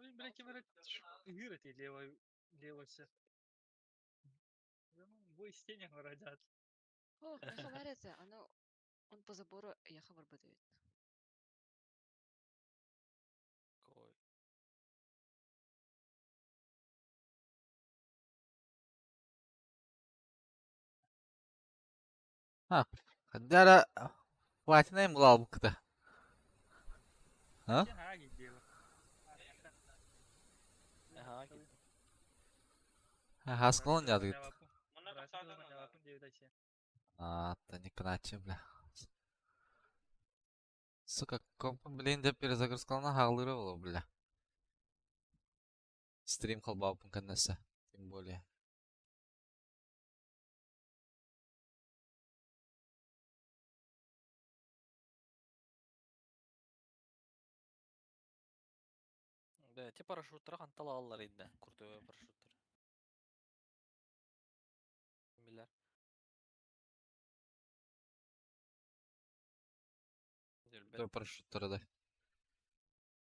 Ой, блядь, ким эрэ ыһыыр эти левой, левой все. Бой стенях родят. О, хабар это, оно, он по забору я хабар быдает. Кой. А, Хадара Платина булалбыкта. А? Ага, кит. Хаскалын ядыт. А, та не кначе, бля. Сука, комп, блин, деп перезагрузкалана хаалыра боло, бля. Стрим холбаупын каннаса, тем более. Да, те парашюттара хантала аллар инде. Куртовой парашюттар. Билер. Той парашюттара да.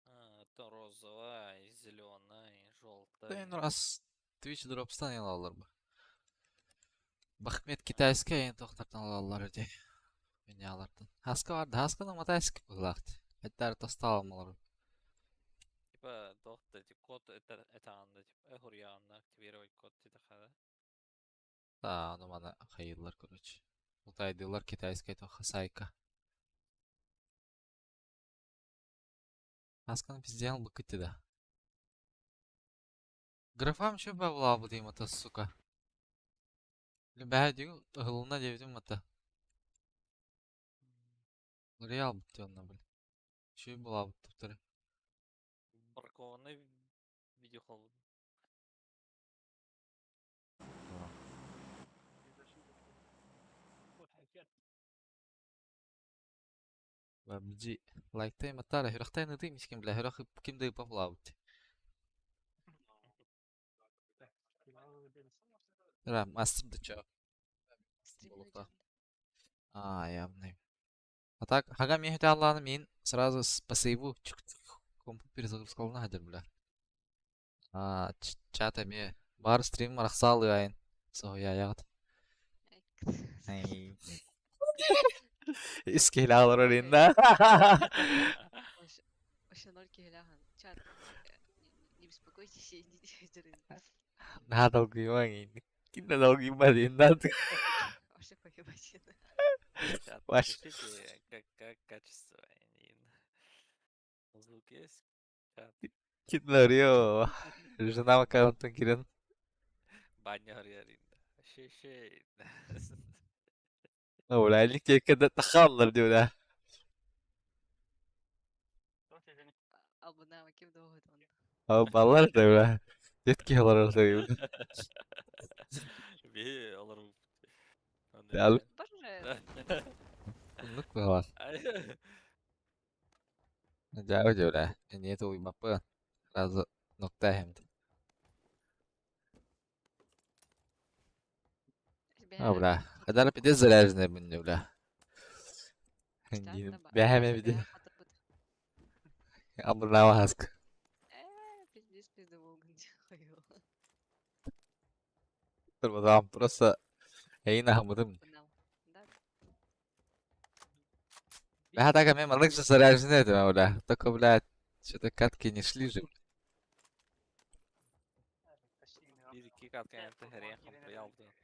А, это розовая, зеленая, Да, желтая. раз Twitch дропстан алалар бу. Бахмет китайская en тохтартан алалар өте. Меня алартан. Хаска бар, хасканы матайский булакт. Хәттәр тосталмалар. Типа, дохта, типа, код это анда, типа, эхурьянна активировать код, типа, хада. Да, аны мана хайырлар, короче. Мутайдылар китайская то хасайка. Хасканы пиздел бы кыты да. Графам чё бабла бу дейм ата, сука. Бәһә дигү ыһылына диэбитим ата. Реал бутты онна бил. Чү була буттуптары. Бракованный видео. Бабджи лайктай матара хөрөхтэй ныты мискин бля хөрөх ким дэ бабла бут. Ра мастер да чё. Стрим А, явный. А так, хага мен хөтэ алланы мен сразу по сейву комп перезагрузкалына хадыр бля. А, чат эме бар стрим арахсалы айын. Со я ягат. Искелалар оринда. Вообще ноль киляхан. Чат, не беспокойтесь, идите. Надо долгиман. Ким долгиман инда. Вообще поебать. Чат, Ваш. напишите, как качество. Звук есть? Чат. Ким Жена аккаунтын кирен. Баня горяринда. Ши-ши. Ола, лик кede тахаллар диула. Албанама ким доғыт он. Баллар диула. Детки алар диула. Би олар. Ал. Боже, Нук бар. Жау диула. Не то уймапы. Сразу нокта хемд. А, бля. Хадар пиде заряженный бун бля. Бәһәмә биде. Абырнава хаск. Пиздец, пизду волган. Турбазам просто Эйна хамыдым. Да. Бля, так мен малык же заряженный это, бля. Только, блядь, что-то катки не шли же. Bir iki kat kaynattı her yer komple aldı.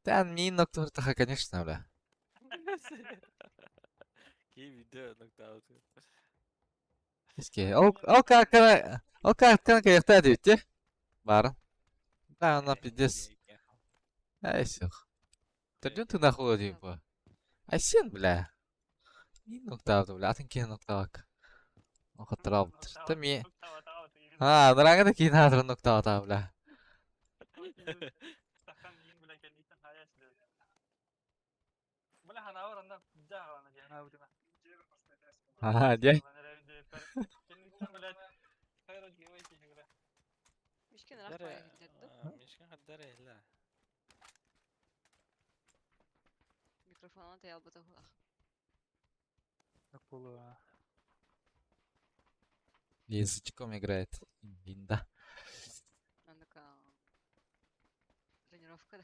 Тан мин ноктуртаха, конечно, бля. Ки видео нокдаут. Иски, ол ол как ол как каяхта дейт, Бар. Да, она пиздец. Ай, сих. Түрден ты нахуй типа. Айсен, бля. Мин ноктаут, бля, атын кен ноктавак. Охотрал. Та ми. А, нрага да кин хатыр ноктаут, бля. Ага, де. Мишкин рахмай. Мишкин хаддары ла. Микрофонун тайалбыта уһулах. Буолуо. Язычком играет. Линда. Оннук тренировка да.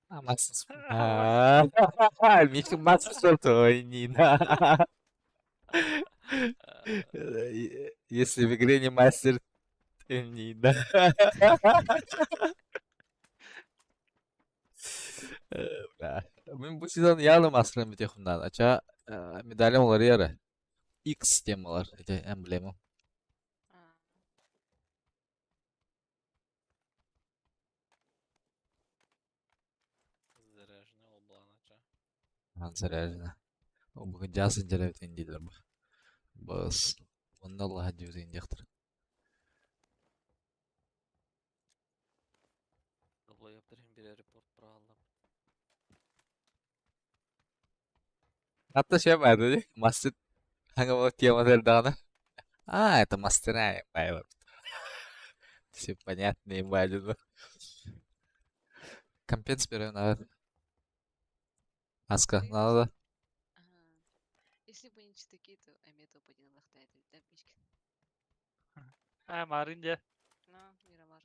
А, Макс. А, Мишка Макс что Нина. Если в игре не мастер, то Нина. Бля. Мин бу сезон явно мастерым бүтүөхүм Ача медалем уларыйар. X диэн буолар ити эмблема. Заряженный ол быланача. Заряжена. Бүгүн дьаа сылдьар эбитин дииллэр бу. Бас. Онно Аллаһа диэбитин диэхтэр. Долбоебтар иһин биир репорт быраҕаллар. Hatta şey vardı değil mi? Master hangi o тема эрдэҕинэ. А, это мастера ебать. Все понятно, ебать. Компенс берем, надо. Аска, надо. Ага. Если бы не читаки, то эмиэ топ-1 ылахтаайт да Мишкин. А, Марын дьэ. Ну, Мирамар.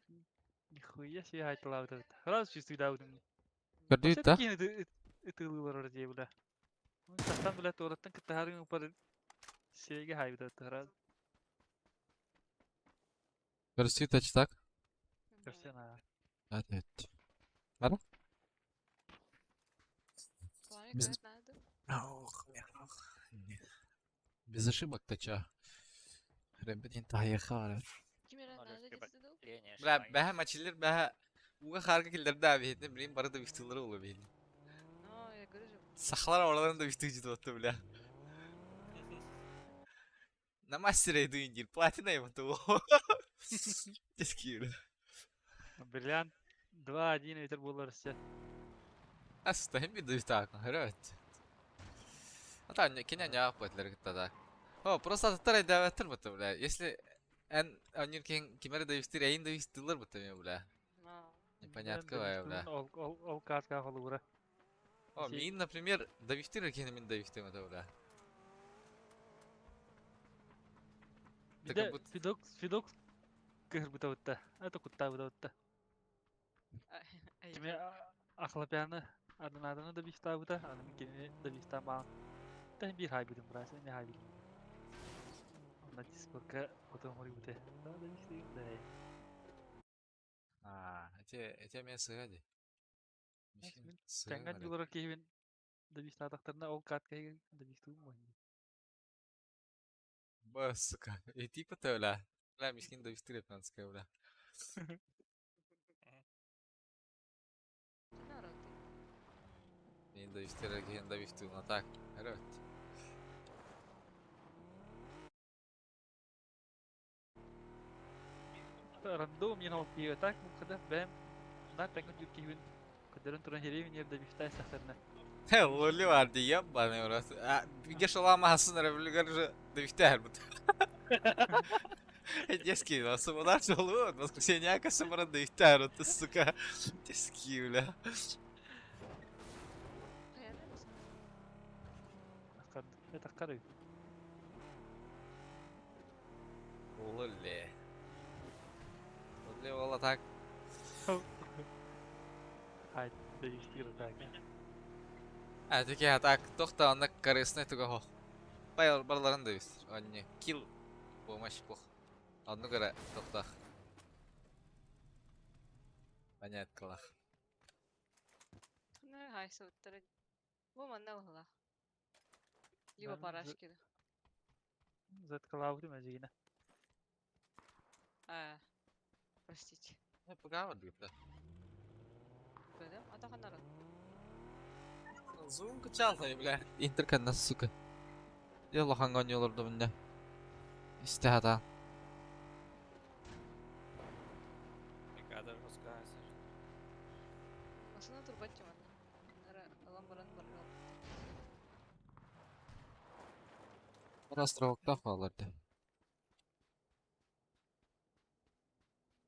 Нихуя себе хайталаабыт. Сразу чувствуйдаабытым. Көрдүүт да? Киһини ытыылыылар дии бля. Тахсан бля туораттан кыттаһарын упар сиэгэ хайбыта сразу. Көрсүү тач так? Көрсөн аа. Evet. Бара? Плане Без- көрөт надо. Ох, Без ошибок тача. Ребятин таһыйха Ким эрэ надо диэтэ дуу? Бля, бэһэ мачилер бэһэ уга харга киллэрдэ абиһитне билин бары да бихтылары ола бихин. Ну, я говорю же. Сахалар ораларын да бихтыгы житip атты, бля. На мастера иду индир, платина ему того. Детский, бля. Бриллиант 2-1 этер буолар өссө. Аста hem bir de так, А там кине не аппатлер кытта О, просто аттар айдабаттыр бутта, бля. Если эн онир кен кимер да бихтир, эйин да бихтылар бутта мен, бля. Ну, Непонятка бля. Ол ол ол картка холура. О, мин, например, давихтир кені мен давихтем это, бля. Так Биде как будто- Фидокс Фидокс кыһырбыта Это куттаабыта ай, Кими ахлапяны адынаданы да бихтаабыта, аны кини да бихтаамаан. Та бир хайбытым брас, эми хайбытым. Онна Дискордка потом хорибуте. Да, да бихтыгым да. А, эти мен сыгади. Мин Тэнган юлара киһибин да бихтаатахтарына ол картка да бихтыгым мон. Ба, сука. И типа то, бля. Бля, мискин давихтир японская, бля. народ. Мен давихтир кен давихтир, на так. Evet. Рандом мен ол киһи так мукада бэм на тэнган юр киһибин көдөрөн туран херебин ер да бихтай сахтарына. Хе, лоли бар ди, ебаный в рот. А, бигеш олама хасын ревлюгар же давихтер бут. Детский, особо жолу, воскресенье акасы баран давихтер, ты, сука. Детский, бля. Хайа да Это кары. Лоли. Лоли ола так. Хай, да бихтир так. А, теке так, тохта онна корыстный туга хох. Байыл барларын да бис. Онне килл помощь пох. Одну гора тохтах. Поняткалах. Ну, хай, суттара. Бу манна була. Либо Да, парашки. Заткалаабытым эжигине. А, простите. Я поговорю, бля. Көдө, атахан народ. Зум качался, бля. Интерканна, сука. Я лоханган yolurdu bunda. İşte hata. Бригада жесткая. Масына турбатчы манна. Нара алан баран бар. Островокта аларды.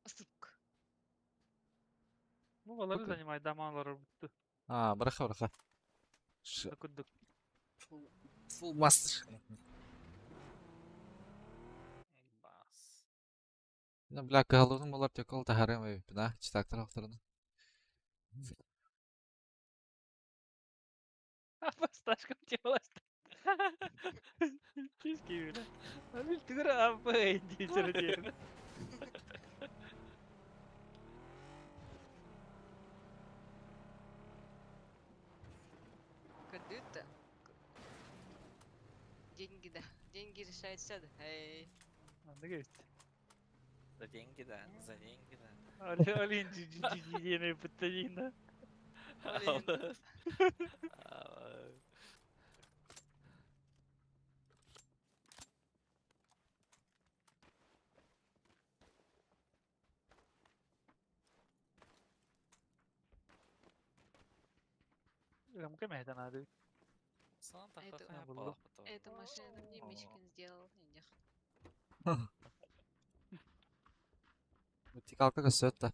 Астык. Бу балары Окей. занимай дамалары бүттү. А, быраха быраха. Курдук. Фул мастер. Бас. Ну, бля, кыһаллыбытым буоллар текол таһаарыам эбиппин, а? Читактар охторуна. Басташкам делась. Киски, бля. А бил түгөр аппы диэчер диэн. Кадыта. Деньги, да. Деньги решают все, да. Эй. Маннык эбит. За деньги, да. За деньги, да. Олин диэни быттадиина. Блин. Рамка мэһэтэн аады. Это- Буллум. Эта машина мне Мишкин сделал. Индих. Вертикалка көстөөт да.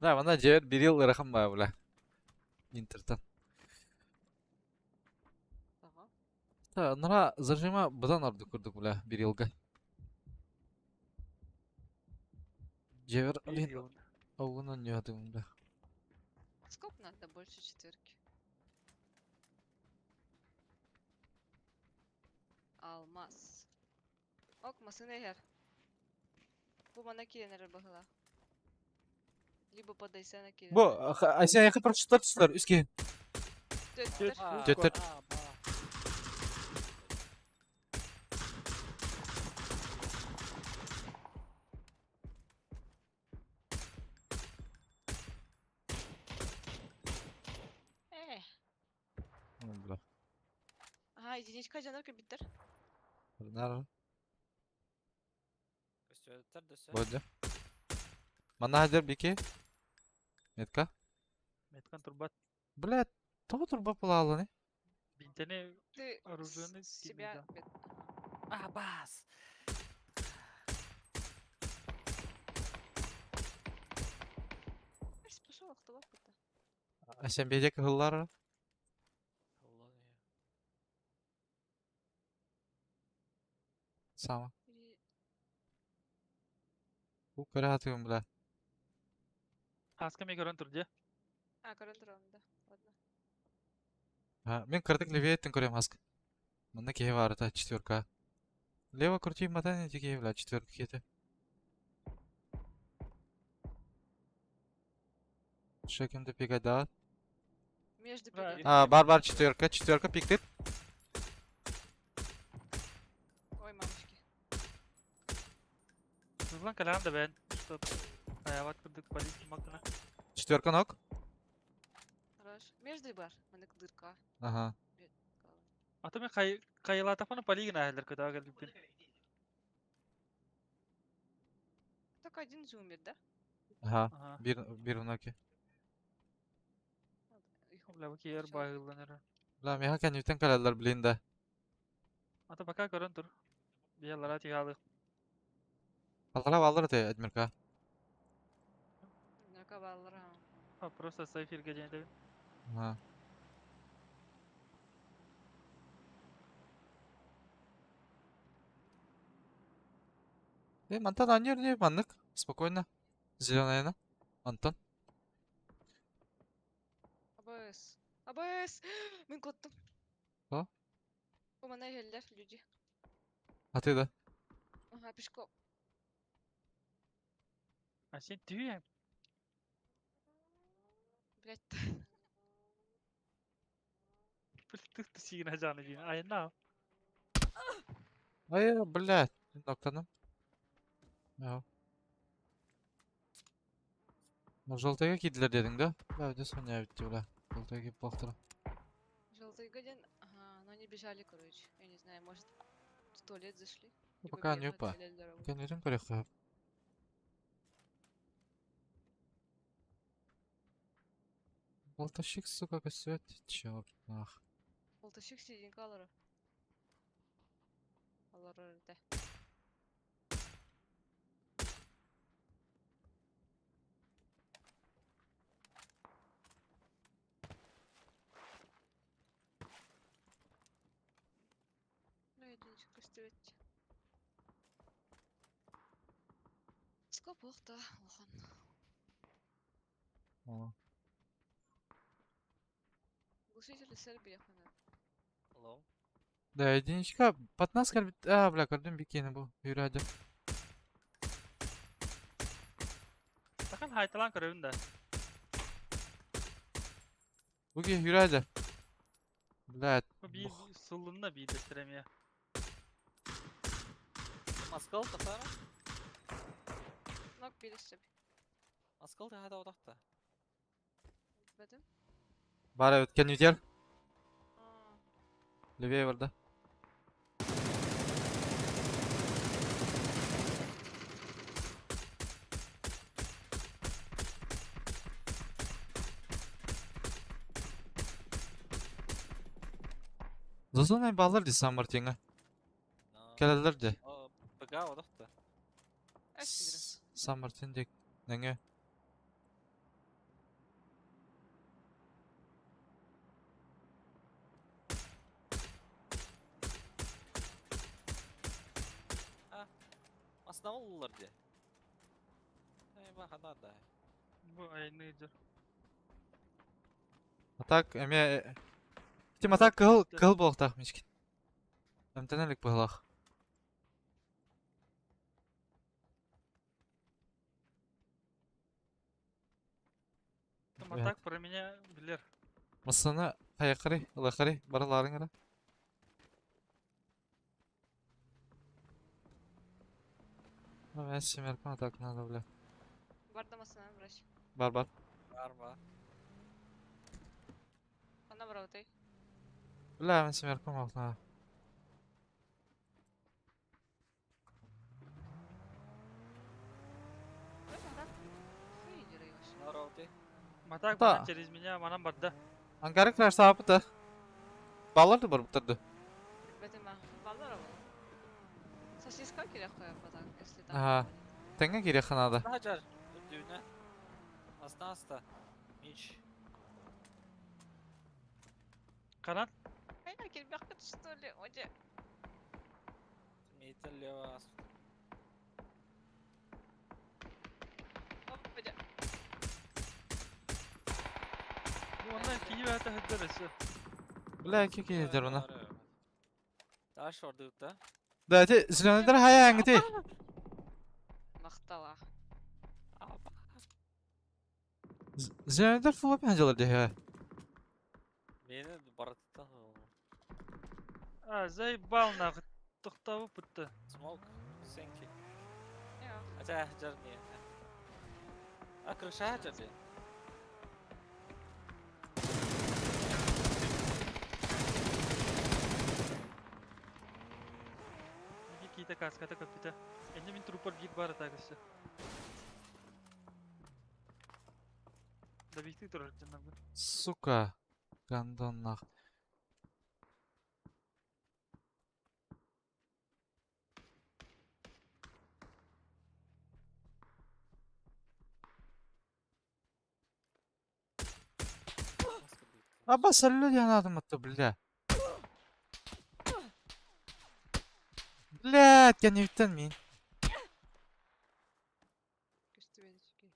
Да, манна дьиэбэр бирил ыарахан баа, бля. Интертан. Ага. Та, нара зажима быдан ордук курдук, бля, бирилга. Дьиэбэр, блин, оҕунан ньуотугум, бля. Сколько надо больше четверки? Алмаз. Ок, масына иһэр. Бу мана киирэн эрэр быһыылаах. Либо подайсана киирэн. Бу, Айсен аяққа прочтар түстүлэр, үс киһи. Төттөр. Төттөр. Э. Бля. Ага, единичка жанар кэлбиттэр. Нар. Көстүөттөр дөссө. Бодя. Манна хадер бики. Метка. Меткан турбат. Бля, тоҕо турба пулааланы? Бинтени Ты оружиены с себя... кидал. А, бас! Пошел, кто это? Айсен бедек кыһыллар. Сама. Бу көрө хатыгым, бля. Хаска ми көрөн турдя. А, көрөн турам, да. Ладно. Ha, мен кырдык левее көрөм хаск. Манна киһи баар та четверка. Лево крути мотание киһи, бля, четверка киһи. Шекем пикать да. Между Да, пиками. А, бар бар четверка, четверка пиктит. Ой, мамочки. Сызлан калам да бен. Чтоб аяват курдук полиция макына. Четверка ног. Хорош. Между бар. Манык дырка. Ага. А то мен кай кайылатапаны полигин ахелер көтөҕө кэлбиппин. Только один же умер, да? Ага. Ага. Бир бир ноги. Их Бля, бу киэр баһыллан эрэ. Бля, миха кэнниттэн кэлэллэр, блин да. А то пока көрөн тур. Биялара тигаалы. Аллара баллар те, Адмирка. Дырка баллар, ага. А просто сайфирге дьэн Ага. Э, мантан аньер не маннык. Спокойно. Зеленая на. Антон. АБС. АБС! Мин куттум. А? Бу мана иһэллэр, люди. А ты да. Ага, пешком. А сен түйен. Блять. Тых сигина жаны дин. Айна. Ай, блядь. Ноктаным. Ja. Желтыйга киирдилэр диэтиҥ да? Бля, где Соня ведь, бля. Желтыйга киип буолтара. Желтый годин. Ага, но они бежали, короче. Я не знаю, может, в туалет зашли? Ну, Либо пока не бегают, упа. или дорогу. Кэннитин көрүөххэ. Болтащик, сука, көстүбэт. Чёрт, нах. Болтащик серединка алара. Алар да. Единичка көстүбэт. Скоп уохта улахан. О. Глушитель сэр билиэхпин. Лоу. Да, единичка 15 кэлбит. А, бля, көрдүм бикини бу. Юрады. Сахан хайталаан көрөбүн да. Бу киһи Юрады. Блядь. Бу биир суллунна биирдэстэрэ эмиэ. Маскал тахара. Нок биирдэстэ. Маскал тахата отахта. Бэтим. Бар эбит кэннитер. Аа. Левее барда. Зазонай баллар ди Сан Мартинга. Кэлэллэр ди. БГ отахта. Эс Сан Мартин дик. Неңе. Масна оллар ди. Эй, баха да. Бу айны дьор. Атак эме... Тим атак кыһыл кыһыл буолуохтаах мискин. Эмтэнэлик быһылаах. Там атак про меня билер. Массаны хайаккары, ылахары, бараларың ара. Ну, мен семеркам атак надо, бля. Барда масына врач. Бар бар. Бар бар. Ана барабытай. Бля, мен семеркам алтына. Фейдер его. Нароты. Матак Да. манан через меня манан барда. Ангары краш саапыта. Баллар да бар бұттарды. Бэтим а. Баллар ол. Сосиска керек қоя потом, если там. Ага. Теңге керек ханада. Хажар. Дүнә. Масна аста. Мич. Канат Айна келбек что ли? Оде. Мейтел лево аст. Оп, оде. Бу оннан киһи бэйэтэ сылдьар өссө. Бля, ки ки дер оны. Даш орды да. Да, ти зеленыйдар хая аңгы Мақтала. Зеленыйдар фулап ханжалар дехе. Мени баратыттан. А, заебал нахуй. Тохтабы пытты. Смок. Сенки. Я. Ача хажар не. А крыша хажар не. Бики киите каската көппүтэ. Энне мин трупар биир бар атак өссө. Да бихти турар дьоннорбун. Сука. Гандон нах. Аба саллю я надо бля. Блядь, я не витен мин. Көстүбэдички.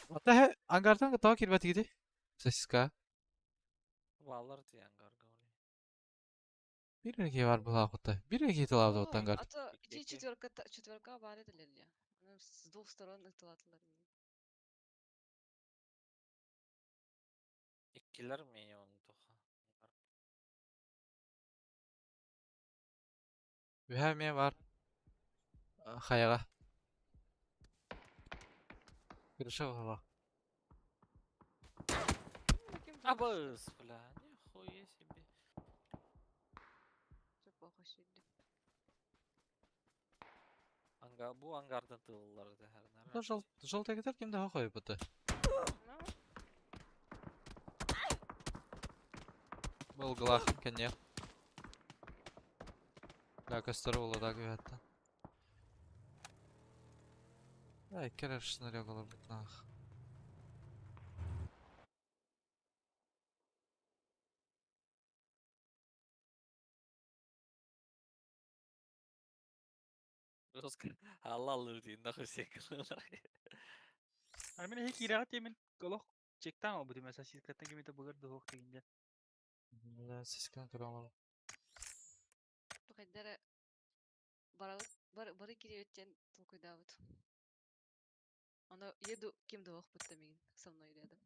Ата ангардан тоо кирбет гиди. Сосиска. Баллар ди ангар гауни. Bir iki var bu хакта. Bir iki талабы Ой, ангар. А то иди Екі. четверка, четверка бар эдилер. С двух сторон ытылатылар. Иккилер мени оны тоха. Үһә ме бар. Хаяга. Крыша бар. Абыз, бля, нихуя себе. Плохо сегодня. Анга, бу ангардан тыллар да. Жол жол тегетер кимде хохой буты. Ну, Был глах кене. Да, костер болду да күәттен. Ай, керер шныря болар бит нах. Жестко. Аллалыр дии, нахуй все кылылар. А мин эһи киирэҕит диэмин олох чектаан олбутум сосискаттан кимитэ былыр дуһуох дигинде. Да, сисканы көрө. Тухайдара барабыт бар бары кириэттен толкуйдаабыт. Оно еду ким да охпут мигин со мной рядом.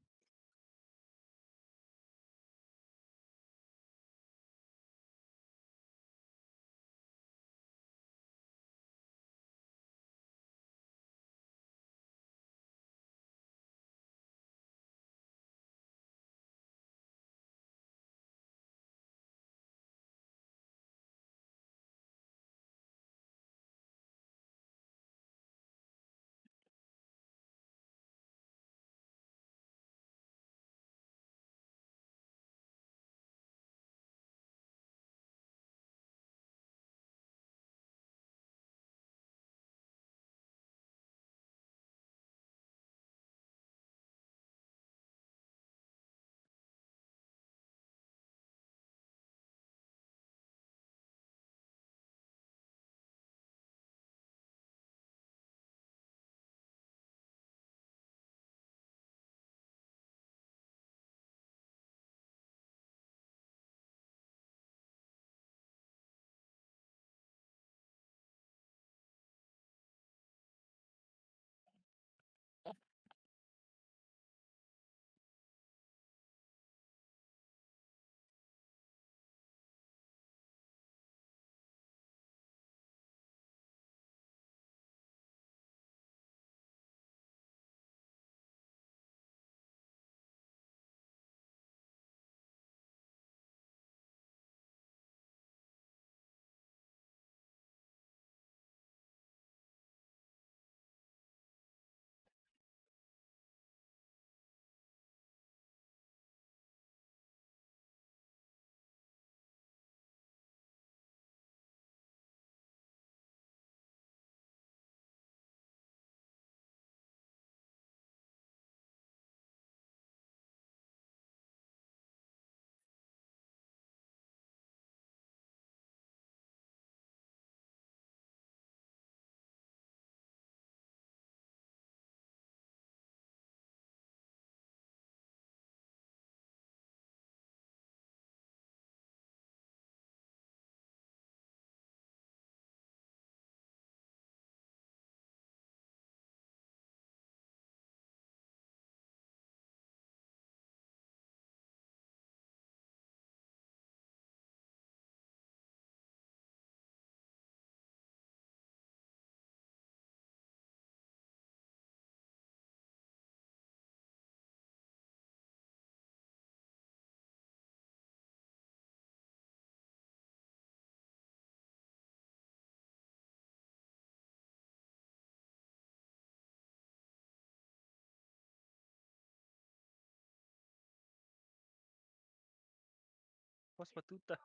Пос батута.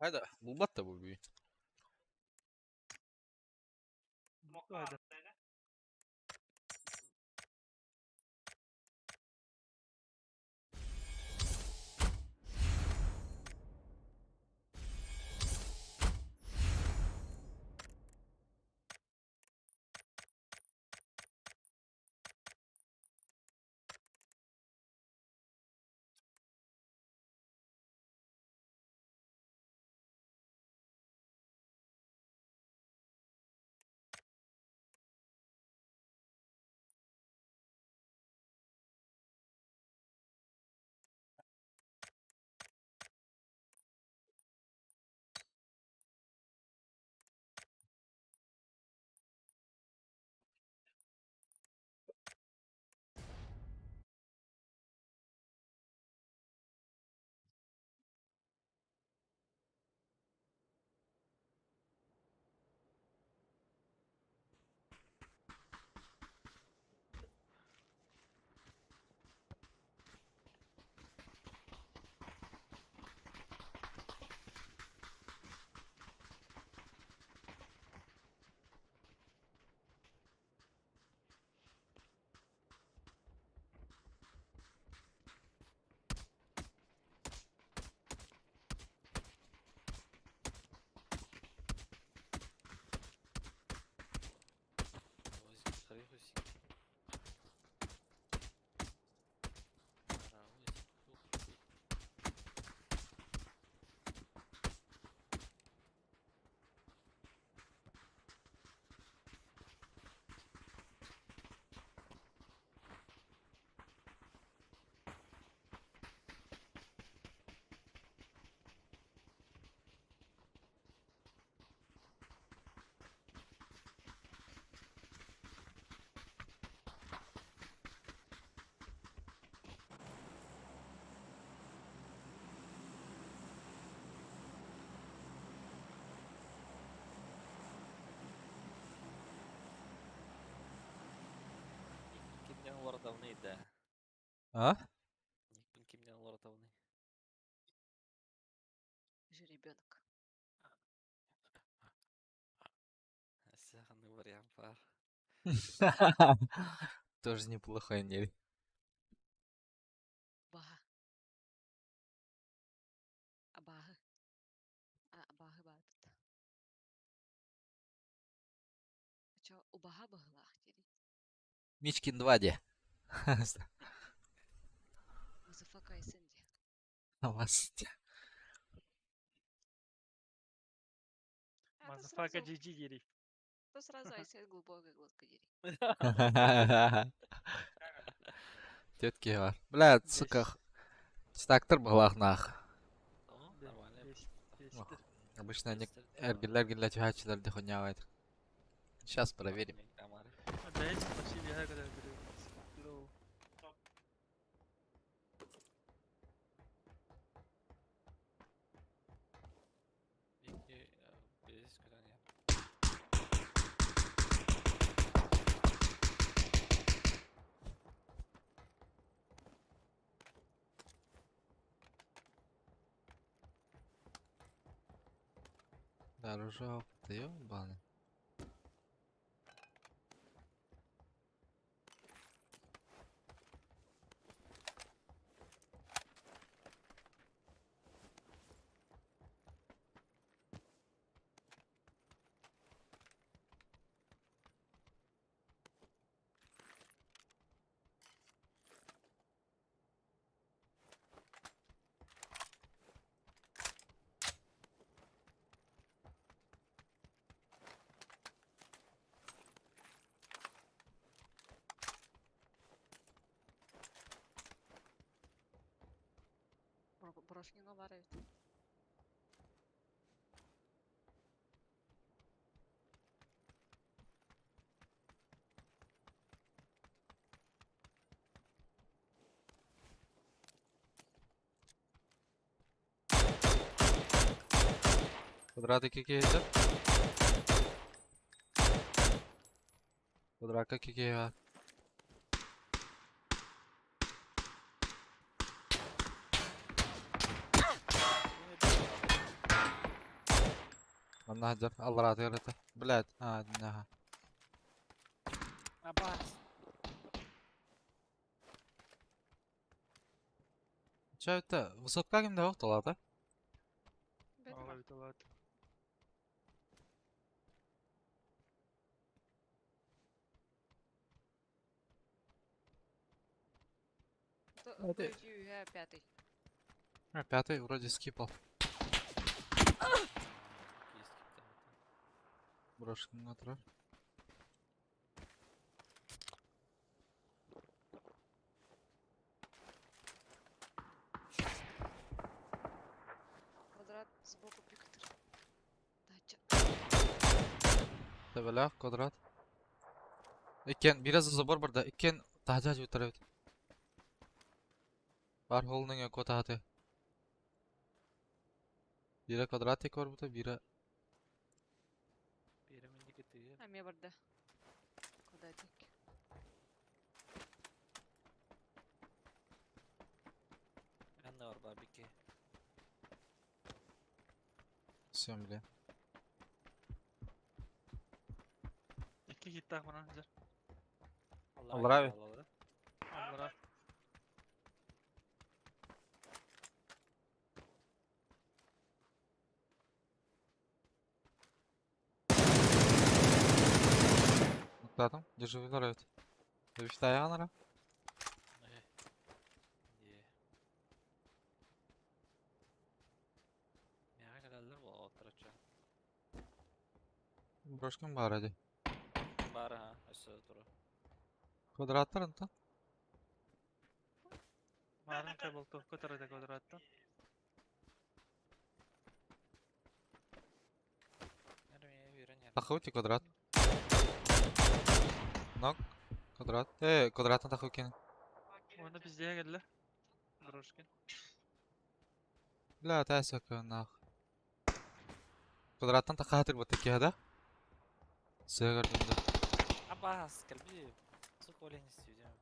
Хайда, булбат да бу бүгүн. Хайда. Кимнен олоротовный да. А? Никпин кимнен олоротовный. Жеребенок. Сахарный вариант пар. Тоже неплохой не. Баха. Абаһы. А, абаһы баар бит. Чо, убаһа быһылаах дири. Мичкин 2 де. Мазафака Айсен ди. Намасте. А, то Мазафака сразу, GG дири. то сразу Айсен глубокая глотка дири. Тетки бар. Бля, сука. Стактор был нах. О, Да, нормально. есть, есть. Ох, Обычно они эргиллер тюхачилар дихуняет. Сейчас проверим. Опять почти я когда говорю. Лоу. Да, ружок, ты ёбаный. Брошкинга баар эбит. Квадраты какие это? Квадрака какие? Манна сылдьар, аллараатыгар это. Блядь, а, ага. Абас. Чё это? Высотка кимде yok толата? Ала бит алат. Это- Пятый. А, пятый вроде скипал. Брошкин натурал. Квадрат сбоку пиктор. Дача. Табелах, квадрат. Иккен, biraz забор бар да, иккен тахжа жутар эбит. Бар холныңа котахаты. Бире квадрат тек бар бута, бире Бире миндики тыгы. А мне барда. Квадратик. Анна бар бабики. Все, блин. Икки хиттах манан сылдьар. Аллара Аллара. Нуктатым, держи выбор эбит. Добивтаяҕын Миэхэ кэлэллэр буолуохтара чэ. Брошкин баара дии. Баар аха, өссө тура. Квадраттар онтон. Марын кайболтовка тарата квадраттан. Тахыути квадрат. Нок. Квадрат. Квадраттан тахы кини. Оны пиздеге келле. Брошкин. Бля, тәсәкө нах. Квадраттан тахатыр бу текке да. Сөгөр дүндө. Абас, кэлби. Сука, олень истибитим.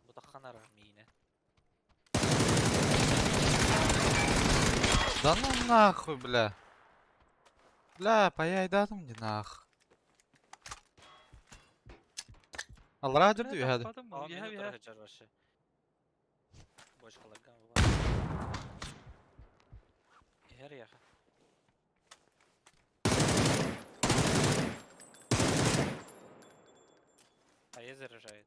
Бу тахханара миинэ. Да ну нахуй, бля. Бля, паяйдатым ди нах. Аллара жүрдү үһәді. Aa, Үһә мин үһә. утара сылдьар вообще. Бочкаларга баар. Иһэр яха. А я заряжает.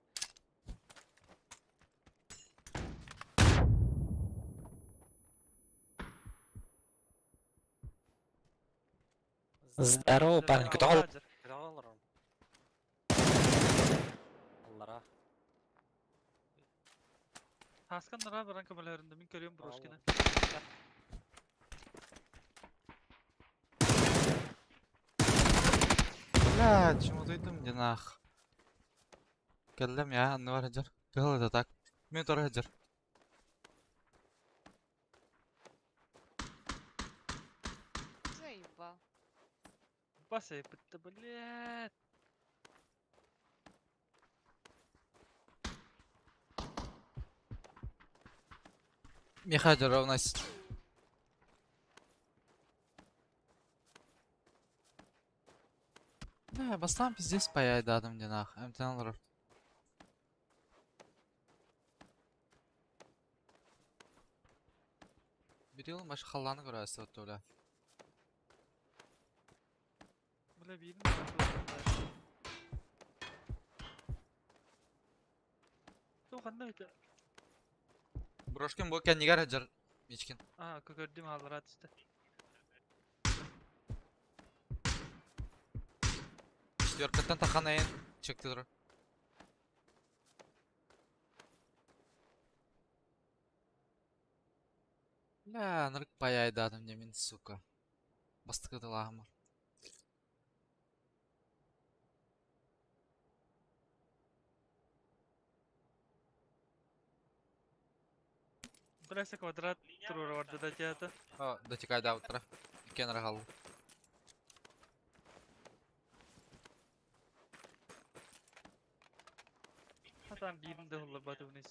Здорово, парни, кто Аллара жүр. Кытаҕаларым. Аллара. Хаскан нара баран көмөлөрүндө мин көрүөм Брошкины. Бля, чему дойдум ди нах. Кэллем я, анны бар жар. Кыл это так. Мен тора жар. Заебал. Баса бітті, блядь. Миха жар ровнайс. Бля, бастан пиздец паяйдадым ди нах. Эмтен алыр. Bir yılın başı халланы көрәсі өтті бля. Бля, биирин Ту ханна это? Брошкин бу кәннигәр жар мичкин. А, көрдүм аллара түсті. Четверкаттан тахан айын чекти тур. Бля, нырк паяйдадым немин, сука. Бастыкы дылахым. Бля, квадрат турура барды да театр. А, дотекай да утра. Кен рахал. Хатан биирин да хулла баты вниз.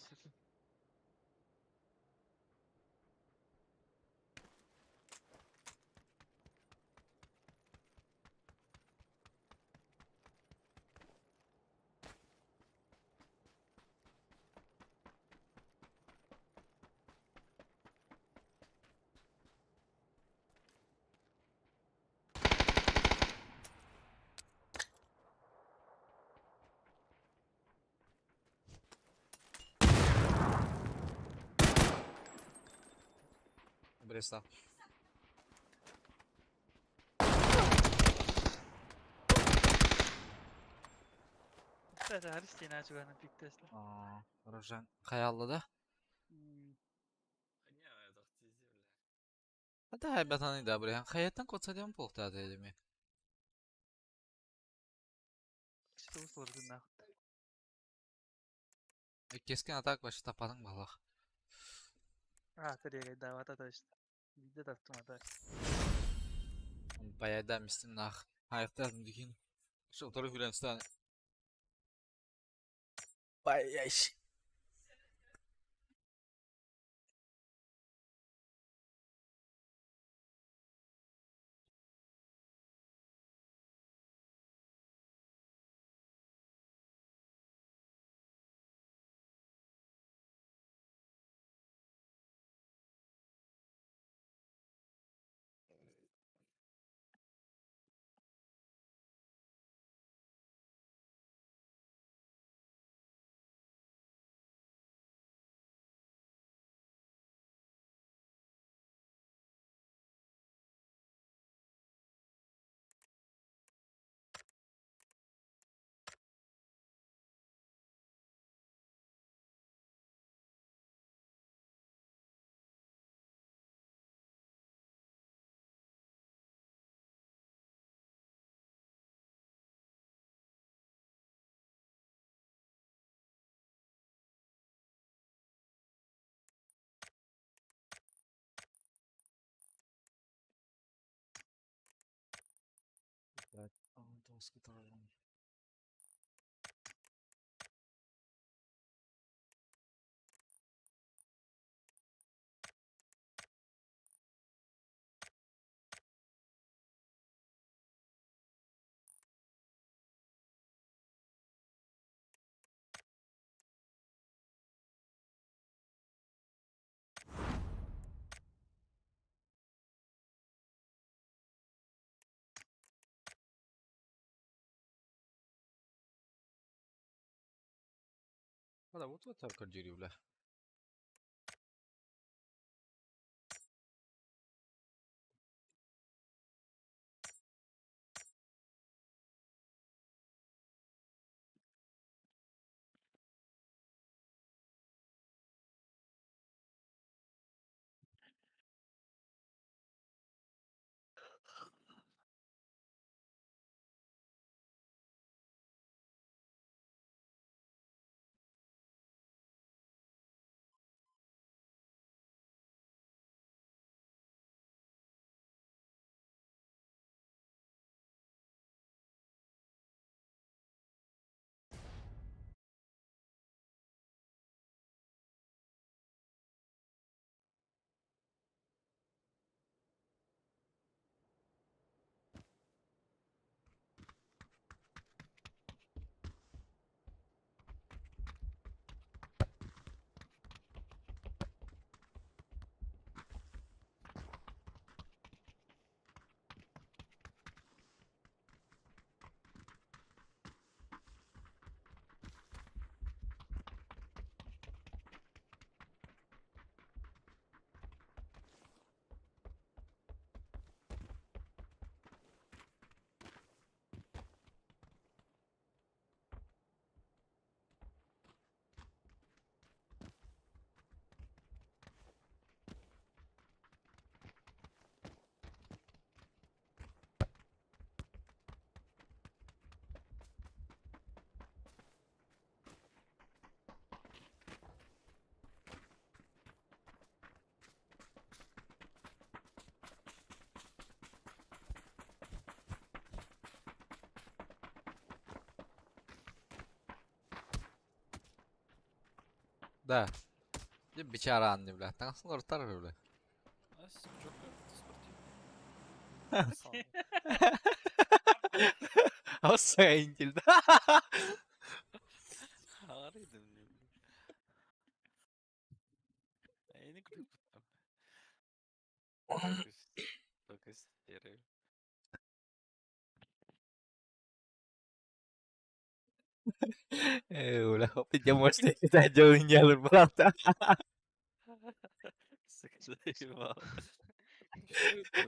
Беса. Кстати, Аристина чугаһынан пиктесле. Рожан хайаллы да? Да, хайбатаны да бре. Хайаттан котсадем полта дедими. Что сложно нахуй. Кескен атак башы тападың балах. А, терегай, да, вот это точно. Виде таптым ата. Баяда мистин нах. Хайттан дикин. Шо торы хүләнстан. Баяш. Hada вот вот так бля. Да. Дем бичара анны, бля. Таҥасын ортар, бля. Джокер спортивный. Осендель, да? Харыдым. Эйни күлүк Только серый. Э, бля, опять можете кидать дело не брата. Сука, заебал.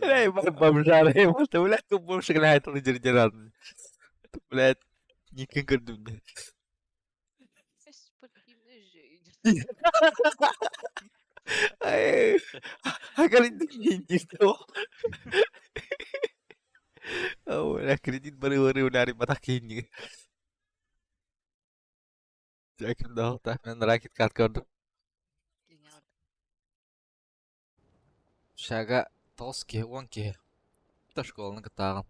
Эй, бомжара, ты, блядь, тут бомж играет, он дердеран. Блядь, никак көрдүм. Кредит бары улари батакини. Мен ракет карт көрдүм. Шага тоҕус киһи, 10 киһи. Та школаны кытааҕын.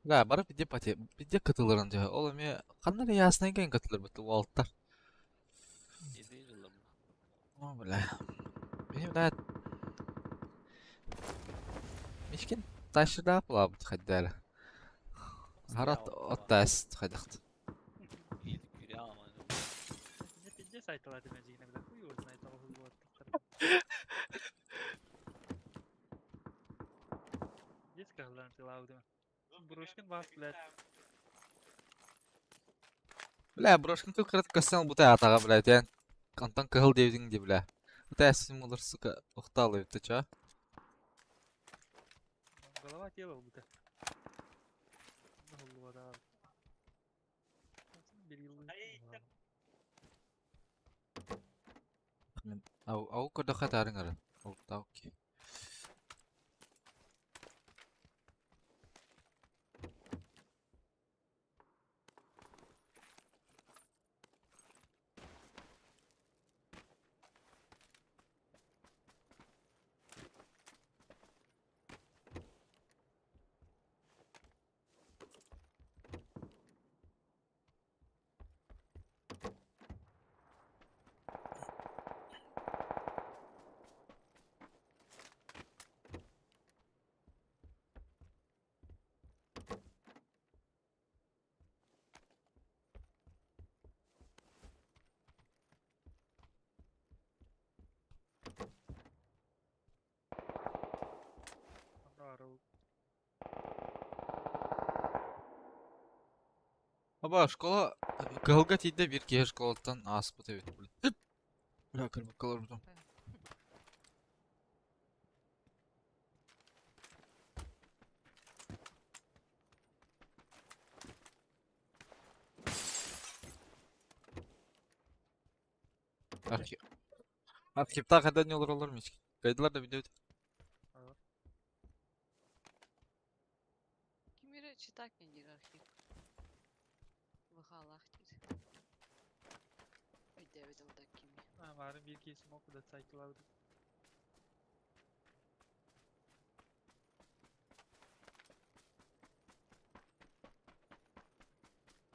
Да, бары пиде пати, пиде кытылырын дьэ. Ол эмиэ ханна эрэ яснайга эн кытылырбыт уолтар. О, бля. Били, бля, Мишкин тащыдаап улаабыт хайдары. Харат оттаас хайдахт. Бля, брошкин кырат көстөн бута атаға, блядь, ян. Антон кыһыл диэбитиҥ дии, бля. Бута симулар, сука, ухтаалы ты чё? Голова тело бута. Ау, ау көрдөххө таарыҥ арын. Ол ки. Аба, школа кыһылга тиийдэ биир киһи школаттан ааспыт эбит. Бля, кырбаккаларбытым. Архив. Архивта хайдан не олороллор мички. Кайдылар да билбэт. Кимире читать не диир архив. Выхалах диир. Өйдөөбүт ол да кими. Баарын биир киһи смок да сайтылабыт.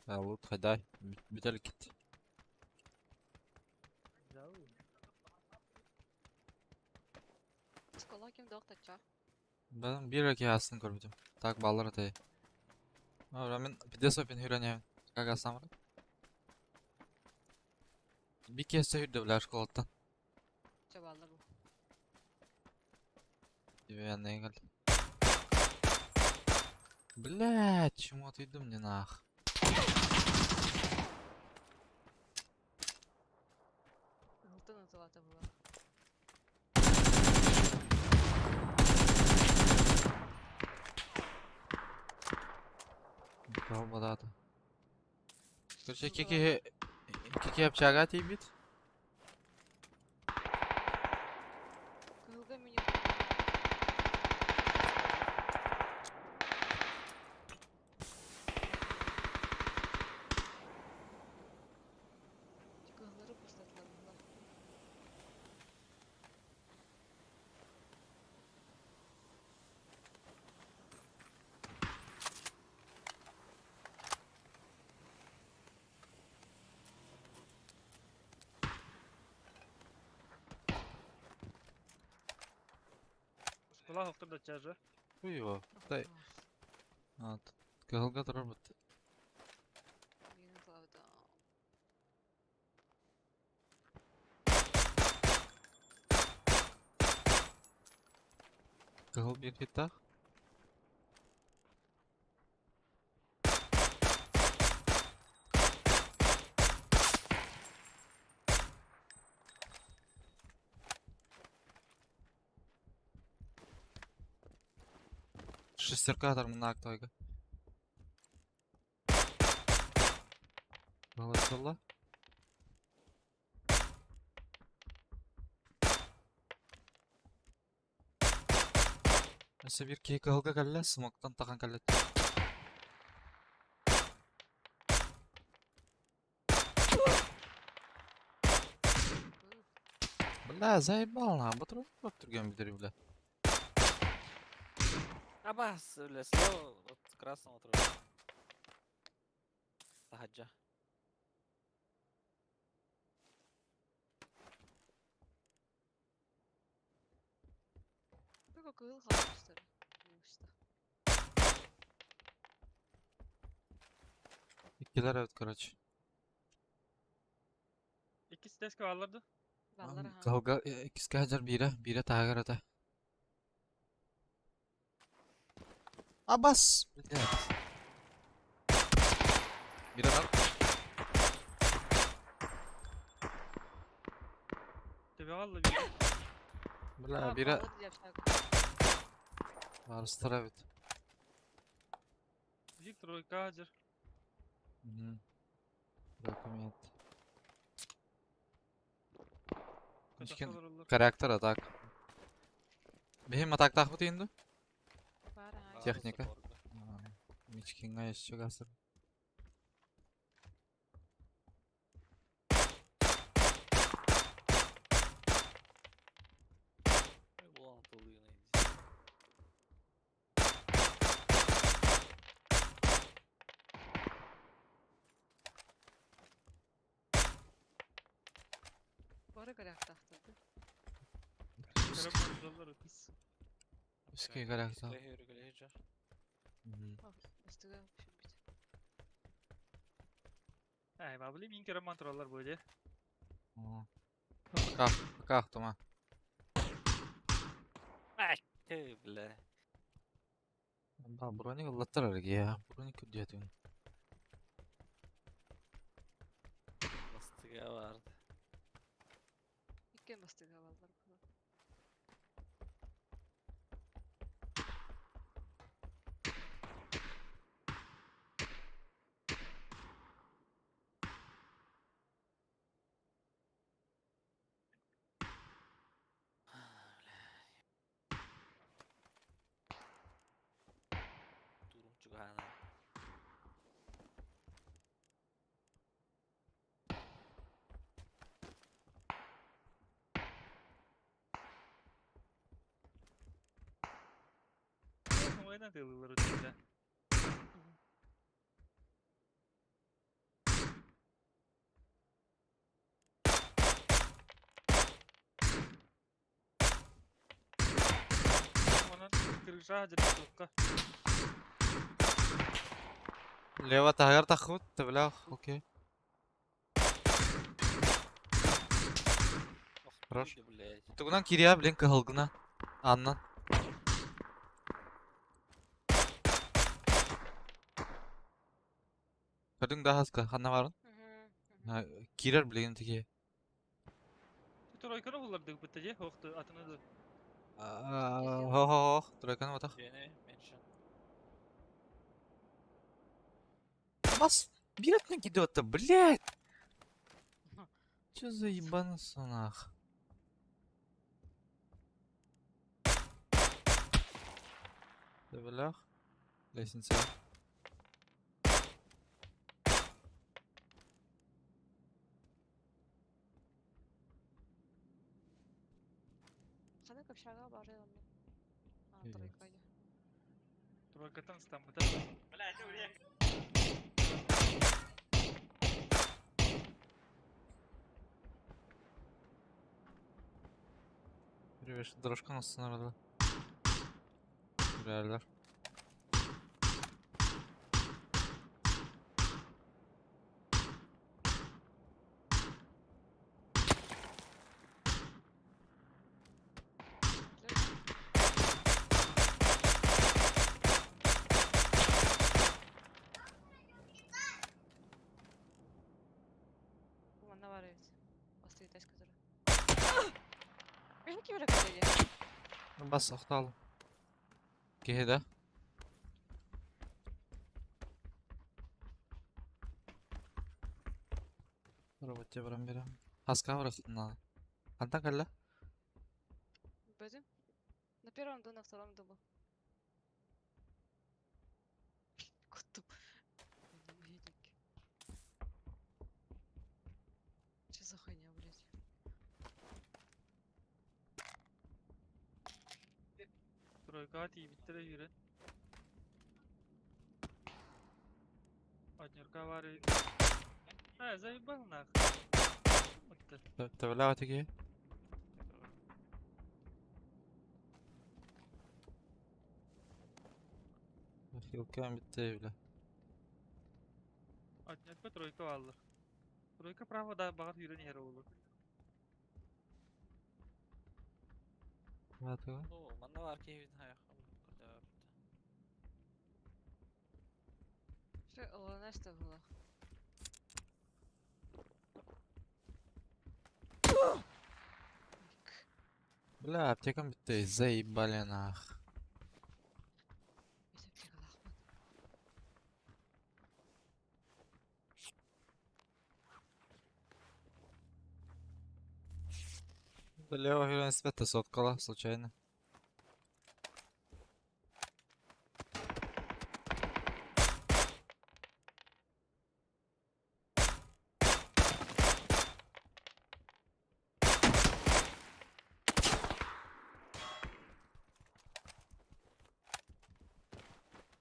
Лут хайдай. Бүтәл кит. Школа ким доктача? Ben bir iki aslında көрбүтүм. Так баллар атай. Мен пидес опин хүрәнәбин. Как асам Bir kez hürдө бля школаттан. Чабалла бу. Дивянный гал. Бля, чему ты иду мне нах? Ылтын ытылата була. Калбадата. Короче, кики кики общага тибит. Кыһылга меню. Кыһыллары пустатылар була. Школа хоқтыр да чажы. Хуево. Дай. Кыһылга турар бут. Мин ытылабыта. Кыһыл бир хиттах. Шестерка атар мына актойга. Голосолла. Өссө биир киһи кыһылга кэллэ, смоктан тахан кэллэ. Бля, заебал на, батрон түрген билер бля. Абас, бля, слева от красного трупа. Таһаджа. Только кыыл хаалбыттар. Муста. Иккилэр эбит, короче. Иккис теска бааллар Бааллар аха. Кыһылга иккискэ сылдьар биирэ, биирэ таһыгар этэ. Абас! Блядь. Биирэ нар. Төбөҕө алла биир. Бля, А, биирэ бааллар диэп шаг. барыстар эбит. Биир тройка сылдьар. Мгм. Документ. Көтөххө Мичкин олороллор. Характер атак. Биһим атактаахпыт иинду? Баар аха. Техника. Мичкинга еще гасыр. Вон тулыны. Бары кэлээхтаахтар. Көрө монталлар кыс. Үскей характер. Устуга сүрбүт. Ай, бабли мин көрө монталлар бу дии. Пока, пока, Тома. Ты, бля. Да, броник ыллаттар эрге. Броник күрдүөтүн. Бастыга барды. Иккен бастыга бааллар. Турум чугана. Ойдан тылылар өтүлэ. Онон кырыша сылдьар туохха. Лево таһыгар таххыбыт, бля, окей. Хорош. Ты, блядь. Тугунан кириа, блин, кыһылгына. Аннан. Көрдүң да хаска, ханна барын? Кирер, блин, тиги. Тройканы буллардык бытта дии. Хоохту атыны да. Хо-хо-хо, тройканы батах. Бені, меньше. Бас, билет кидет-то, блядь! Чё за ебанулся нах? Да блях. Лестница. Хана көпшага бары онно. А, Iya. тройка. Тройкаттан ыстаммыта. Привет, дорожка нас нарада. Реально. Манна бар эбит. Бастыгы тас которая. Мен ким эрэ кэллэ Бас охтал. Киһи да? Баран берем. Хаска барахтын. Хантан кэллэ? Бөдүм. На первом ду, на втором дубу. Куттум. Гелик. Че за хуйня, блядь? Тройкаҕа тиийбиттэрэ үүрэн. Однерка баар эбит. А, заебал нахуй. Вот. Төбөлөөх этиги. Хилкам битте бля. Однерка тройка бааллар. Тройка право да баҕар үүрэн иһэр оҕолор. Баатыга. Оо, манна баар киһибитин хайах көрдөбөппүт. Что, ылына что было? Бля, аптекам битте. Заебали нах. Мин аптекалаахпын. Лево жүрен света соткала случайно.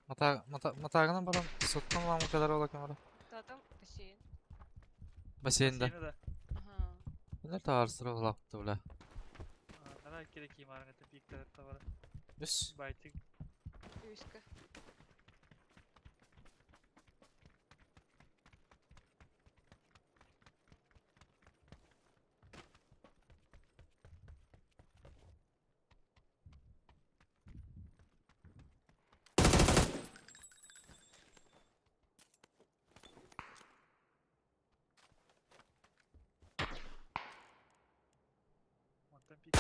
Мата мата матагынан баран соттан ламы kadar ola kamera. Татам бассейн. Бассейнде. Бассейні да. Ага. Bunlar da арсыра улапты бля. Нара керек кийим это пиктер тавара. Үс. Байтик. Юська. Онтон пик.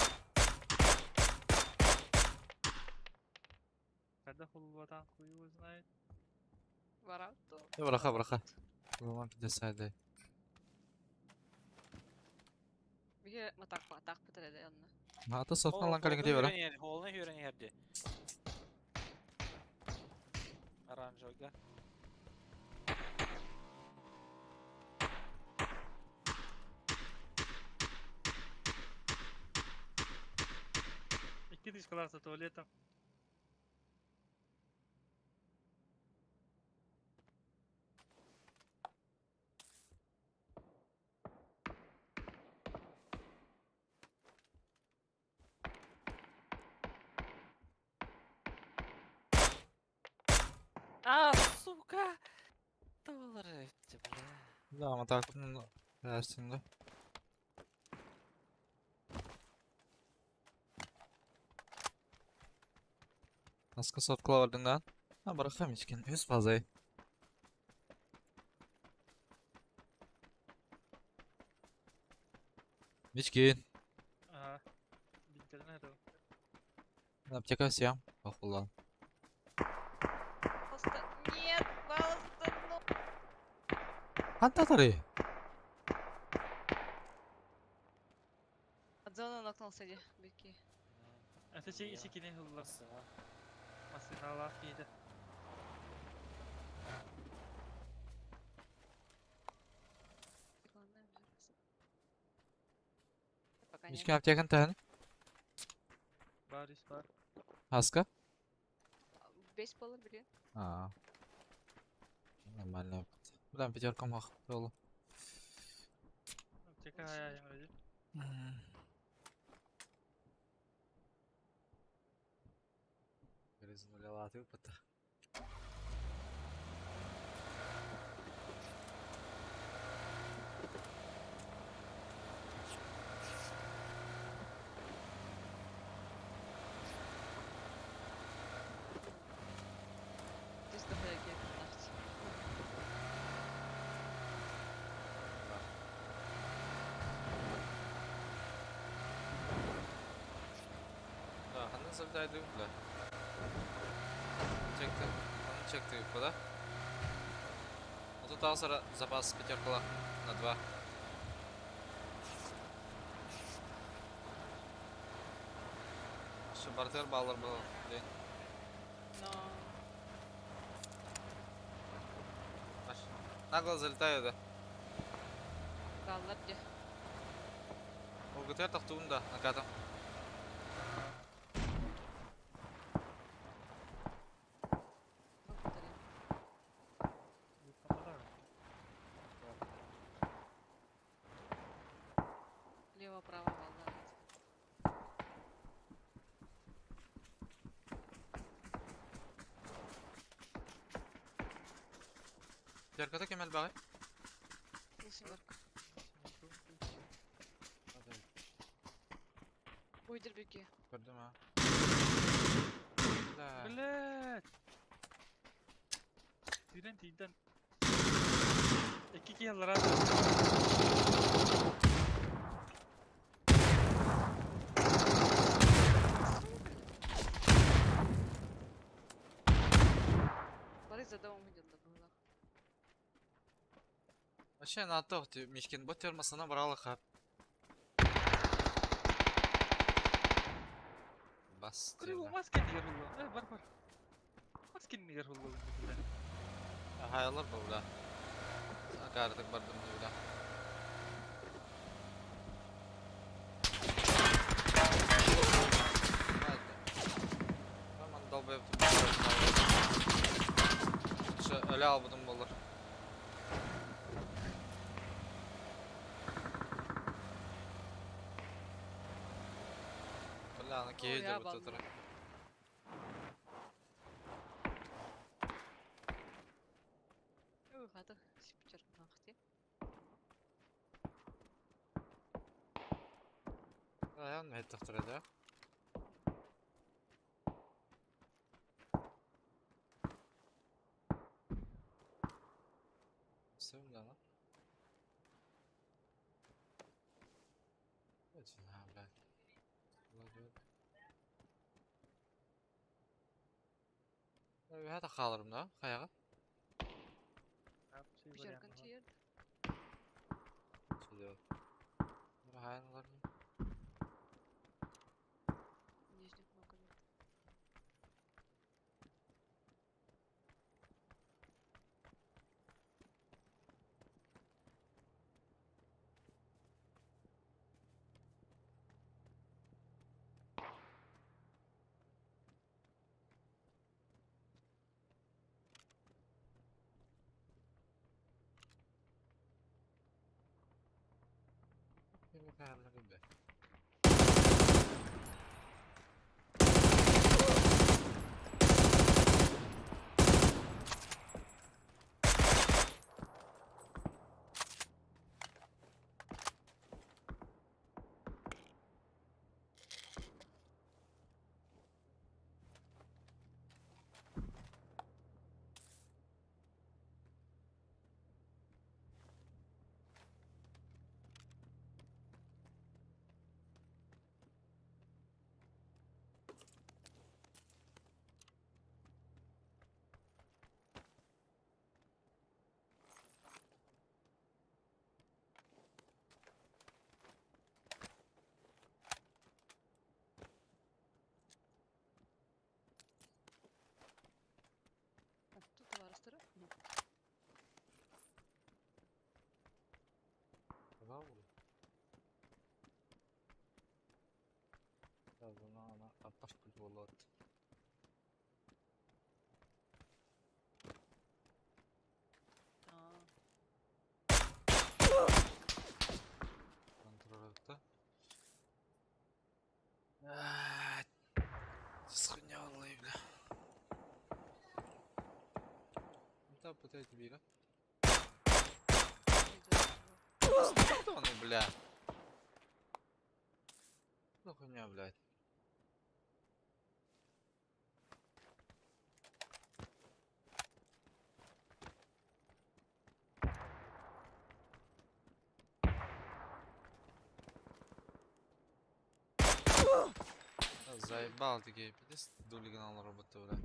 Когда хулватан хуй его знает. Барату. Быраха быраха. Улан пидесайды. Биһи матак матак битэрэ онно. Ата соткан лан калин бара. Холна хүрэн иһэрди. Оранжевыйга. Икки тысяча за туалетом. А, сука! Доллары эти, бля. Да, матакын versin. Наска соткала бардыңдан. Ha быраха мичкен. Үс базай. Мичкин. Ага. Бинтерне это. Аптека сиям. Похулан. Пожалуйста, нет, пожалуйста, ну. Хантатары. От зоны нокнулся, иди, беги. Это чей ичи кини хулла. Массына. Масына лах кейді. Главное, Пока нет. Мичкин аптекан тәһін. Бар ис бар. Хаска. Бес болар, блин. А. Нормально. Блин, пятерка мах болу. Аптека хая емреди. Грызнули опыта. Здесь дохуя гек, нахуй. Да, ханын завдайды бля. Чекти. Ханын чекти да? Ну тут алсара запас пятеркала на два. Вообще бартер баллар был, блин. Но. Аж нагло залетаю, да. Баллар дьэ. ОГТ тохтуун да, накатом. Туох кутарыам. Лево-право баллар. Ярката кемел багай. Бу семерка. Буйдер беги. Көрдүм а. Бля. Блять! Тирен тииден. Икки киһи Сука. Бары за домом идет было. Вообще на то, ты Мишкин бот термосына брала хап. Бас. Кырыы маска нигер булла. Э, бар бар. Маска нигер булла. Хаялар бу бля. Акардык бардым бля. Tamam долбоеб. Öyle almadım olur. Бля, ана Ой, кейде я бу баллар. тұра. Ой, хата. Сипчер нахти. Аян меттих тұра да. Сөм да ана. Очень, а, блядь. Ладно. Хата қалырым да, қаяға? Пятерка тиер. Сюда. Хайын олар. Нижний кнопка нет. Бе. А, тут товарыстары. Ана апаш болады. А, Контроль. Схуйня бля. Да, пытайте бира. Что он, бля? Ну хуйня, блядь. Заебал такие, пиздец, дулиган робота, бля.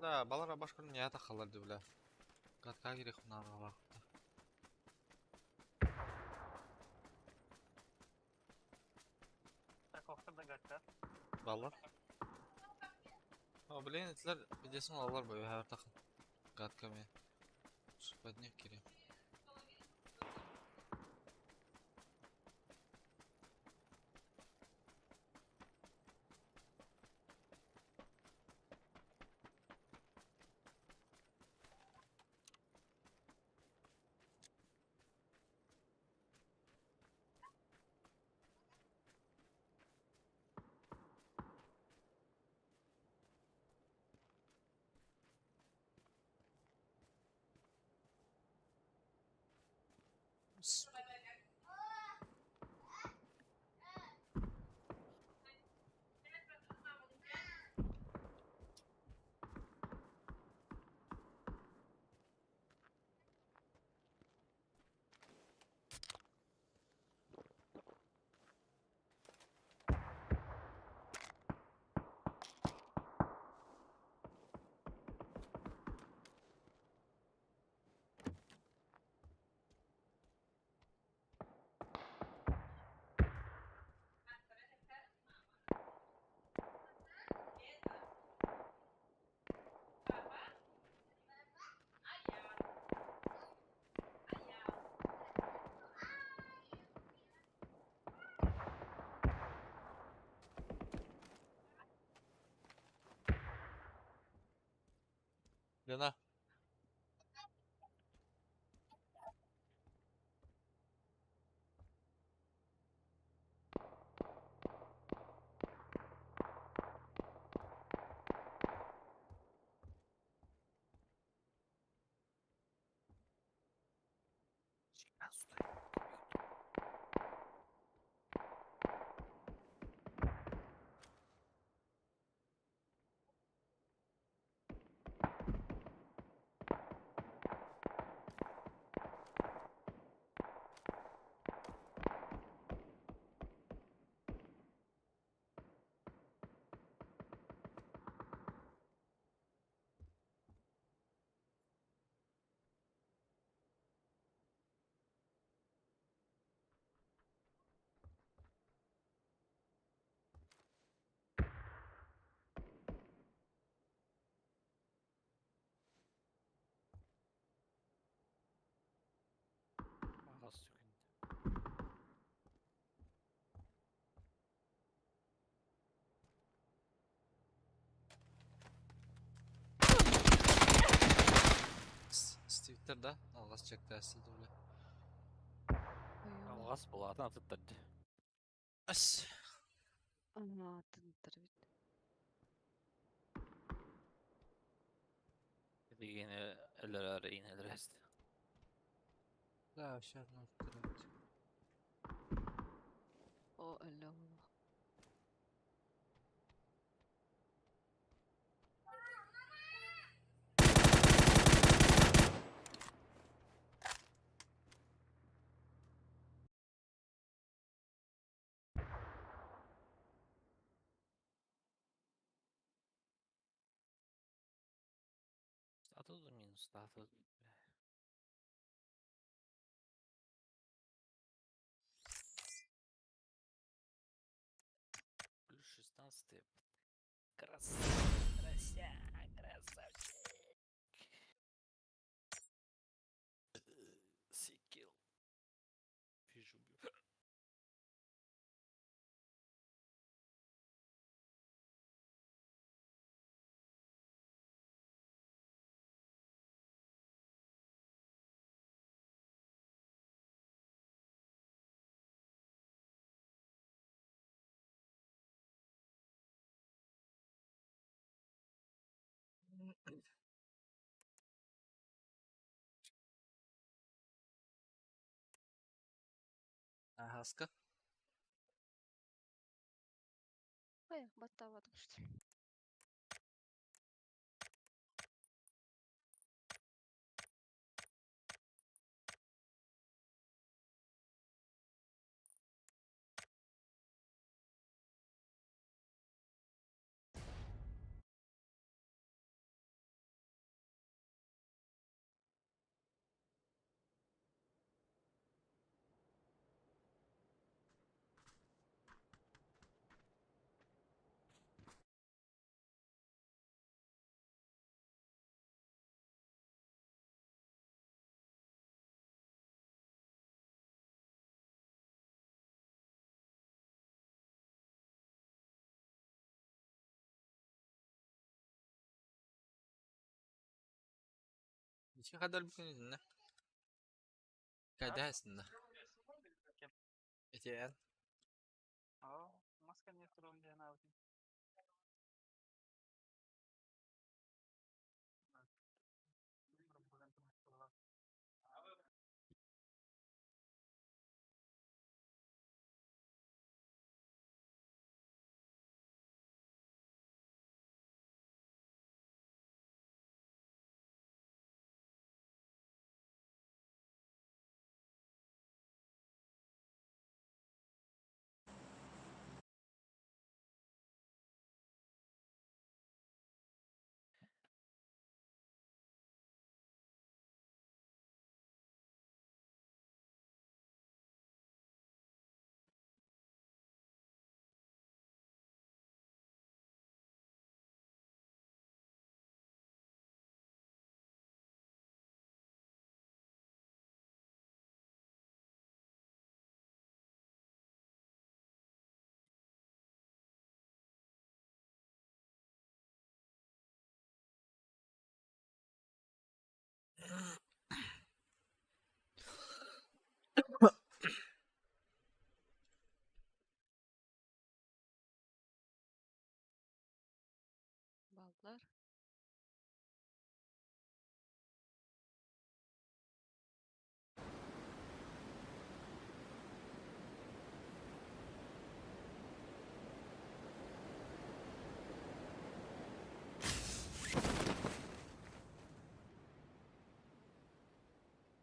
Да, балар башка не атахалар ди, бля. Катка керек хунарга. Так, охтар да гаттар. Балар. О, блин, этлер бидесин алар бу һәр тахын. Катка мен. Подник керек. Лена. Ben sudayım. Az sükun. Твиттер да? Алгас чекте әсілді, бля. Алғас болатын атыттырды. Әс. Ага, тынтыр бит. Yine eller yine rest. Да, вообще одно второе. О, алло. Статус минус статус. Плюс 16. Красавчик, красавчик. Сикил. Вижу. Агаска. Ой, баттабатым что ли. Ичи хадал бүтүн итиннэ. Кайда сынна. Кем? Ити эн. Aa, маска не турун диэн аабытын. Баллар.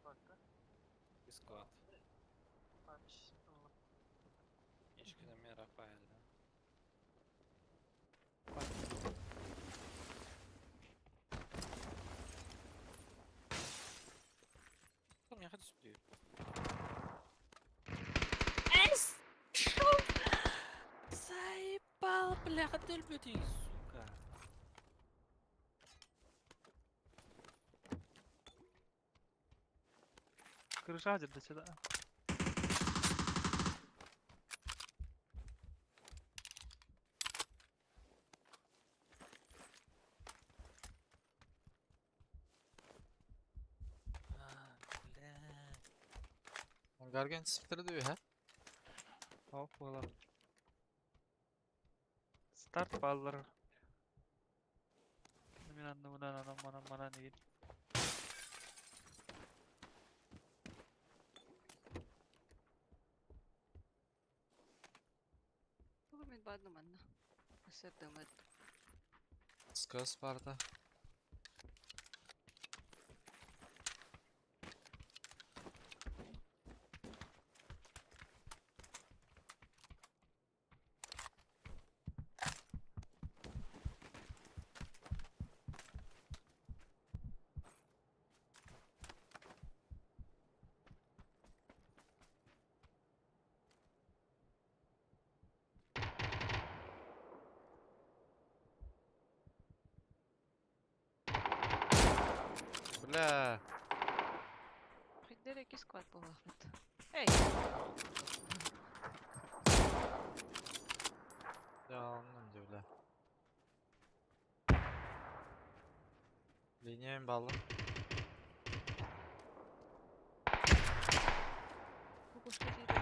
Бакта. Склад. Папиш. Ишкина Рафаэля. Там я хочу сюда. Заебал, бляха, ты любите, сука. Крыша до сюда. А, бля. Гарген спитер дүү ха? Хоп, буолар. Старт баллар. Мин анныбынан анан манан манан игин. Тугу мен баадым манна. Өссө дымыт. Сказ барда. Бля. Хиддер эки склад буолуохпут. Эй! Ya anladım diyor бля. Линия баллы. Кукушка тиийдэ.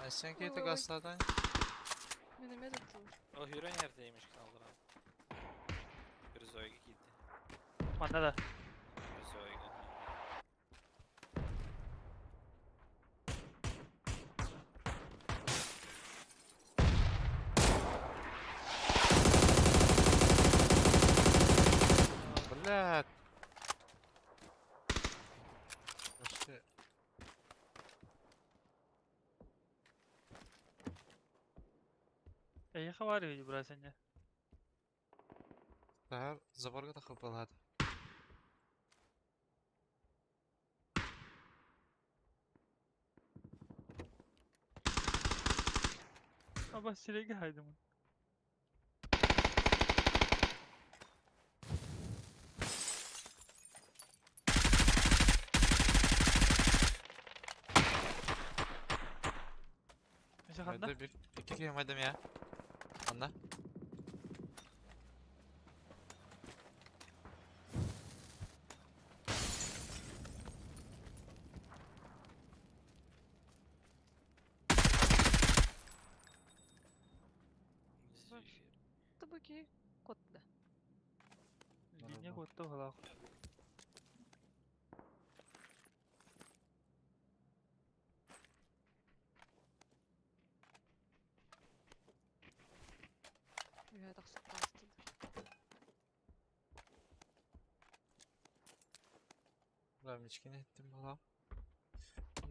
Айсен Ой, кейті ой, ой. гастадан. Мен эмэ туттулар. О, Hero neredeymiş kaldıran? Грызойга кийди. Манна да. Грызойга. Бля. Вообще. Эйиэхэ баар үһү бырасынньа. Тахар заборга тахып балады. Аба сирэйгэ хайдым. Ханна? Майда bir. İki kere mayda ya. Anla. Зефир. Табаки кот да. Линия куотта быһыылаах. Үһэ тахсып таҕыстын. Бля, мичкини иһиттим быһыылаах.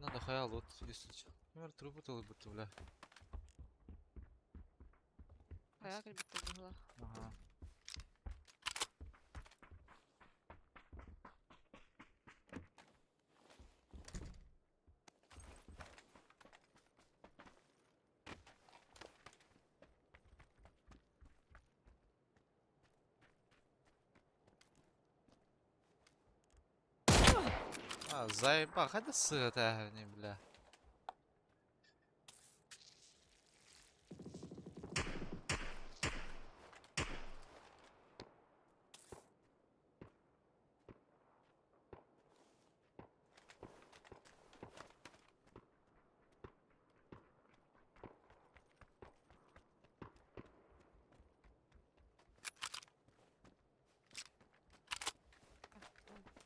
Надо хайа лут, если чё. Ким трубу толуйбут бля. Хайа кэлбиттэр быһыылаах. Ага. А, заеба, хайда сыта, не, бля.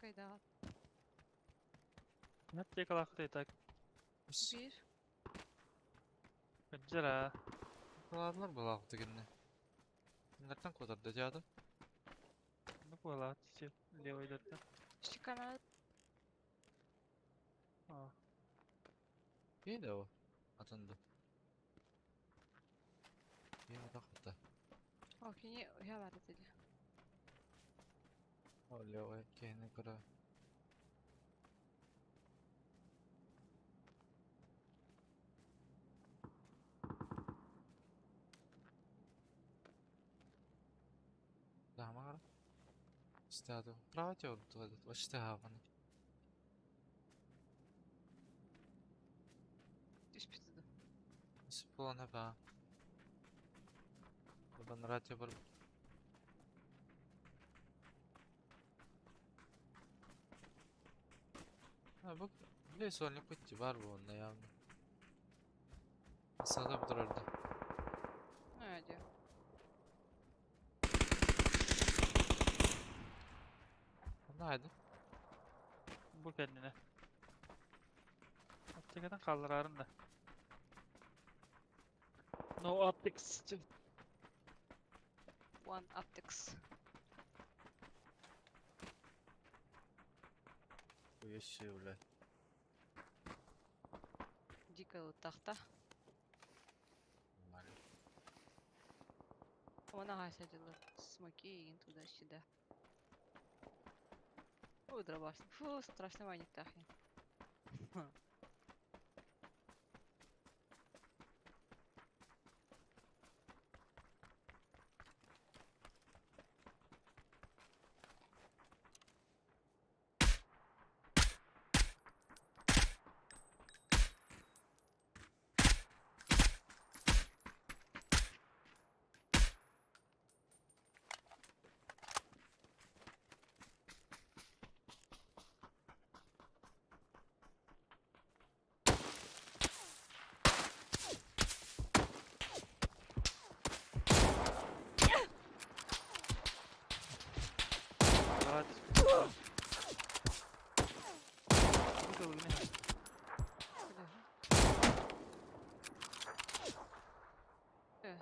Кайдаҕа. Аптекалаахпыт так. Биир. Кырдьар аа. Кыладылар быһыылаах дегенне. Кинилэртэн куотарда дьаады. Ну буолаат левыйдардан. Щекана. Аа. Киһи да о. Атынды. Киһи тахта. О, кини үһэ баар этэ дии. О, левый киһини көрө. Даама Стаду. Право тебе Вообще гаваны. Түспүтэ дуу. Сполана ба. Бан радио бар. А, бу бля, сольник пути бар бу онно явно. Сада бұдырарды. Ээ дии. Онно haydi. Бу кэннинэ. Аптекадан хаалларарын да. No optics. One optics. Уещи, бля. Дико тахта. Нормально. Она сидела. Смоки и туда-сюда. Ой, дробаш. Фу, страшно ванит тахи. Давай. Бу тылыгын Э,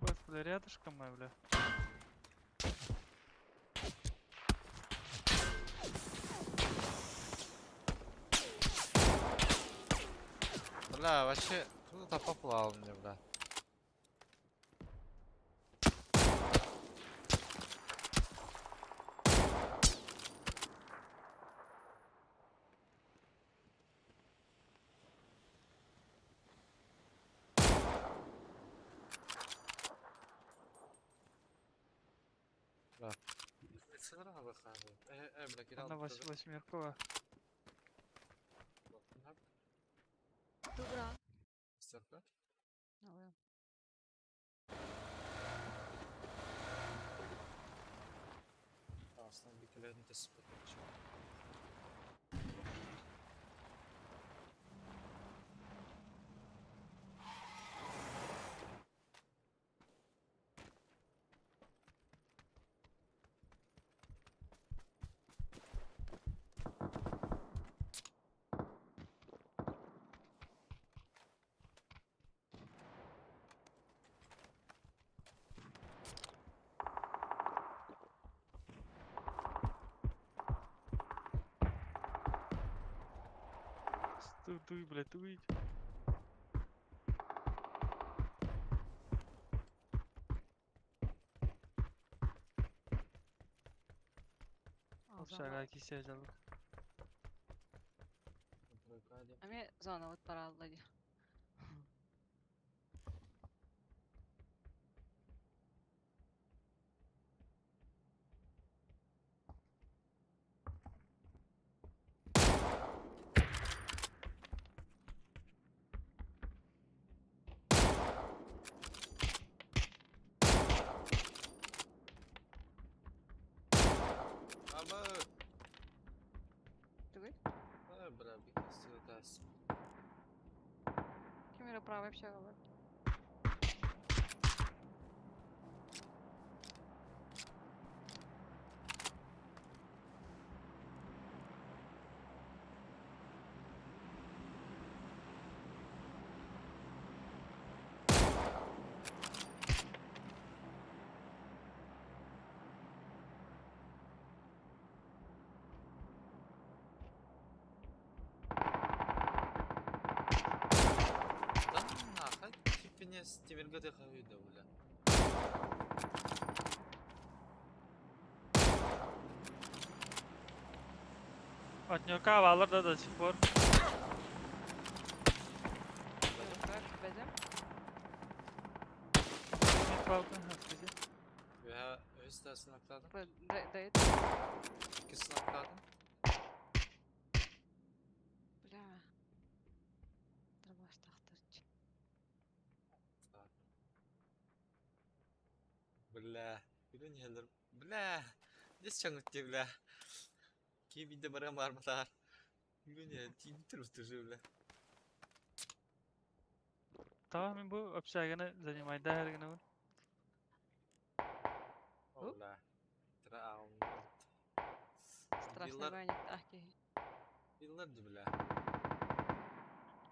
Бас, бля, рядышком мой, бля. Бля, вообще, кто-то поплавал мне, бля. Бля. Она восьмеркова. Да? Алыам. Aslında bir kere de spot Туй, бля, туй. Общага кисе жалып. Ами зона вот паралла ди. Ama Тугуй? Бля, bir kısıtas. Ким эрэ правый общага бар. Да нахай типине темирге де кайда бля. Отнюка валар да до сих пор. Как бедем? Нет палка, отходи. Veya öz dersini akladın. Да, это. İkisini akladın. Бля. Дробаш тахтарч. Бля. Bilin Бля. Здесь чаңыт бля. Кибиде барам барматар. Bilin тиби туру бля. Tamam мен бу общаганы занимай да her gün. Бля. Тра ағым. Страшный ваник ахки. Yıllardı бля.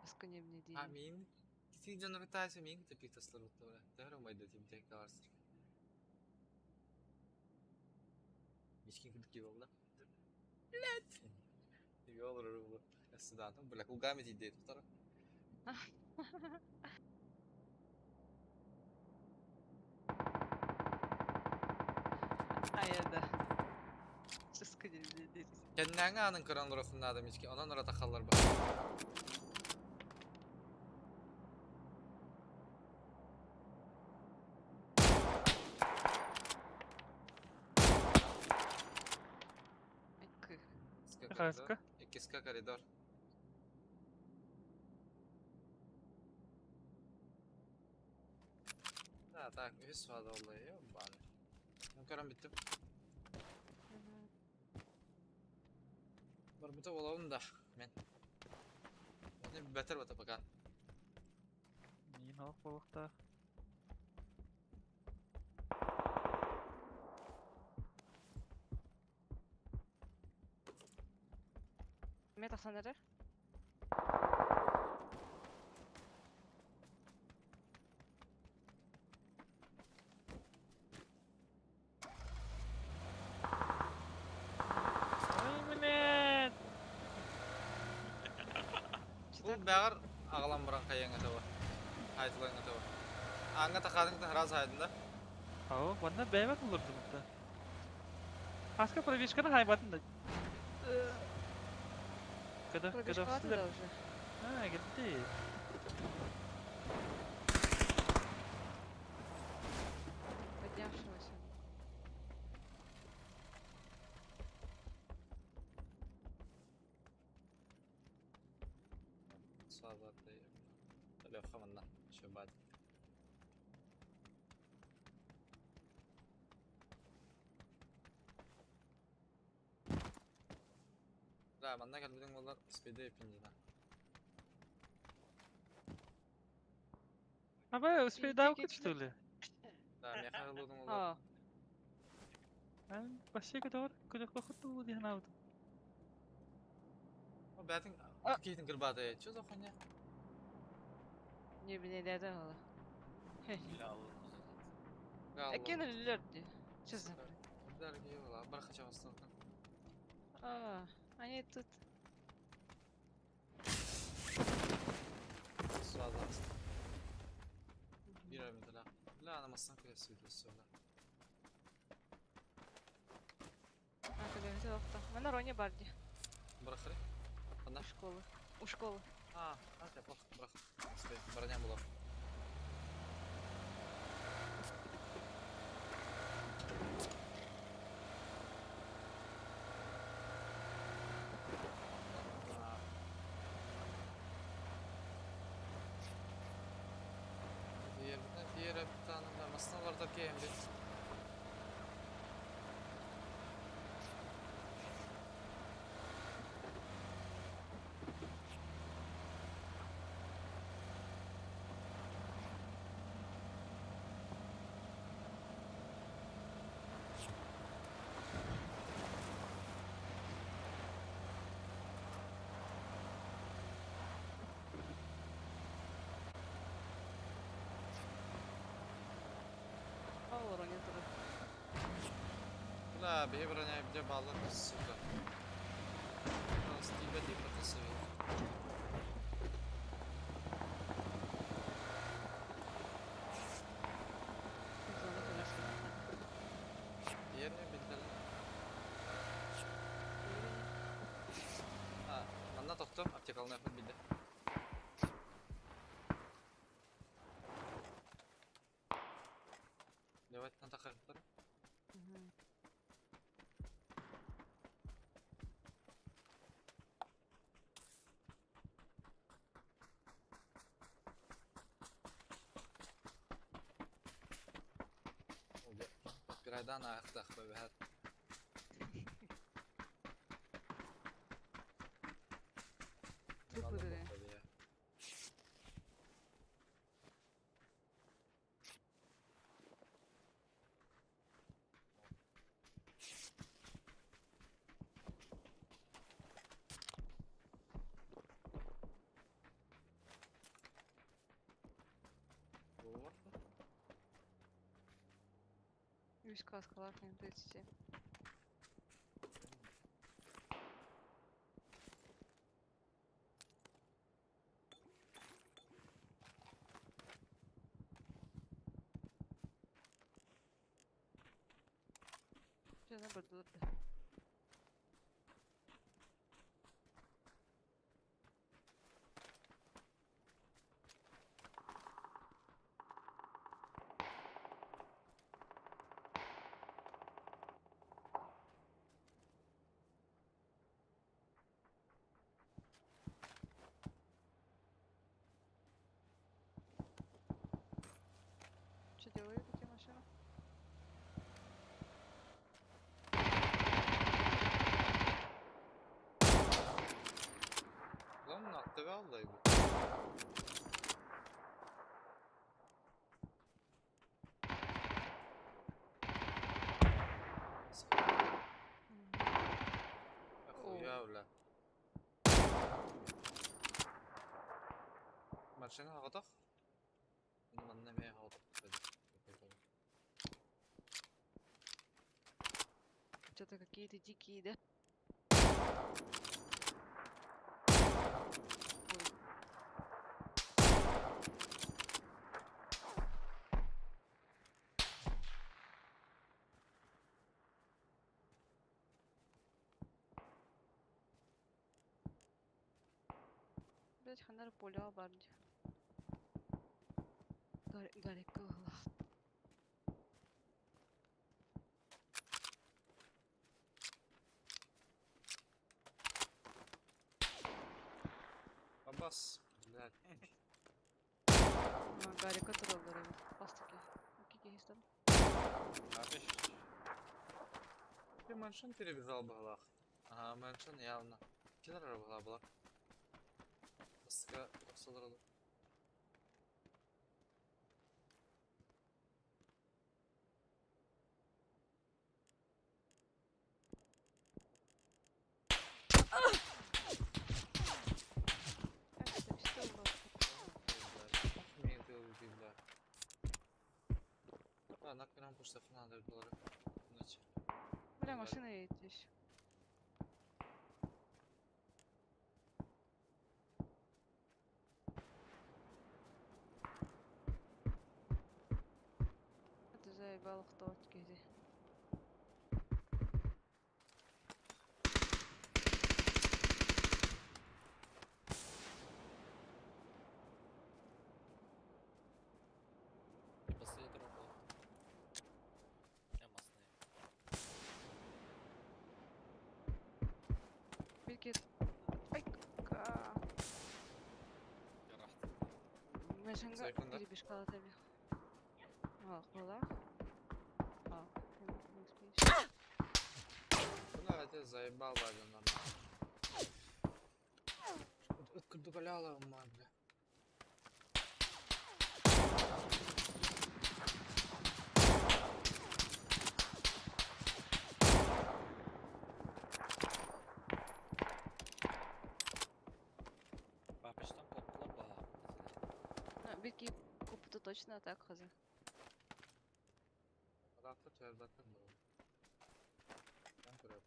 Асканемне А дейм. мин Кити жанрытайся мин тепик таслар бля. Тәһәр умайда тип тек аларсыр. Мишкин кырдык кип бля. Блять. Йолор бу. Эсседатым бля кулгами тиде тутар. А я да. Асканемне дейм. Кеннәңе анын көрән рухында мишки. Онан ора тахаллар ба. Икки. Хаска. Иккиска коридор. Да, так, үс вада олай, баны. Мен көрәм биттим. Бар бу болабын да, мен. Оны бетер бата пока. Нин алып болукта. Ме тахсан эрер? Ой, блядь. Бу бәгәр агалам баран каяңа таба. Айтылаңа таба. Аңа тахадың да раз айдын да. Ау, ванна бәйбәт булырды мында. Хаска пробежканы хайбатын да. Когда Пробежка когда да уже. А, geldi. Поднявшегося. Сабат. Леха манна. Еще бад. Да, манна кэлбитиҥ буоллар спиды пиндина. А вы успедаукать, что ли? Да, меха ылудуҥ буоллар. А, Вообще көтөҕөр көтөхпөххүт дуу диэн аабытым. О, бәтиҥ А. киһитин кырбаата, чё за хуйня? Не биле ола. Бля, алын Галло. Экен өлөрдү. Чё за бред? Дорогие, бархача востоком. А, они тут. Суадас. Bir ömürдүлэ. Бля, ана массан күрәсүйді сөйле. А, когда охта. Мана Рони барди. Барахры? Ана? У школы. У школы. А, а, я плохо, барах. Стой, броня была. Diğer bir tane masnalarda ki Ол Рони турар. Бля, бэйэ броня где баллар, сука. Просто тебе протасовит. Зона конечно. Diğerini bildirin. Ha, манна тохтум, аптекалны yapın bildi. Давайте на тахар. Подпирайдан аяқтақ бәбәт. Трупы да. Үс каскалар 37. Что за бред? Что делают эти машины? Lan attı ve aldı bu. Хуя, бля. Машина готов? Манна ме готов. Что-то какие-то дикие, да? Ой. Блять, ханар поля барди. Гарик Абас, блядь. Гарика тураллар эбит. Хас да киһи. Икки киһи истэн. Папиш. Ты маншин перебежал быһыылаах. Ага, маншин явно. Килер быһыылаах была. Баска охсолор. Это что было? Мен ты бля. А, нахуй пушта надо было. Иначе. Бля, машина едет еще. Это заебал кто киһи. Типа следом был. Я масный. Беги. Ай, ка. Я рахт. Машинга Секунда. перебежала тебе. А, была? А, не успеешь. Бля, ты заебал, Вадя, нормально. Откуда ма, бля. Папиштан котлап баһа. Ну, беги, купу точно так хазы. Рахта төрбәттен был. Ben көрөм.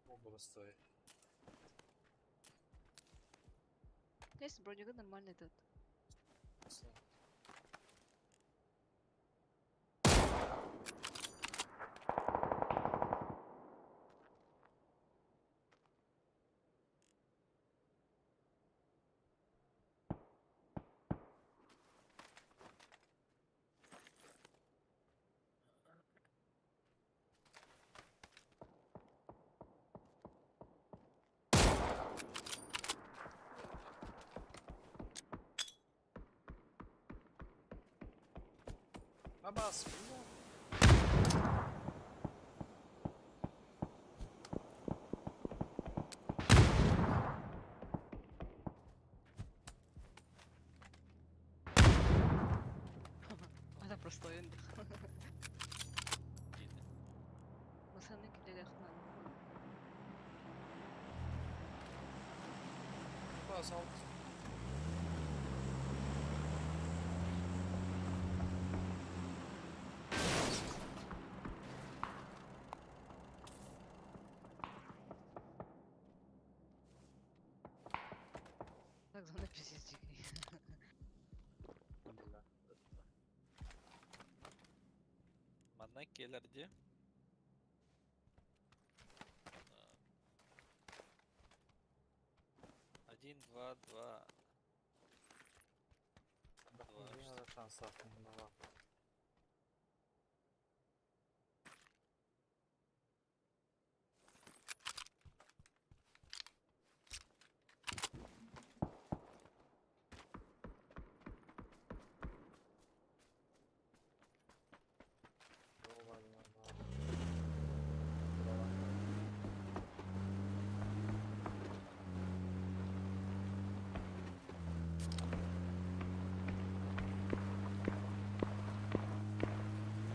Оба стой. Есть броника нормальный тут. Абас, бля. Это простой эндих. Масаны килелех надо. Абас, ал. Так, зона пиздец дикий. Бля. Манна келерди. Один, два, два. Два, Бля, шансов не дала.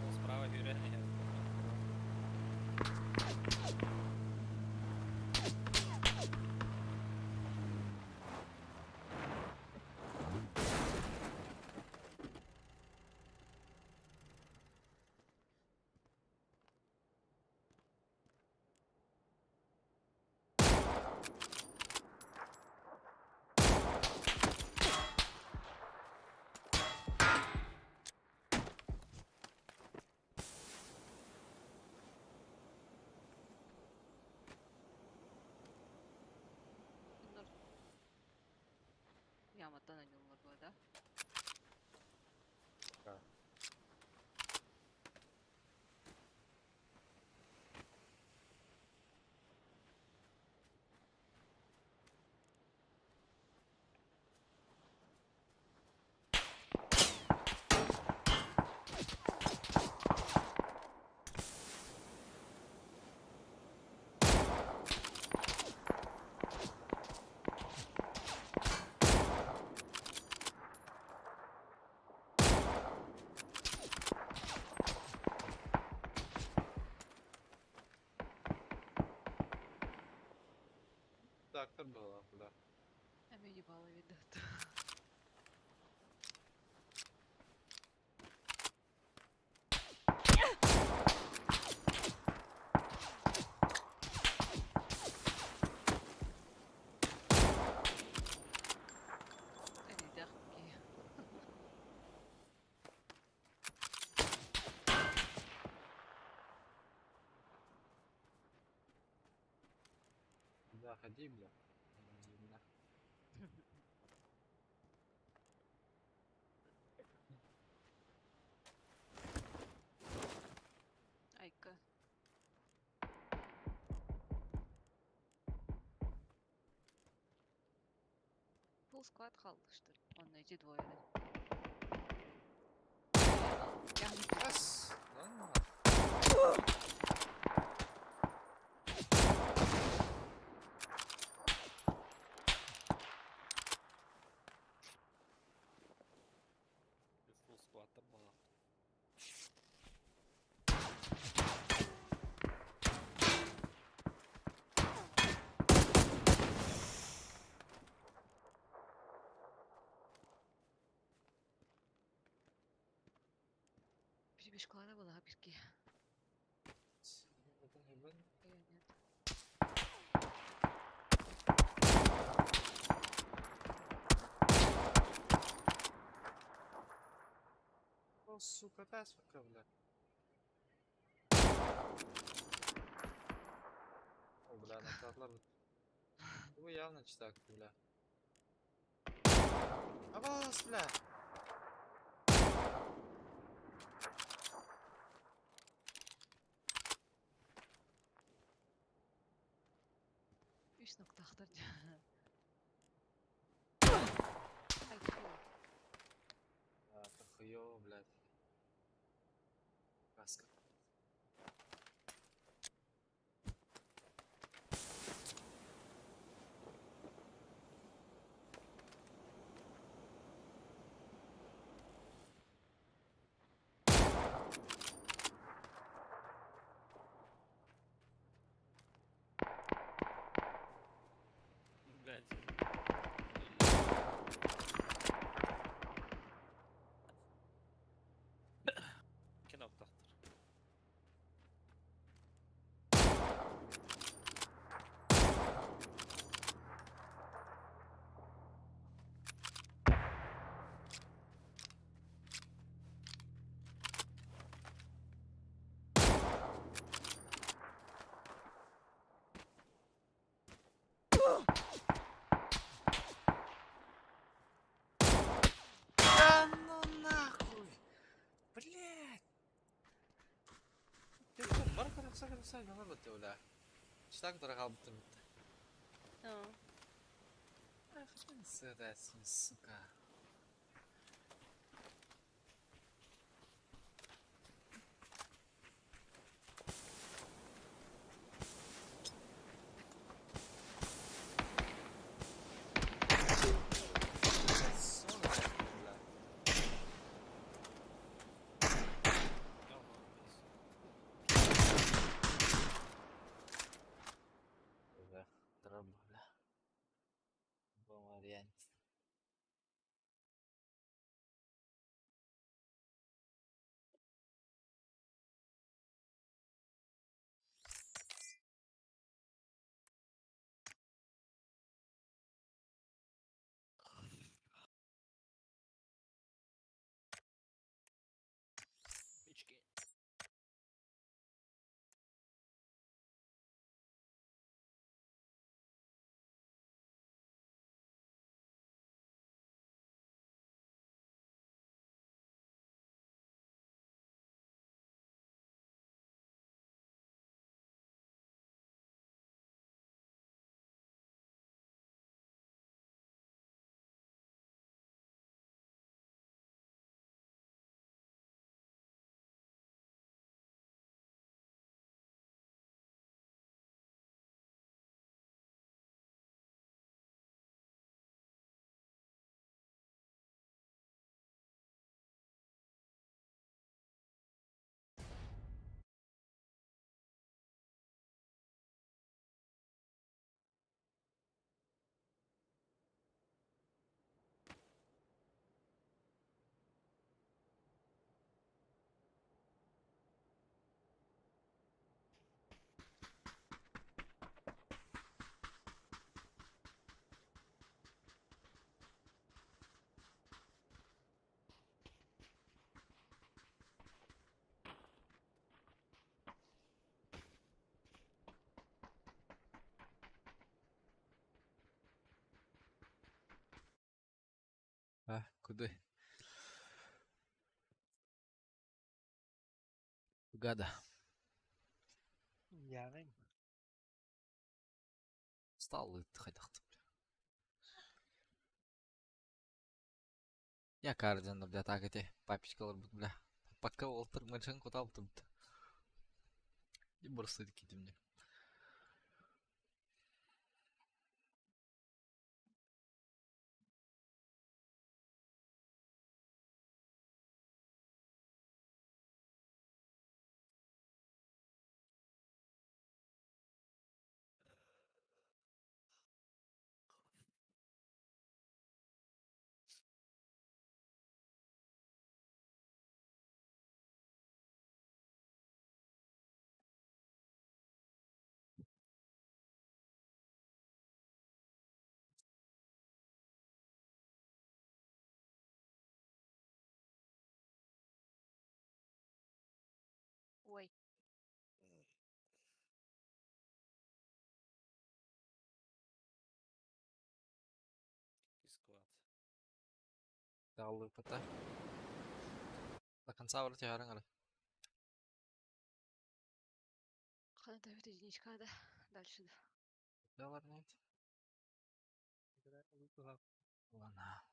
Ол справа юрен. Bunlar Яматтан ойнулар буо да? Да. Читактар была, бля. А меня ебало видно. Заходи, бля. На. Айка. Full squad kaldı işte. Онно ити двое да. Раз. Да. Full squad'da буолар. Перебежкалара была бирки. Или нет? О, сука, опять пока, бля. О, бля, накатlar. Bu явно читак, бля. Абас, бля. Үс ноктахтар. Ай, фу. А, это хуёво, блядь. Каска. Блядь. Кино тахтар. Да ну нахуй! Блядь! Ты что, барка тахса бля. Читак дорога бутым. А. Ах, сука. Блядь, сон, бля. Бля, дроп, бля. В любом варианте. А, куда? Гада. Яҕай. Стал хайдахтым. Я кардиан, бля, так эти папичкалар бут, бля. Пока олтыр мыншын куталтым. И просто кидим мне. Ой, Склад. Далы пота. До конца вроде гарың хана давит единичка, да. Дальше да. Далар нет. Ладно.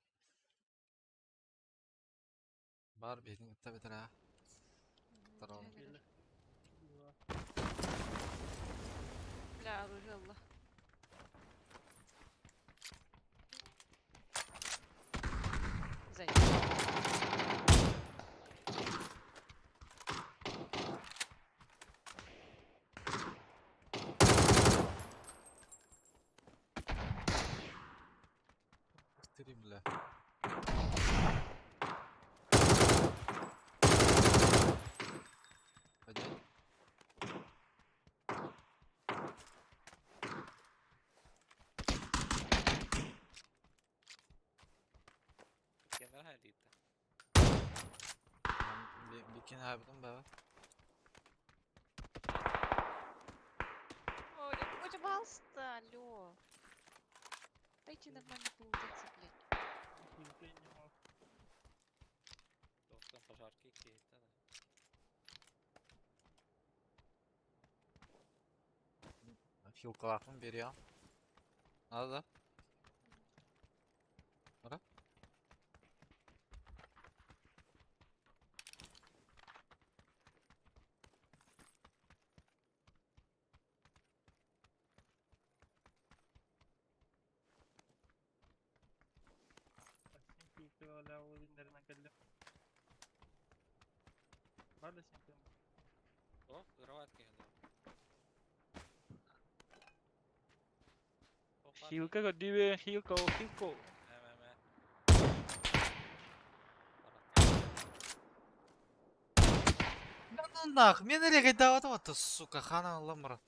Бар бетин кытта бетер Здорово. Бля, оружие Аллах. Зай. Три, бля. Пойдём. Кемер хайдыта. Бикин хайбытым баба. Ой, да пожалуйста, алло. Дайте нормально полутаться, блядь. Тоқтан пожарки кейті. Хилкалахын берем. Надо, да? Ара? О, кроватки генер. Хилка көрдүүбүн, хилко, хилко. Мэ-мэ-мэ. Да ну нах, мен эле дават вот, сука, хана ламра.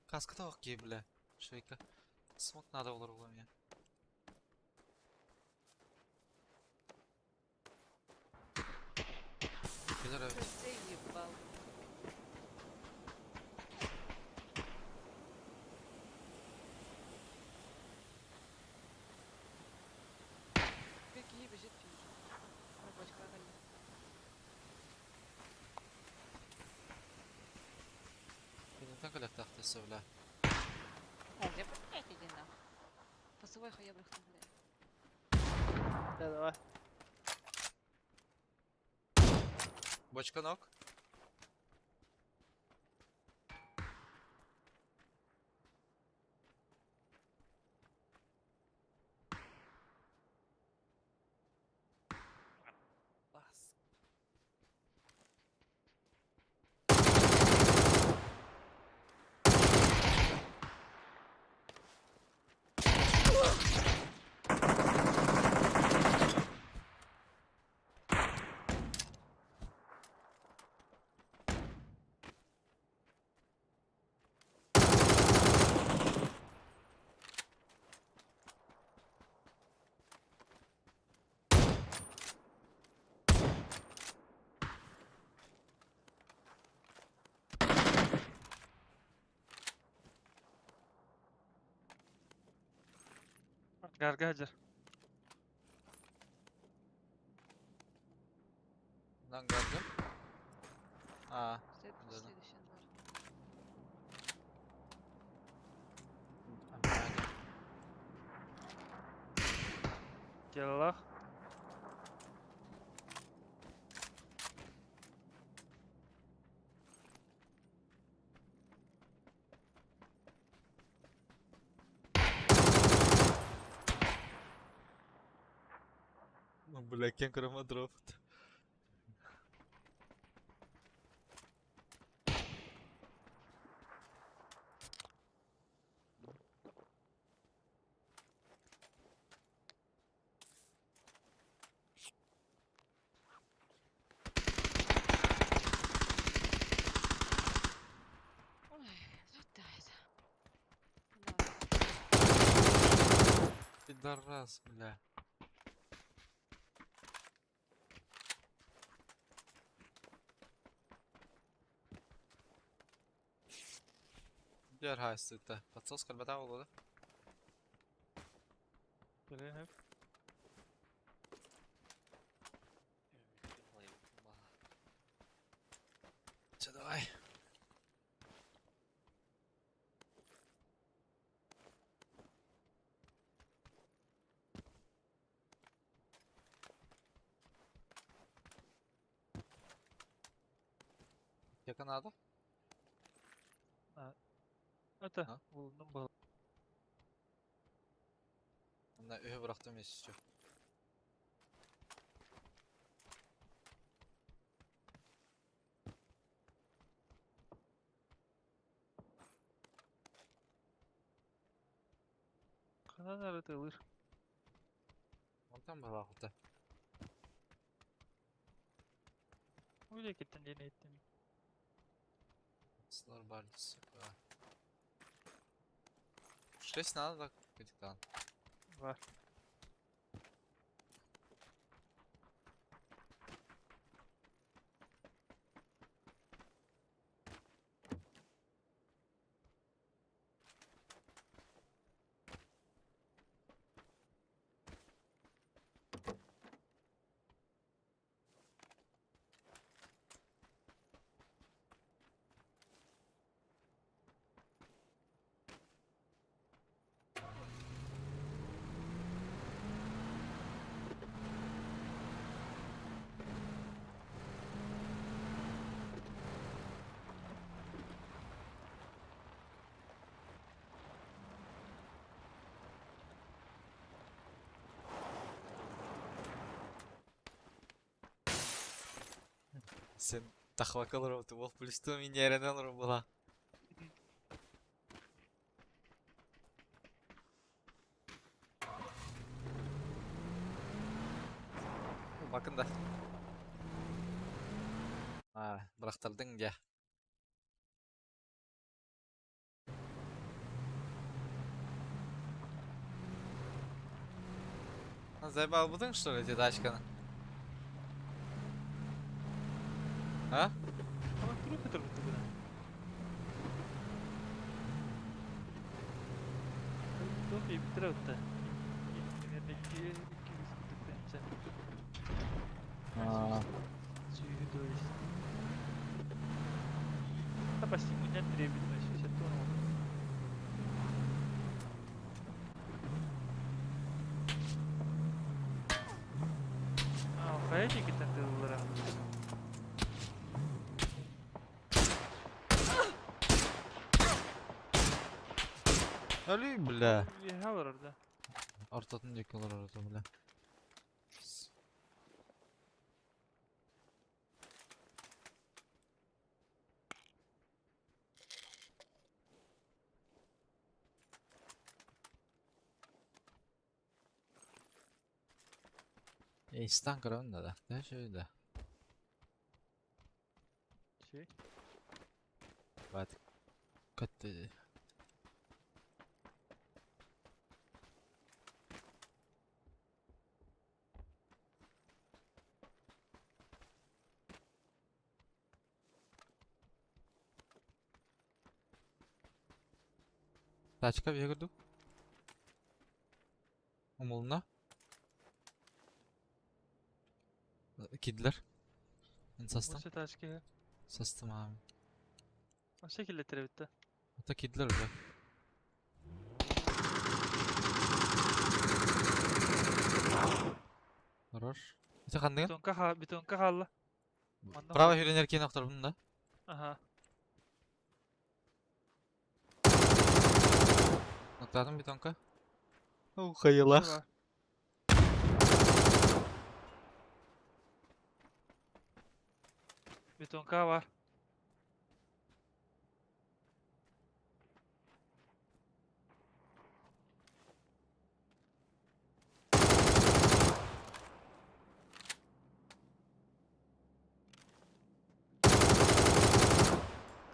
Каска того ки, бля. Швейка. Смок надо было у меня. Пидоры. Ты заебал. Беги, бежит, бежит. Ой, бочка, галли. Кенеттен коллектахтысы, бля. А, где блядь, иди нахуй. Посылай хуябрых там, блядь. Да, давай. Бочка ног. Бас. Гаргажар. Телолаах. Ну, бля, кем крома дроп. Ой, летает. Да. Пидорас, бля. Дер хайсыта. Подсос кальбата болду. Кэлэн эп. Че, давай. Яка надо? Ата, А? булдум бал. Мына өһө бырахтым еще. Ханан арытылыр. Онтан барахта. Уйда кеттен диэн иһиттим. Слар бар, сука. Шесть надо так капитан. Бар. Сен тахвакалар ты бол плюс то минеренен была. Bakın да. А, бырахтардың дя. Заебал будың, что ли, эти тачканы? А? Ama kuru көтөрбүт буна. Топ биттер өттө. Примерно 2 200 күтүктенче. А. Сүйү то есть. Та почти муньян требует на 60 тонн. А, хайди китен тыллара. Али, бля. Яха бар орда. Ортатын декалар орда, бля. Эй, стан көрөмүн да да. Да, шөйдө. Şey. Бат. Көттү. Тачка бегердүк. Умулна. Кидлер. Мен састым. Осы тачка. Састым abi. O şekilde bitti. Ата кидлер бля. Хорош. Ити ханныгын? Бетонка ха бетонка хаалла. Манна Право хүренер киин охторбун да. Аха. Ноктаатым бетонка. Хайылах. Бетонка бар.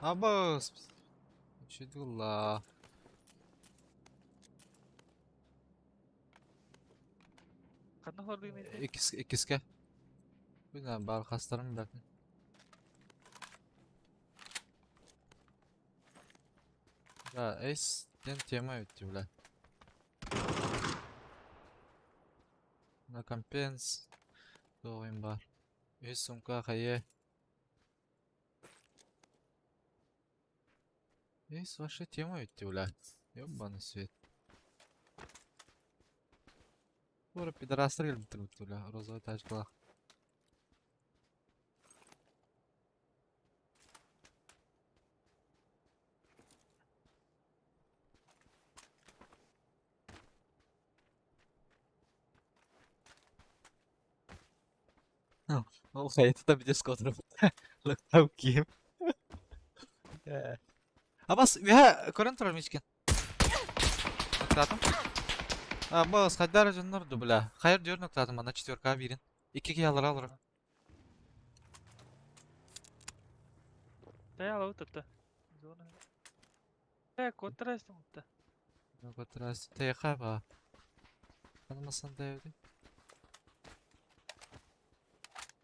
Абас. Чудула. Ханна хордугун ити? Иккис иккиске. Билмэм бар хастарым билбэппин. Да, Ace диэн тема эбит дии, бля. На компенс туох баар. Үһүс сумка хайыай. Ace вообще тема эбит дии, бля. Ёбаный свет. Ура пидорастар кэлбиттэр бутта, бля. Розовый тачкалаах. Ол хайата да бүтэ скотру. Лыктау киим. Абас, үһэ көрөн турар мичкен. Ноктаатым. Абас, хайдар дьоннор ду, бля. Хайыр дьөр ноктаатым, ана четверка биирин. Икки киһи аллара олорор. Таяла утатта. Зона. Э, куоттарайстым утта. Куоттарайс. Тэйэхэ ба. Анамасан тэйэбити.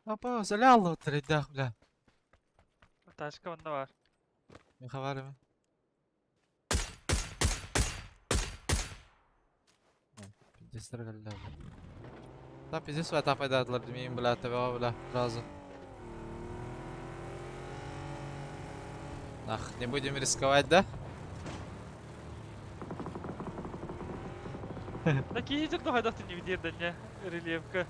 Апа, сәле алла уттар бля. Тачка манна бар. Миха бар эми. Пиздец кэллэ. Та пиздец ва тапайдаатылар димиин бля табаҕа бля сразу. Ах, не будем рисковать, да? Да киһи дьон хайдах түннүбүт диэн рельефка.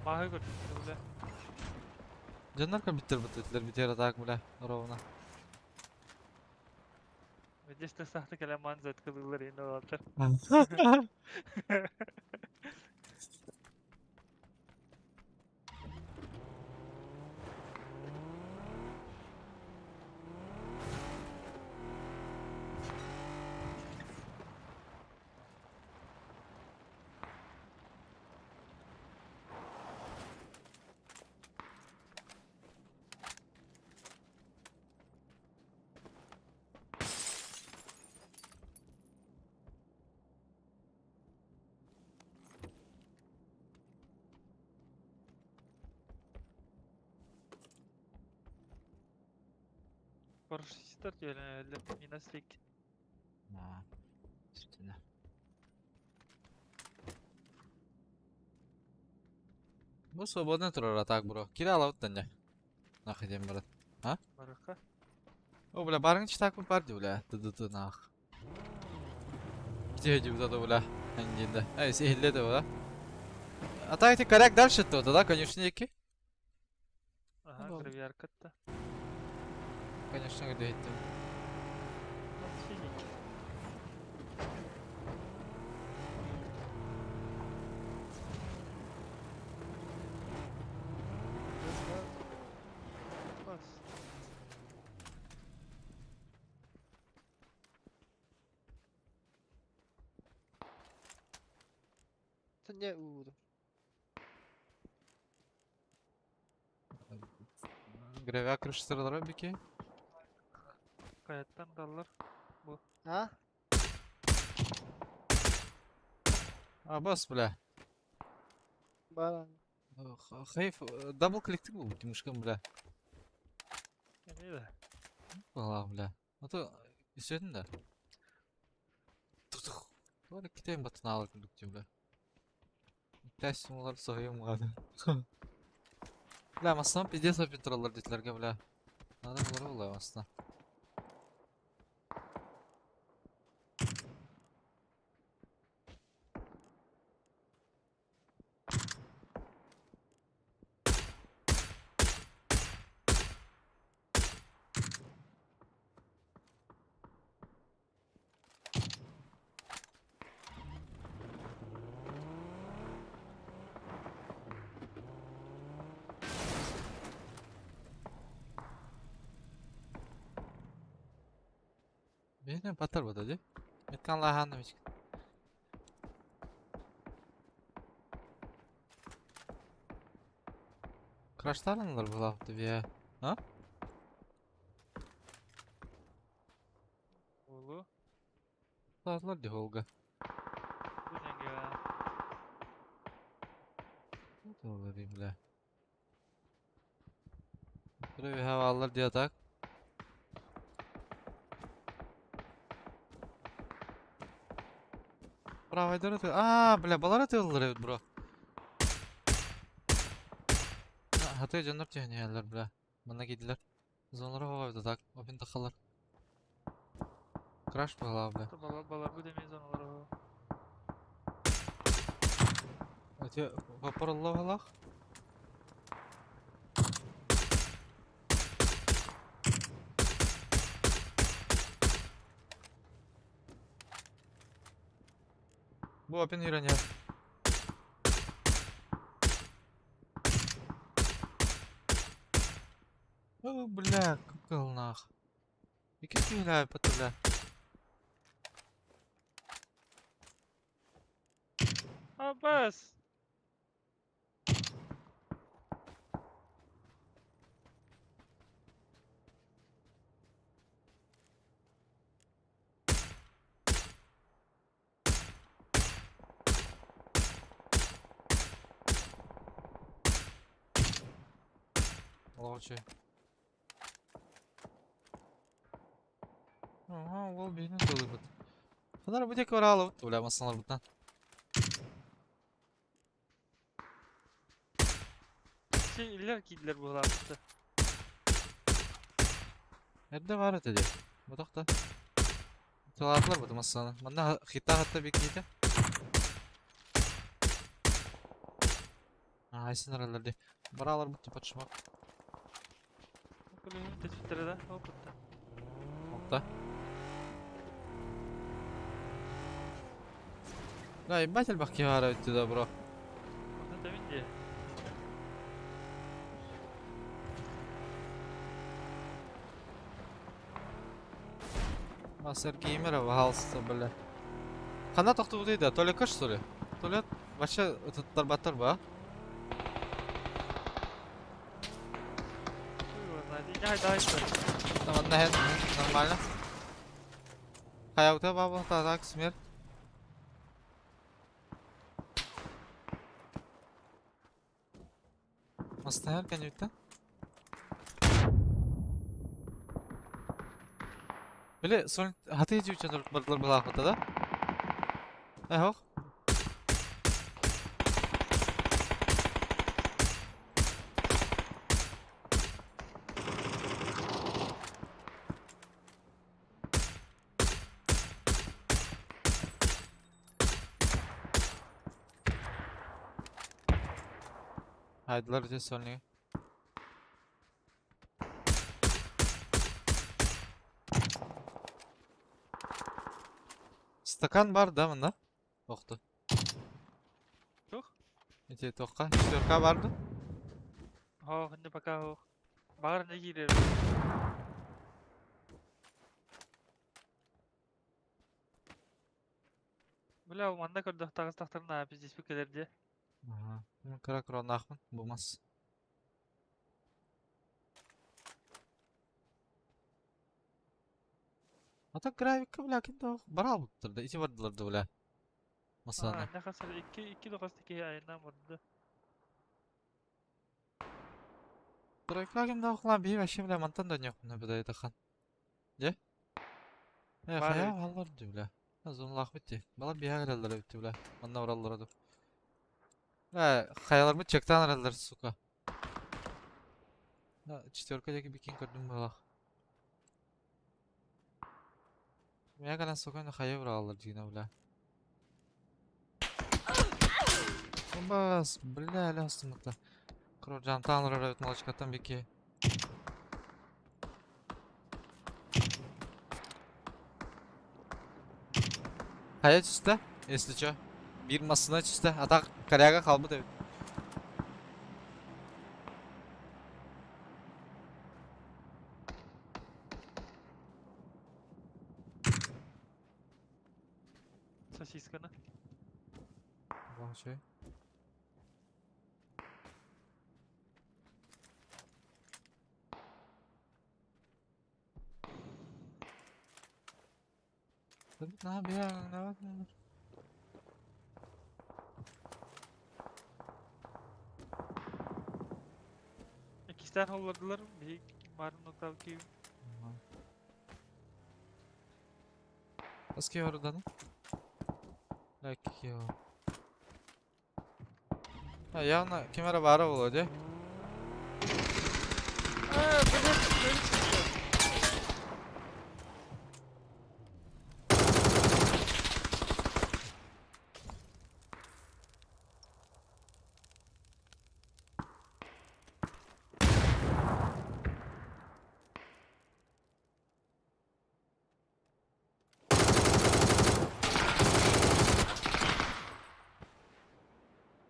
Мааһы көрдүм бля. Дьоннор кэлбиттэр бутутлар битэр атаак бля ровно. Здесь сахты кэлэн маан заткалыылар иин олалтар. Парашютистар диэн минус лик. На. Үстүнэ. Бу свободно турар атак бро. Кире алабыт дэнэ. Нах диэн барат. А? Барыха. О, бля, барың читак бар ди, бля. Ды-ды-ды нах. Где иди вот бля. Эндинде. Эй, сихилле де бля. А так ти коряк дальше то, да, конечно, екі. Ага, гравиаркатта. Конечно, где это. Гравия крышыстыралар бики. Каяттан даллар. Бу. А? А, бас, бля. Баран. Хайф, дабл кликтик был, тимушкам, бля. Не да. Ла, бля. А то үсөтүн да. Тух. Тура китайм батын алыр күндүк бля. Тәс олар союм гады. Бля, масынан пиздец опин туралар детлерге, бля. Надо булар була масына. Бэйэтин батар бата дии. Меткан лааһаан эмичик. Краштарынылар булаапты бия. А? Улу. Саатылар дии холга. Бу дьэҥгэ. Олар бля. Buraya havalar diye tak. Bravo atıyor. Aa бля балар atıyorlar evet bro. Hatay canlar tüyeniyorlar бля. Bana giydiler. Zonlara hava tak. Opin takhalar. Crash бала бля. Балар бу демей зоналар. Öte vapur Allah Allah. Бу опин үйренер. О, бля, кукол нах. Ики бля, бля. Абас! Ловче. Ага, ол бейін толы бұт. Ханар bu tek var alıp бля масалар бұттан. Şey iller giydiler bu hafta. Nerede var ötedi. Bu da. Çalardılar bu masanı. Bana хита hatta bir giydi. Айсын араларды. Баралар бұтты патшымақ. Kulübün tespitleri de hop. Опта. Да, ебать альбах кивара өттү бро. Onu demin diye. Мастер геймера вагалса, бля. Хана тоқту да, Толика что ли? Туалет вообще этот тарбатар ба? Там одна нормально. Хаяута баба, так, смерть. Мастер, конечно. Бile son hatı hiç бардылар была да? Эхох. Haydilar öte sonluyor. Стакан бар да мында? Оқты. Жоқ. Эти тоққа. Четверка барды. Ho, şimdi пока ho. Bağır ne giydiler? Бля, манда көрдөх тағыз тақтарына пиздец келер де. Ага. Мен кыра кыра нахмын. Болмас. А так гравика, бля, ким барал буттырды. Ити бардыларды, бля. Масаны. Не хасыр 2 2 дохастыки айынан болды. Тройка ким да ухлан би вообще, бля, мантан да не бля, это хан. Де? Э, хая аллар ди, бля. Зон битти. Бала биha герелдер битти, бля. Манна ураллар ду. Бля, хаялар бит чектан араллар, сука. Да, четверка деки бикин көрдүм балах. Мия калан сука на хая ураллар дигина, бля. Бас, бля, ля астымыкта. Кро жантан уралар молочкатан бики. Хая чисто, если чё. Bir masına чисто. А так коряга қалбы деп. Сосисканы. Вообще. На, бля, на, на. Иккистээн холлордулар, биһи баарын нуктал киим. Аски ордан. Лайк кио. А явно камера бара боло, де? Аа, блядь, блядь.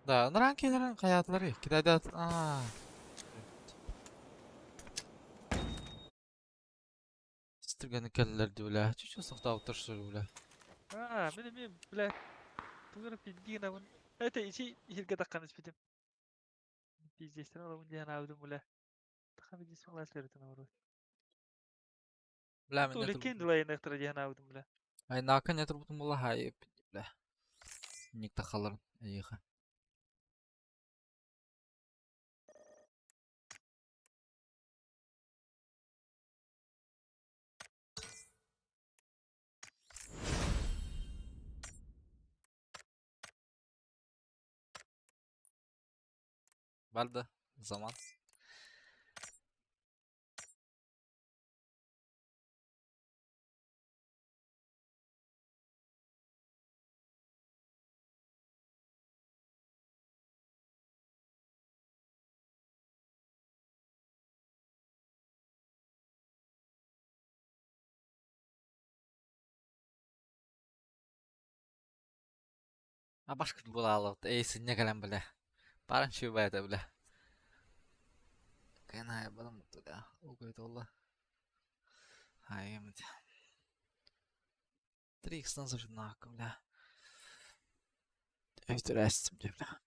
Да, нран каятлары. Кидайда. А. Стырганы келлер бля. Чуть-чуть соқтап тұршы, бля. Аа, мен мен, блядь. Тугары пиздигин абын. Это ичи хирге таккан испитим. Пиздестен алабын диэн абдым, бля. Тахан пиздес малас беретин абыр. Бля, мен Тулекен дулайын ыктыра диэн абдым, бля. Ай, нака не турбутум була хай, бля. Ник тахалар, эйха. Барда zaman. А башка була Эй, синне калам бля. Баран шубайда бля. Кайна балам туда. Угой долла. Хай, мт. 3x назар нахуй, бля. Өйдөрәстим бля.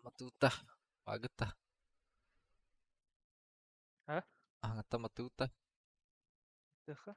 Matuta. Pagata. А? Ага, matuta. Тыха.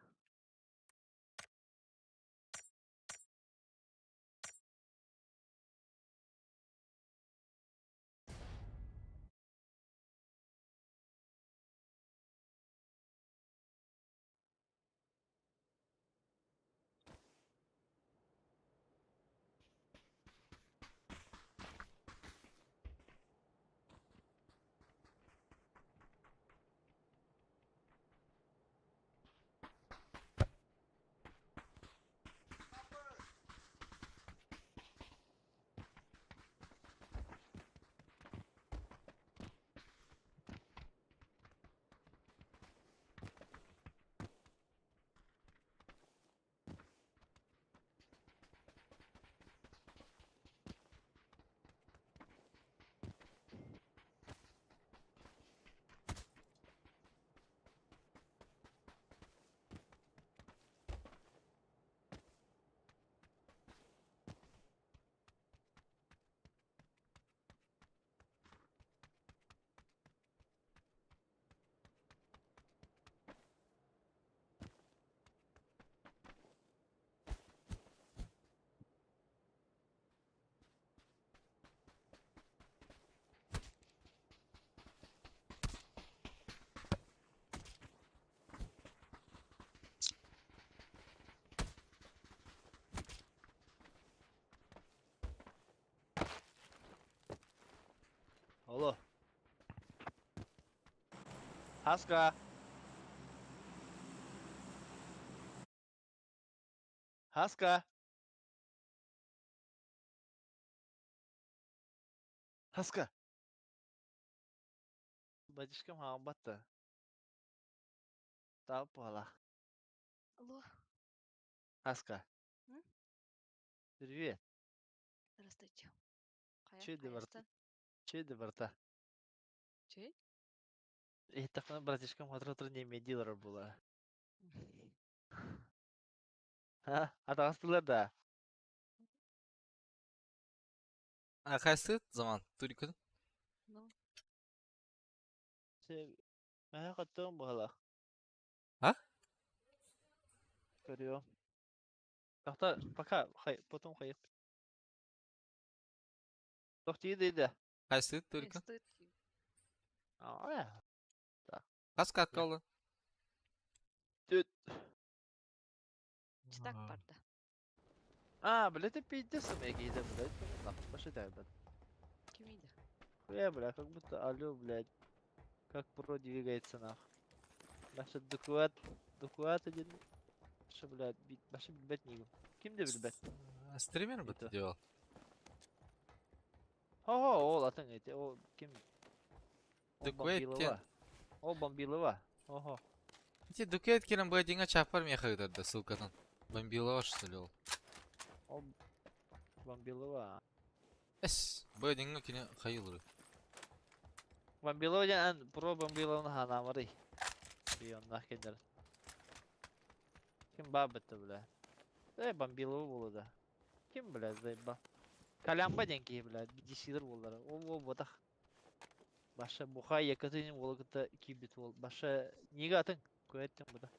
Хаска! Хаска! Хаска! Батюшкам хаамбатта. Таап буолах. Алло. Хаска. М? Привет. Здравствуйте. Хайа, Чей дебарта? хайастан? Чей дебарта? Чей? Иһиттэхпинэ братишкам сотору-сотору немедилер буолар. Ха? Атаҕастыылар да? А хайсы заман турикын? Ну, Мэһэ хоттуом быһалаах. А? Көрүөм. Тохто, пока, хай, потом хайып. Тохтии да. Хайсы турикын? стоит. Аа. Хас каткалды? Түт. Читак барда. А, блядь, ты пиздец у меня блядь. Нахуй, пошли так, блядь. Кимиде? Хуя, бля, как будто алло, блядь. Как про двигается, нахуй. Наша доклад, доклад один. Что, блядь, бит, башы билбэт нигу. Ким де билбэт? Стример бы ты Это. делал? Хо-хо, ол атын эти, ол ким? Ол Докуэт бомбилова. Ол бомбилова. Ого. Ти дукет кирен б динга чапар меха да ссылкадан. Бомбилова что ли ол? Ол бомбилова. Эс, б динга кине хайылыр. Бомбилова ден про бомбилованы ханамары. Бионнах кедер. Ким бабытты, бля? Э, бомбилова болу да. Ким, бля, заеба. Калямба ден ки, бля, BDC-лер боллар. Ол ол ботах. Баша бухай якатын волгыта кибит бол. Баша неге атын? Көйттен бұда.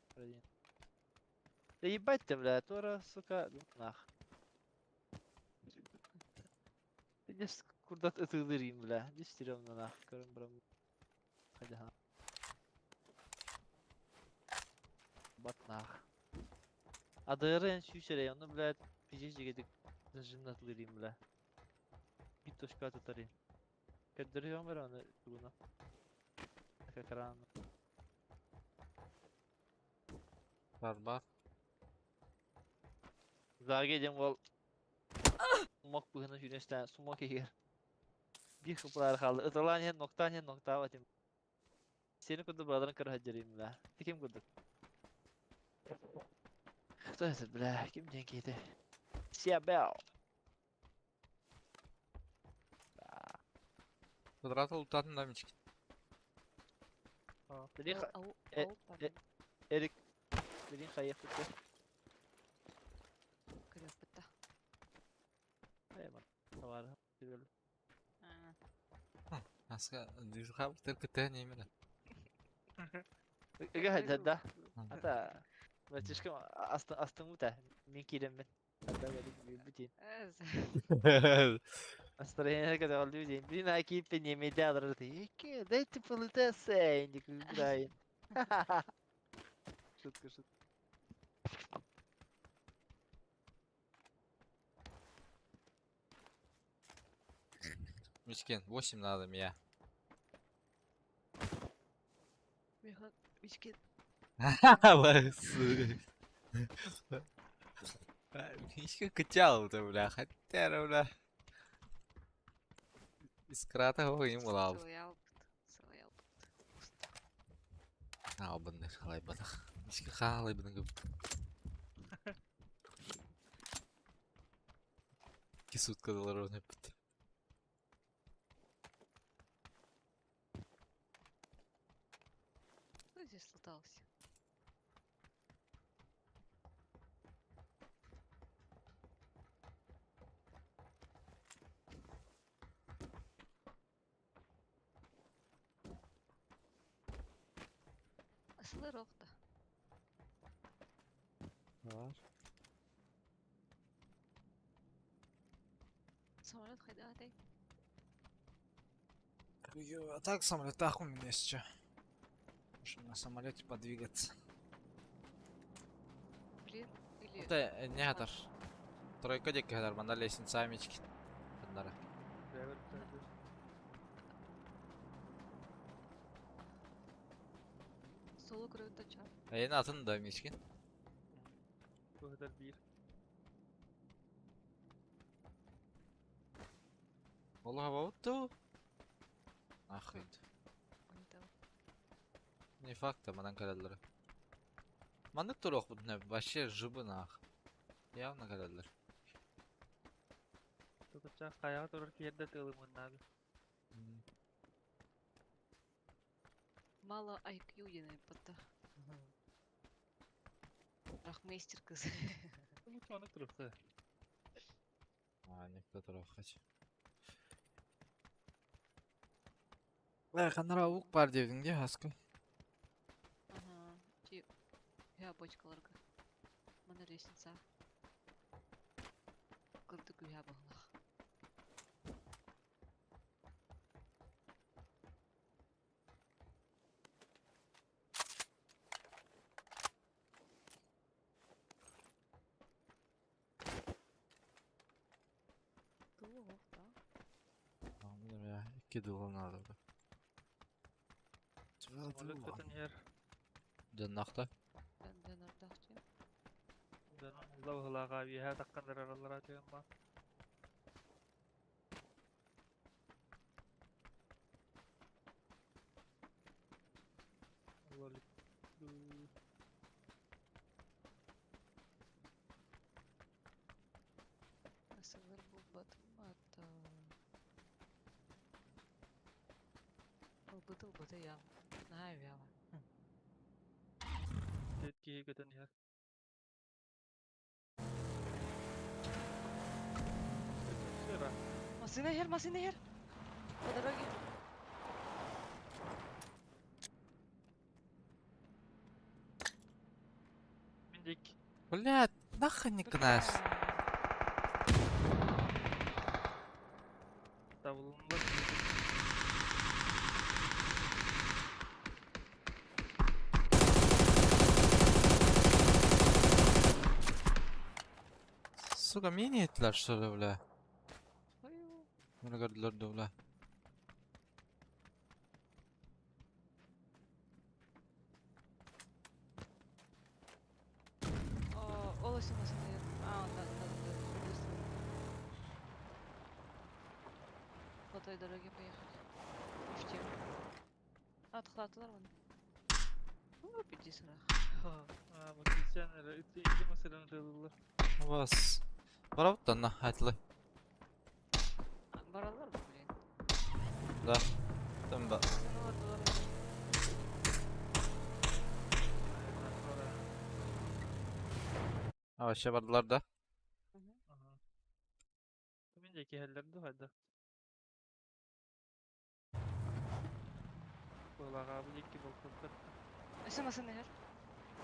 Да ебать ты, бля, тора, сука, ну, нах. Здесь курдат ытыдырим, бля. Здесь стрёмно, нах. Көрім бұрым. Хайда, ха. Бат нах. Адыры сүүсерей, оны, блядь, пиздец жегедік зажимнатылырым, бля. Бит точка атытарым. Көддөрү бер аны тугуна. Экран. Бар бар. Заге дем бол. Сумок быһына жүнестен сумок егер. Bir kıplar kaldı. Ыталан nokta nokta batım. Seni kudu buradan kır hacırayım la. Kim kudu? Кто этот, бля? Ким деньги Сябел. Квадрат ултатын да мички. Блин, Ау, э, ау, барда. Эрик. Блин, хаехты. Көрөк бітті. Эйман. Товар. Аска дижха тыркы тәне именно. Эге да. Ата. Братишкам астын астын бута. Мен кирем мен. Ата бүтін. Настроение когда люди. Блин, а кипи не медиа Ики, дайте полетесе, не кудрай. Шутка, шутка. Мичкен, 8 надо меня. Михан, Мичкен. Ласы. Мичка кытял это, бля, хотя, бля. Искрата им улал. Сылаялбыт. Сылаялбыт. Уста. А, обынны халай бадах. Мичка халай бадах. Кисутка долорона бит. Кто здесь лутался? Асылы рохта. Бар. Самолет хайдатай. А так самолетах у меня сейчас. Можем на самолете подвигаться. Блин, или... Это не хатар. Тройка дек хатар, манда лестница мички. Хатнара. Соло көрөбүт да чаа. Эйин атын да Мишкин. Быһытар биир. Олох абабыт дуу? Нахуй. Не факт, манан кэлэллэр. Маннык туруохпут вообще жыбы нах. Явно кэлэллэр. Тутуччаах хайаҕа турар киһирдэ тыалымыннаабы. Мало IQ диэн айбатта. Рахмейстер кыз. Лучше ону туруохта. А, никто туруоххач. Э, ханара ук бар дедиң де, хаска. Ага. Ти я бочкаларга. Мана лестница. Кырдык үйә бағлах. Туох да? Амын я, икки дылын алды. Самолет көтөн иһэр. Дьоннохто. Дьонордоох Дьон улла быһылааҕа үөһээ таххан эрэр тыамма. Лолик. СЛР булбатым ата. Ылбыт ылбыты ям. Наһаа үһэҕэ. Тет киһи көтөн иһэр. Сыра. Машина иһэр, машина иһэр! По дороге. Мин диэки. Блядь, нахуй не кнас. Табылыннар. Сука, мини этилэр что ли, бля? Ой, Мені көрдүлөр да, бля. О, ол өсө машина иһэр. А, да, да, да, да. По той дороге поехали. В тему. А, тохтаатылар оны. О, пиздец сырах. А, мотивация эрэ. Ити ити масыраны тыалылар. Вас. Барабыт да, на, айтылы. Баралар бу, блин. Да. Там ба. Машиналар дулар. А, вообще бардылар да. Ага. Мин диэки иһэллэр дуу хайда? Быһылааҕа диэки болкуттар. Өсө машина иһэр.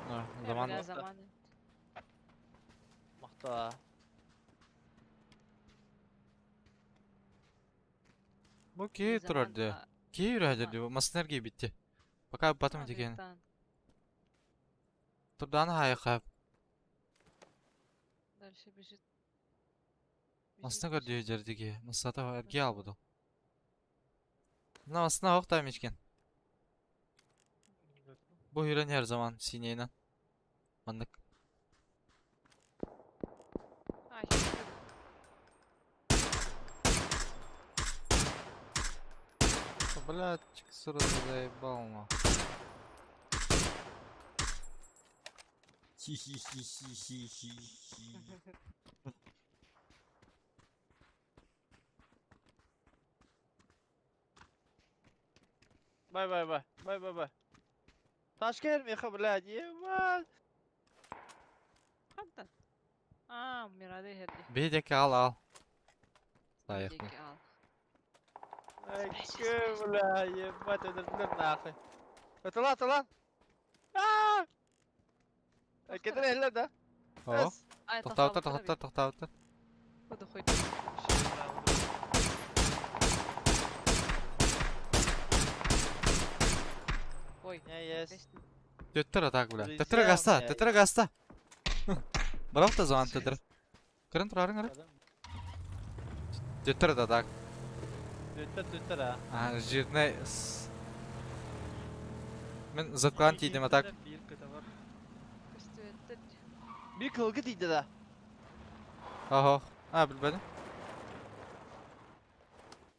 А, Э, заман. бля, заман. Махта. Бу кии турар де. Кии үрәдер де. Маснерги битти. Пока потом деген. Турдан хайха. Дальше бежит. Масна көрдү жердиги. Масата эрге албыды. Мына масна ок мичкен. Бу үрен her zaman синейнен. Маннык. А, хер. Блядь, сразу заебал на. Хи-хи-хи-хи-хи-хи. Бай бай бай. Бай бай бай. Ташкер меха, блядь, ебать. Хантан. А, Мирады иһэрди. Бейдеки ал ал. Сайык. Диэки ал. Ай, Спрячься, кö, спрячься. бля, ебать, өлөрдүлөр нахуй. Атылан, атылан. Аа! Кетер эллер да. О. Эс. Ай, Токтоптор, токтоптор, токтоптор. Куда хоть. Ой. Не есть. Төттөр атак бля. Друзья Төттөр у гаста, меня төттөр гаста. Барап та зван төттөр. Кырын турарың ара. Төттөр атак. Төттөр, төттөр, а. А, жирный. Мен заклан тиийдим а так. Биир кытавар. Көстүөттөр. Биир кылгы тиийдэ да. Охо. А, билбэтим.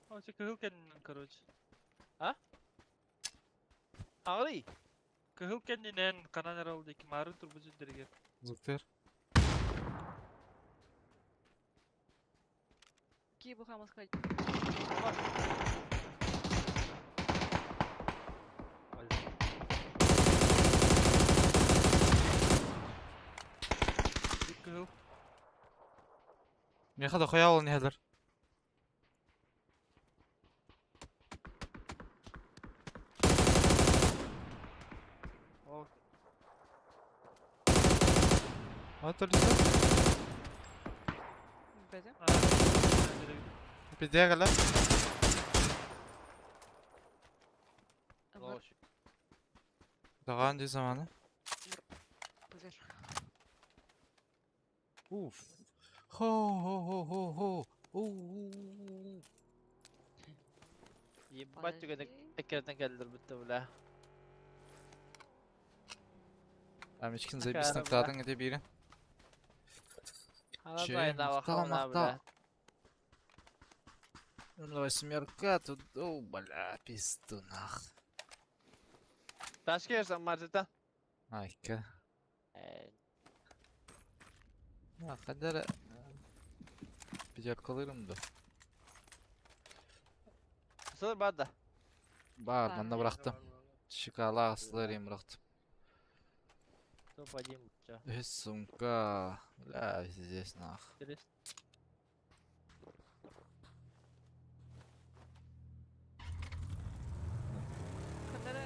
Оче кыһыл кэннинэн, короче. Аҕырый. Кыһыл кэннинэн ханан эрэ ол диэки маарын турбут сирдэригэр. Звуктар. Ки бу хамаска Биир кыһыл. Миэхэ да хойа ол иһэлэр. Ол Вот өлүсэ. билбэтим. А, Пиздея кэлэ. Ымыр Даҕаан дии заманы. билэр. Уф. Хо-хо-хо-хо-хо. У-у-у. Ебать түгэнэ Подожди. эккирэтэн кэллэр бүтте бля. Амичкин заебись Акаары, бля. наклаадаҥ ити биирин. Ана Че, дайна махтал, бахана махтал. бля. Ну, восьмерка тут, о, бля, пизду нах. Ташка yersen marketten. Айка. Э, А, хадара. Пятеркалырым да. Сылыр бар да. Бар, Бар. манна бырахтым. Шикала астылар бырахтым. Топ один. Чё? Үс сумка. Бля, здесь нах. Интересно. Ханара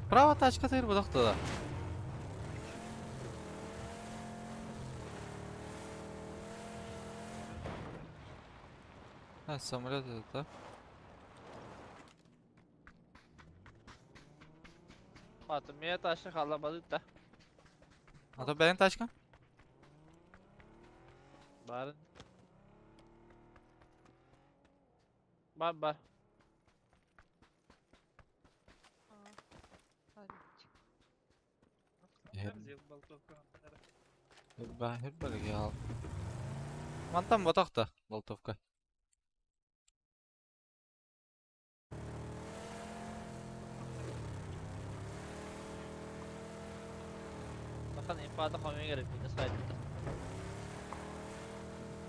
Право тачка тыыр будахты да. А, самолет это, да? Батым я taşı kalamadık da. А то бэйэн тачка? Барın. Бар бар. Хөрбә, хөрбәлеге ал. Мантан ботахта, болтовка. Bakın infada koymaya gerek yok. Nasıl kaydetti?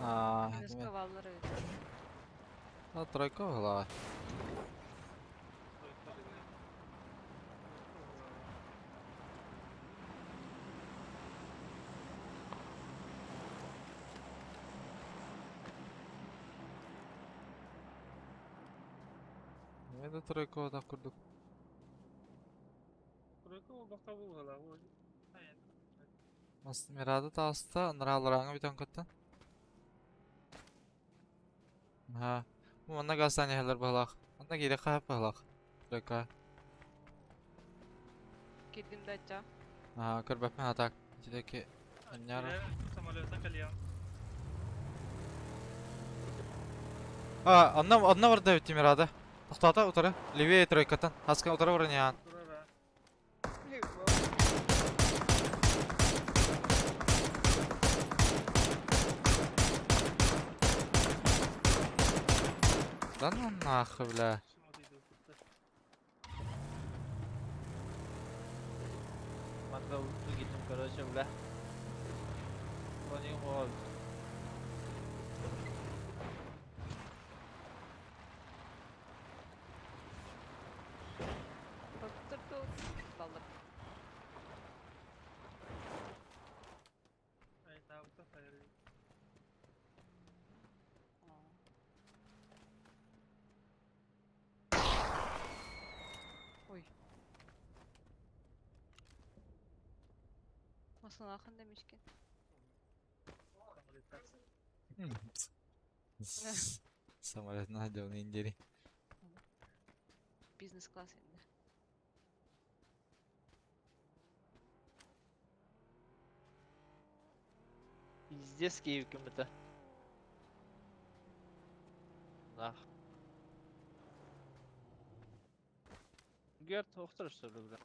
А, Минуска баллар эбит. А, тройка была. Это тройка так курдук. Мирада тааста, ныралараңа бүтэн көттөн. Ха. Манна гастан яһалар баһалаах. Манна киирэ хаап баһалаах. Тройка. Кирдим да ача. Аа, көрбөппүн атак. Итидеки анньара. Самолеттан кальян. А, онно онно барда бүттү Мирада. Тохтоото утары. Левее тройкаттан. Хаска утары баран яан. Турара. Да ну нахуй, бля. Манга утtu gittim короче бля. Бронигым оҕо. Баптыр баллар. Ой. Масыналаахын да мишкин. Самолет надел индири. Бизнес-класс инде. Пиздец Киев кемете. Нах. Герт охтор что ли, бля?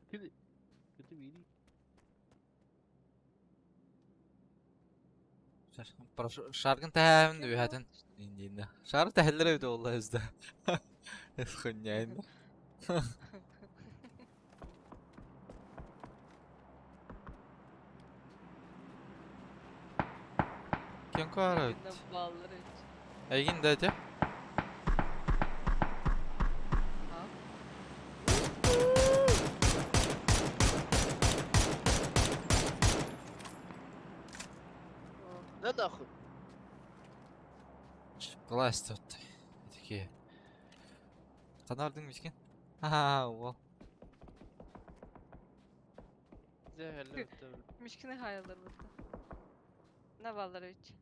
Кыды. Кыды били. Шаргын тэһээмин үһэтин индиинэ. Шар тэһэллэр эбит буолла өзде. Хуйня инде. Кем каарабыт? Баллар эбит. Эйигин да этэ? Да нахуй. Класс тут. Такие. Ханардың мискин? Ха, уол. Мишкини хаялар бутта. На баллар эбит.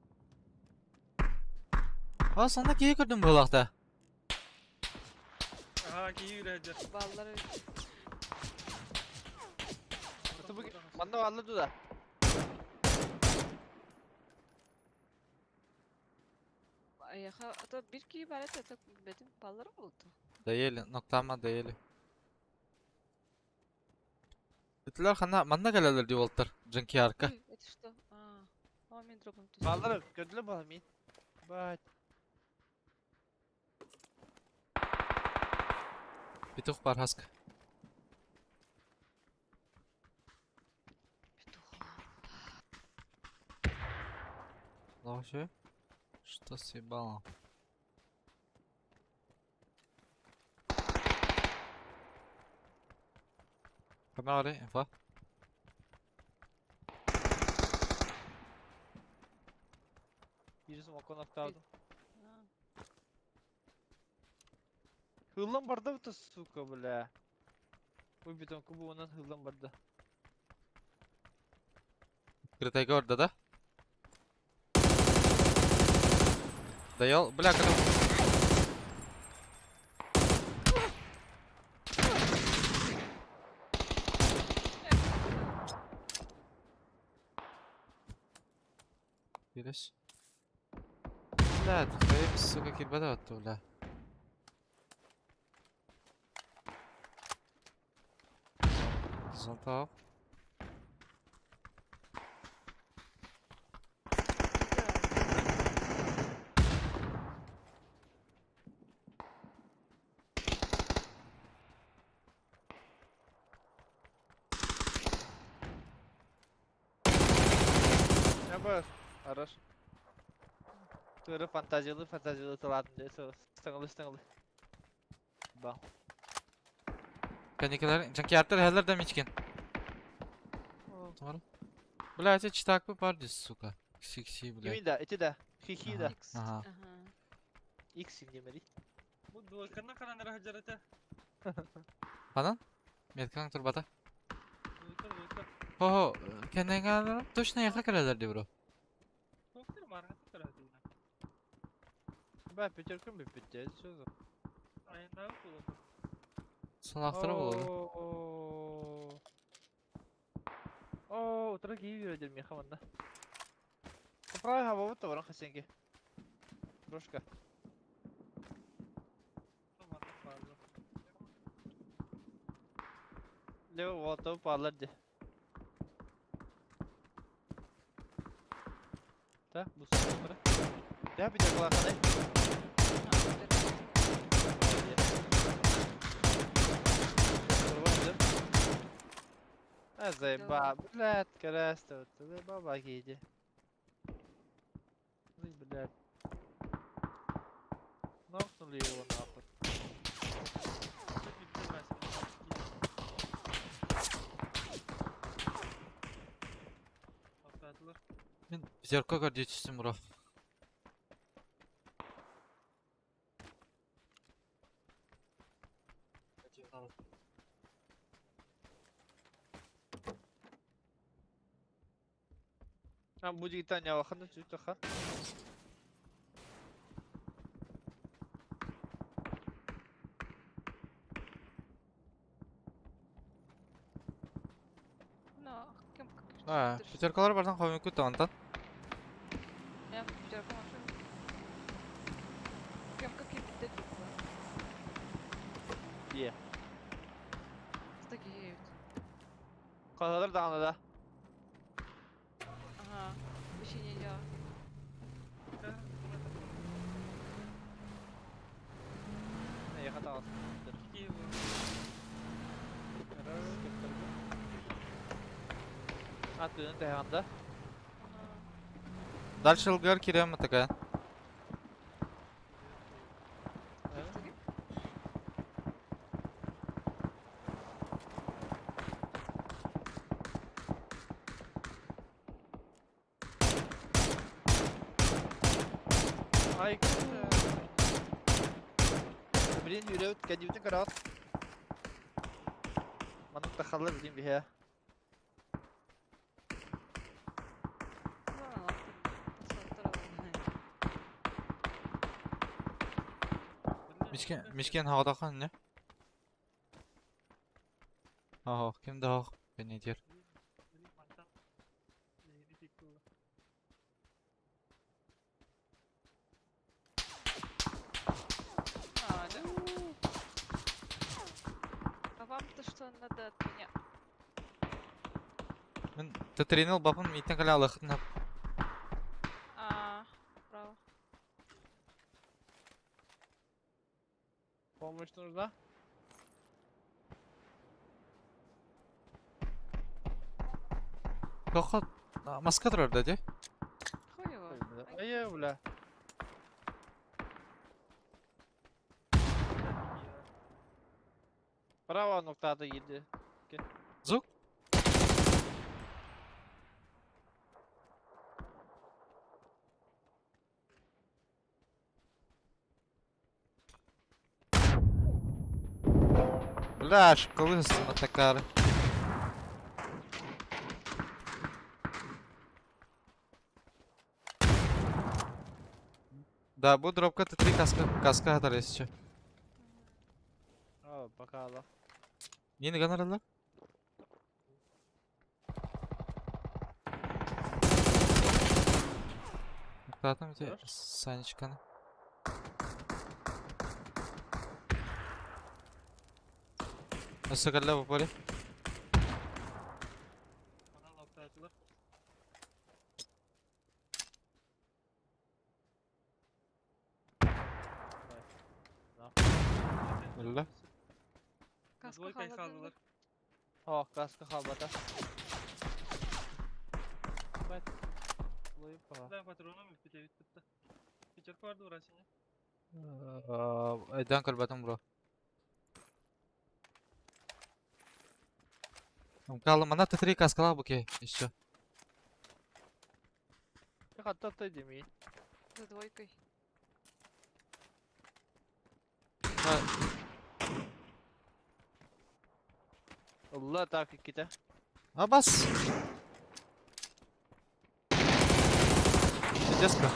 А, сонда киһи көрдүм буолаахта. Аха, киһи үрәдер. Баллар эбит. Манна баллы туда. Аяха, а то бир киһи бар этэ, так билбэтим. Баллар буолту. Дэйели, ноктама дэйели. Итилер хана манна кэлэлэр дии буолтар. Джанкиарка. Ой, это что? А, о, мен дропом түстүм. Баллар көрдүлөр бала мин. Бать. Петух бар хаска. Петух. Вообще? Что съебало? Канары, инфа. Биир смокон аттаабытым. Хыллан барда бу сука, бля. Ой, бетон кубуунан хыллан барда. Открытая горда, да? Да я... Бля, как... Видишь? Бля, твоим, сука, кирбада бля. Зонтал. Яба, араш. Тура фантазиялы фантазиялы тылатын де, сыңылы сыңылы. Ба. Каникалар, жанкияртар хәлләр дә мичкен. Бля, эти читак бы бар сука. Кси-кси, бля. Кими да, эти да. Хихи да. Ага. Икс демери. Бу двойканы караныр хаҗарата. Анан? Меткаң турбата. Двойка, двойка. Хо-хо, кәнәгә точно яха керәләр ди бро. Коктыр марга тора дигән. Ба, пятеркам бы пятя, что за? Айында булды. Сонактыры булды. О, утра киви бирәдер мин хаманда. Правый хаба вот баран хасенге. Брошка. Лево вот парлар ди. Та, бу супер. Я бит калаханы. А заеба, блядь, красиво, заеба багиди. Ой, блядь. Нокнули его нахуй. Мин пятерка көрдүчүсүм бро. А будет Таня алахан сүтөхан. Но, кем А, пятеркалар бардан хомик күт онтан. Я пятерка машина. Кем как и бит Е. Стагиют. Казалар даҕаны да. Ага. Вообще не дело. Эйиэхэ таҕыстыр. Атыын тэһэҕин да. Дальше ЛГР кириэм такая. Ай. Блин, yürüyüp кәдиутин караат. Маннык тахаллар билин биһэ. Мишкен, мишкен хағдахан не? Ах, ким да ах, бeni diyor. А, да? А вам-то что надо от меня? Мен тетринил бапын митен кале алахын. А, право. Помощь нужна? Тоха маска турар да де. Хуй его. Ай, бля. Право ноктада girdi. Звук? Бля, школы такары. Да, бу дропка Т3 каска, каска хатар еще. А, пока да. Нені ганаралар? Тоқтатым те Санечканы. Nasıl калла bu poli? Öyle. Каска Двойкой халладын. халдылар. О, каска халбата. Бать. Лойып пока. Да, патроном бит битте. Пятерка барды урасыня. Айдан көрбөтүм бро. Калым, ана Т3 каскала буке еще. Хатта демейін. За двойкой. Allah так икките. Абас. Детска.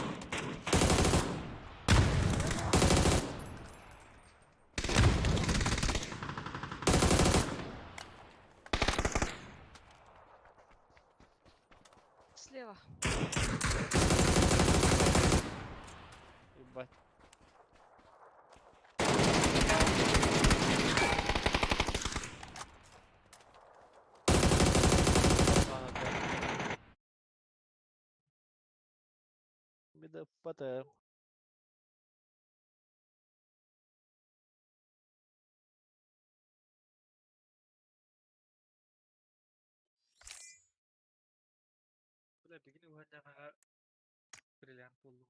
Слева. Ебать. Беда потом. Бля, бигини уһанньаҕа бриллиант буллум.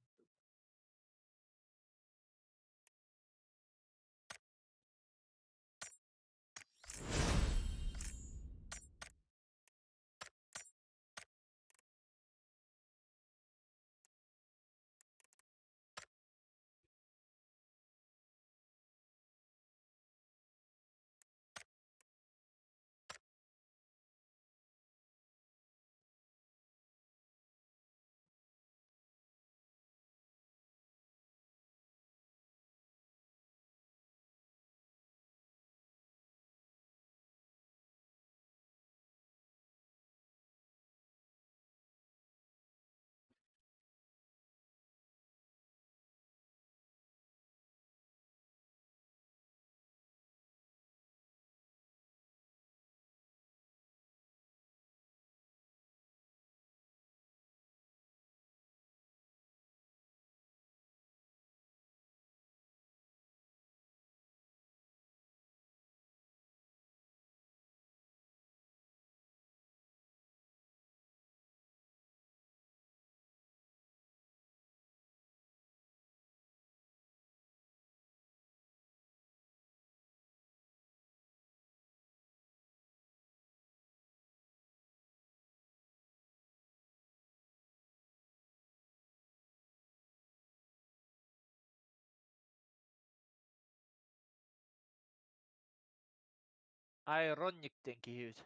Айронник диэн киһи эбит.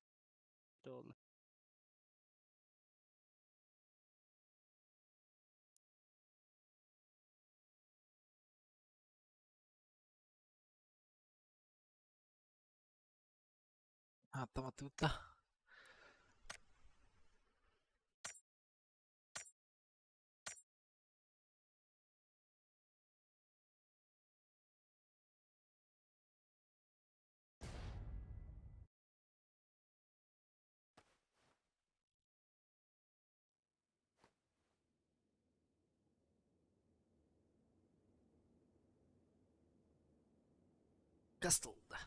Туолла. Автоматыта. Кастолда.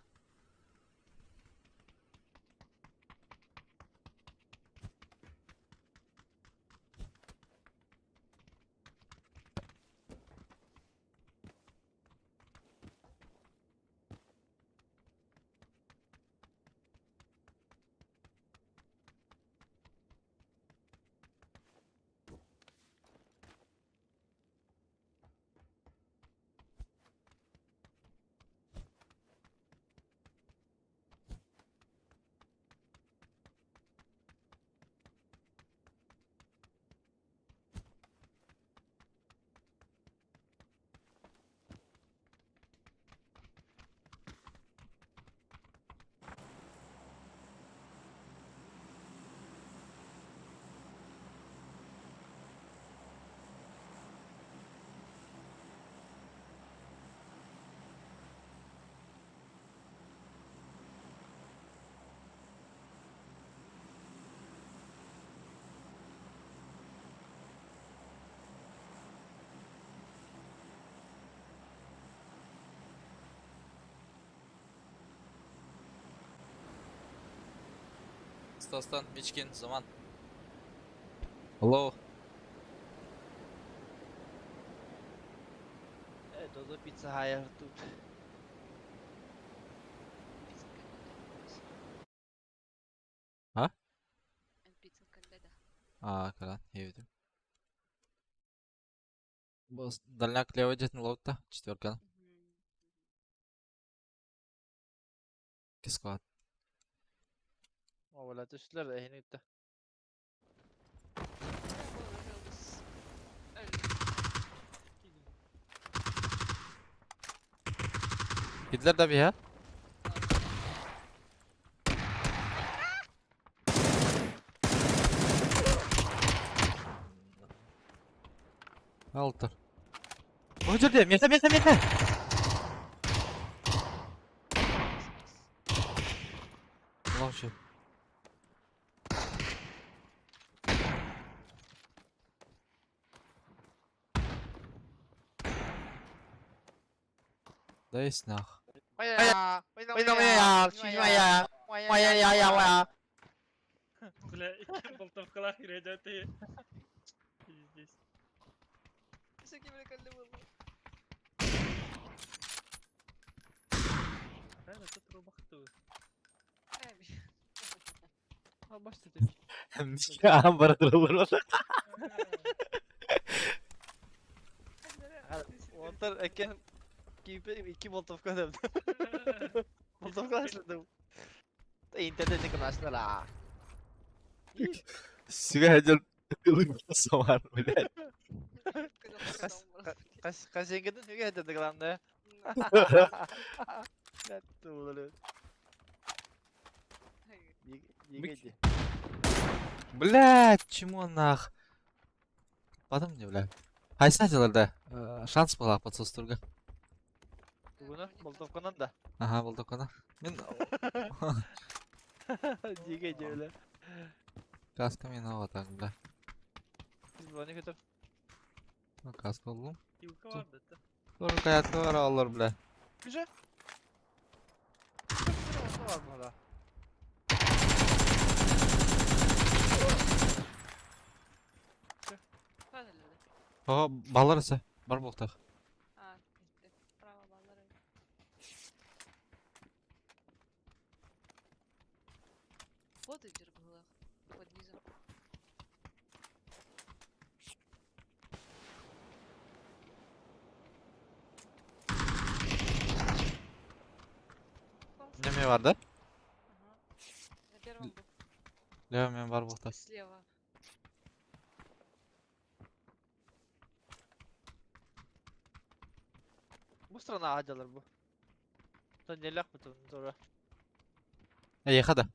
Стастан, Мичкин, Заман. Hello. Додо пицца хайар тут. Пицца кэллэ. А? Пицца кэллэ да. А, калан, я видел. Бос, дальняк левый где-то лоута, четверка. Кискват. Ола түстүлэр да эһини үттэ. Hitler da bir ha. Алтыр. Бу жерде, мета, мета, мета. Лаучы. Да есть нах. Бля, икки болтовкалаах кириэдэ Пиздец. Правильно, тут рубахту. Амбар турулар. Онтон экен икки болтовка деп. Болтовка ашлыдым. Интернетте кынашлар. Сүгэ хажал самар, блядь. Кас касенгеден сүгэ хажал главное. Туулар. Диге. Блядь, чему нах? Потом мне, блядь. Хайса да. Шанс была подсостурга. Бугуна болтовканан да. Ага, болтовкана. Мен Диге диге. каска мен ава так, бля. Бу не көтөр. Ну, каска oldu. Юлка бар да. Тоже каятка бар алар, бля. Güzel. Var mı Ага, балар ise. Бар болтақ. Вот идет было под низом. Неме бар да? Лево мен бар буолта. Слева. Бу страна аадьалар бу. Тоннелях бу тура. Эйиэхэ да.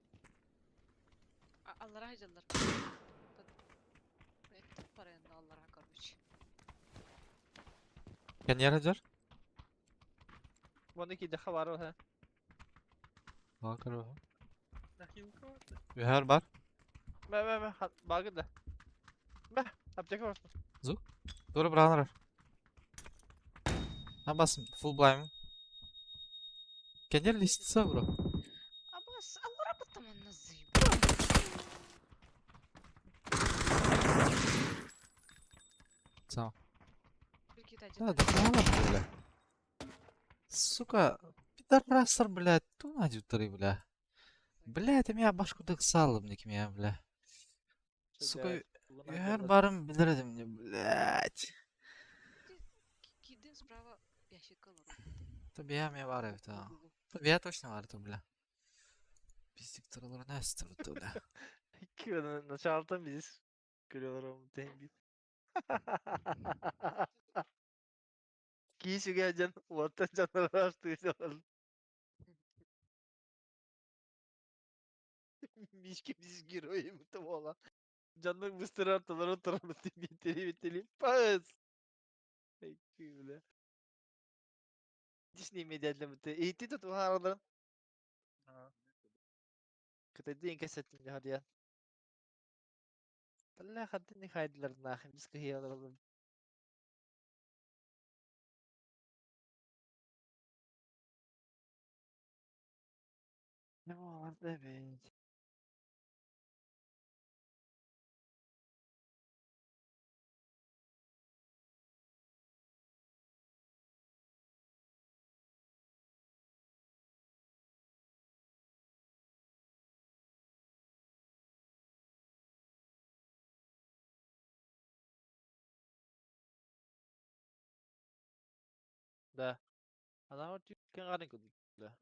Аллара хаҗалар. Парайында аллара, короче. Кэнниэр сылдьар? Оны кидэхэ бар ол. Баа көрүө. Нахилка бар да. Үһэр бар. Мэ мэ мэ багы да. Мэ аптека бар. Тура быраҕан эрэр. Абас full blind. Кэнниэр лестница бро. Абас, аллара баттаманна заебал. Сам. Прикидай, Да, да мало, бля. Сука, пидорастер, блядь, ту надютары, бля. Бля, это меня башку дыксало, мне меня, бля. Сука, үһэр барым билэр этим мне, блядь. Кидин справа ящик олорор. То бия мне бар это. То бия точно бар это, бля. Пиздик туралар настыр, бля. Икки началтан биз көрөөрөм тен бит. Кийсүгэ дьан уоттан дьаннараш тыысалар. Мишки биз герои бу буола. Дьоннор быстырар толору турар бители бители. Пас. Икки бля. Disney медиадлемите. Эйти тутуһаараларын. Кытайдыын кэсеттим дьаһарыйан. Бля хантын хайдылар нахын бис кыһыяларым. Ne var evet. Да. Она вот кеңарин кудук. Да.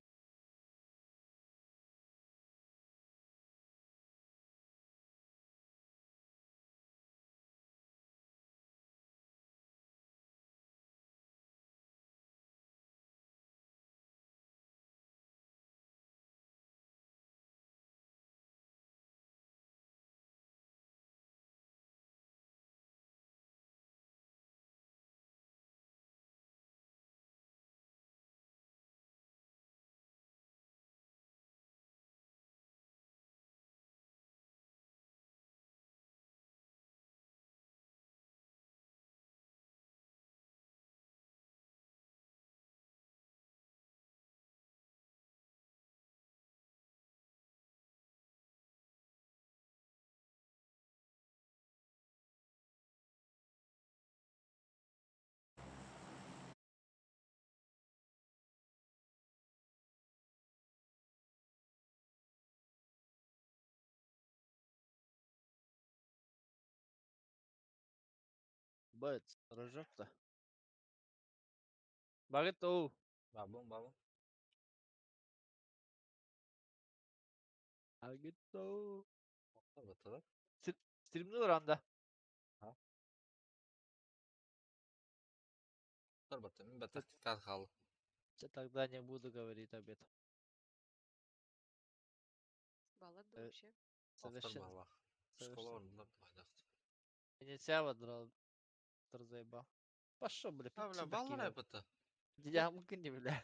Бэт, рожок-то. Багет оу. Бабум, бабум. Багет оу. Батылар. Стримни анда. Баттым, баттым. Кат хал. Тогда не буду говорить об этом. Баллад да вообще. Совершенно. Школа орнында байдак. Инициава драл. Заебал. Пошел, бля. А, бля, баллар бата. Я не, бля.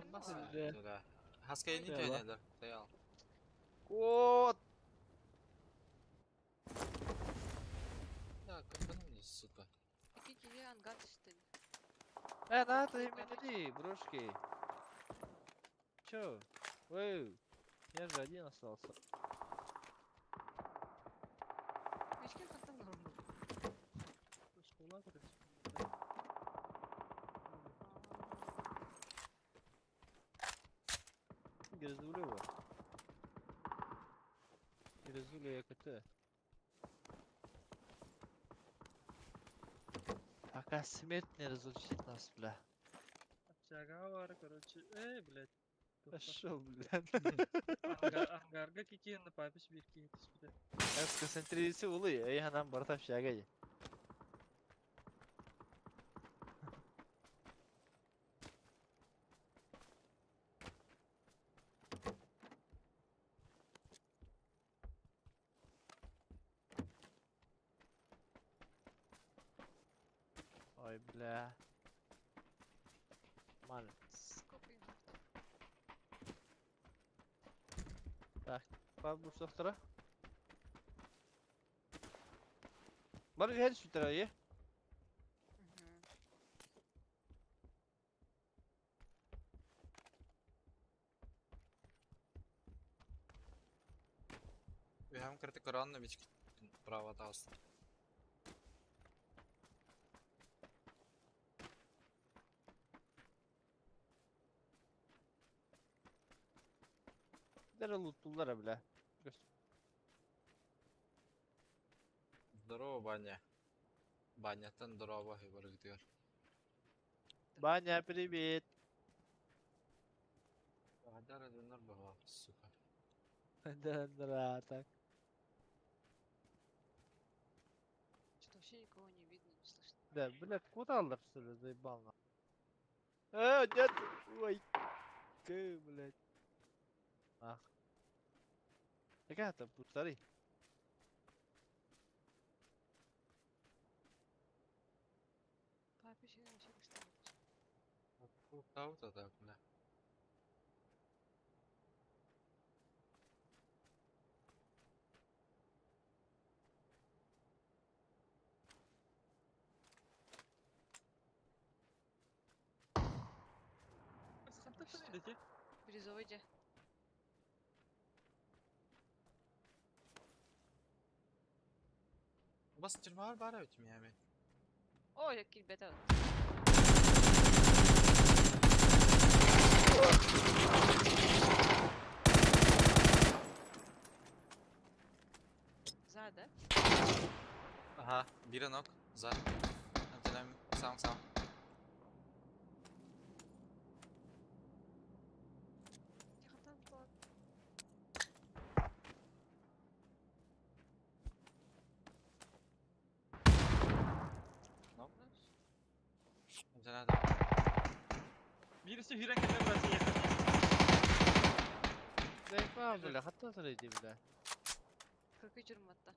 Бля. Хаска не төнелер. Таял. Кот! Да, как мне, сука. Ики ангар түстен. На ты именно ты, брошки. Чё? Эй, я же один остался. Мишкин хантан норм. Школа, короче. Грязулева. Грязуля КТ. Пока смерть не разлучит нас, бля. Общага бар, короче. Эй, блядь. Пошел, блядь. Ангарга кикиэн папиш бир киһи түспүтэ. Концентрирisi uluyor. Ey hanam barata şagay. Ой, бля. Ман. Сколько им Бар bu softara. Бар her sütara ye. Мгм. Hem kritik oranla bir право даст. Dere lootullara bile. Здорово, Баня. Баняттан здорово, барыгытыгар. Баня привет. Адар дөнөр баба, сука. Да, так. Что-то вообще никого не видно, не слышно. Да, блядь, куда алып что ли, заебал на. А, нет, ой. Ты, блядь. Ах. Какая там, повтори. Папе еще вообще поставить. Каута так, бля. Хантан эти. Бирюзовый же. Бас тюрьма бар өтүм ями. О, я килбета. За, да? Ага, бир нок, за. Антенам сам сам. Тихо там, то. Нок. Антенам. Birisi hüren kemer burası yakın. Заебал, бля, хатта сырыйды, бля. Kırk üç hatta.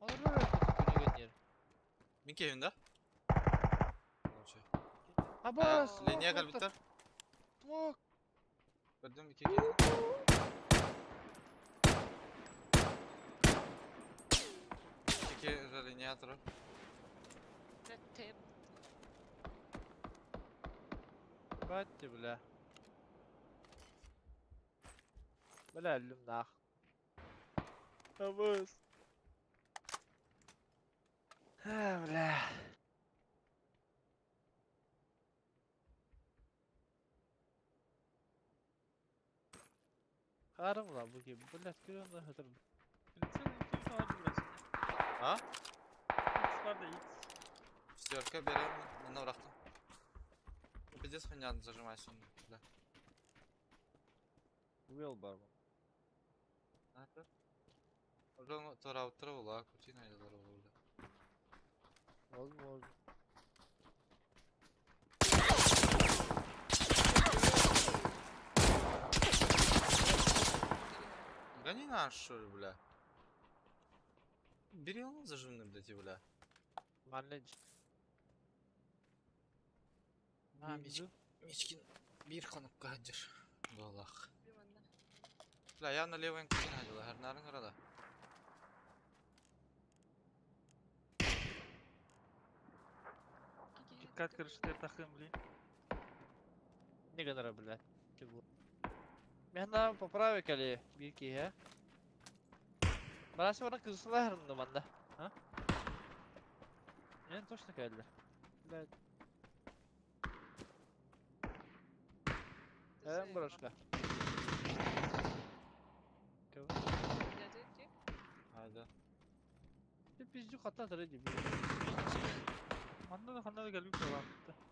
Olur mu öyle kötü günü Мин кевинда? Короче. Абас! Линия калбиттер. Смок! Көрдүм ики кевин. Ики линия турар. Блядь, тэп. Батти, бля. Бля, өллүм нах. Абас! А, бля. Харым ла бу ки, блядь, көрөм да хатыр. Прицел iki var burası. А? X var da X. Шестерка берем, на врахтан. Пиздец хуйня зажимайся, бля. Уел бар бу. Уже тура тура кутина или бля. Возможно. Гони наш, что ли, бля. Бери он зажимный, блядь, и, бля. Манлеч. А, Мичкин, бир ханук гаджир. Балах. Билманна. Бля, я на левый кутина дела, гарнарын города. Dikkat karıştı takım блин. Не гонора, блядь. Ты бу. Мен поправик али бирки, ха? Барасы бара кызысыла хырынды манда. А? Мен точно келdi. Блядь. Эм брошка. Кого? Hayda. Ты пиздю хата тырыды. Манна да ханна да gelip kalan.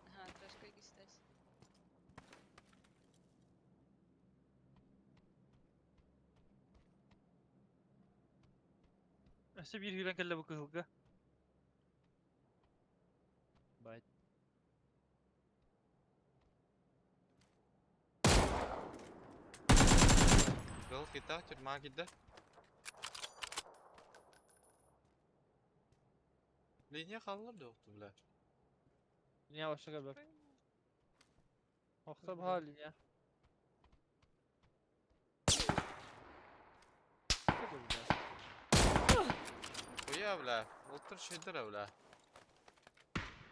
Ага, трешка гистась. Өссө биир киирэн кэллэ бу кыһылга. Бать. Кыһыл кита, тюрьма киирдэ. Линия хаалла да охту, бля. Линия вообще кэлбэт. Охто баһа линия. Хуя, бля. Ултыр шөйдөрө, бля.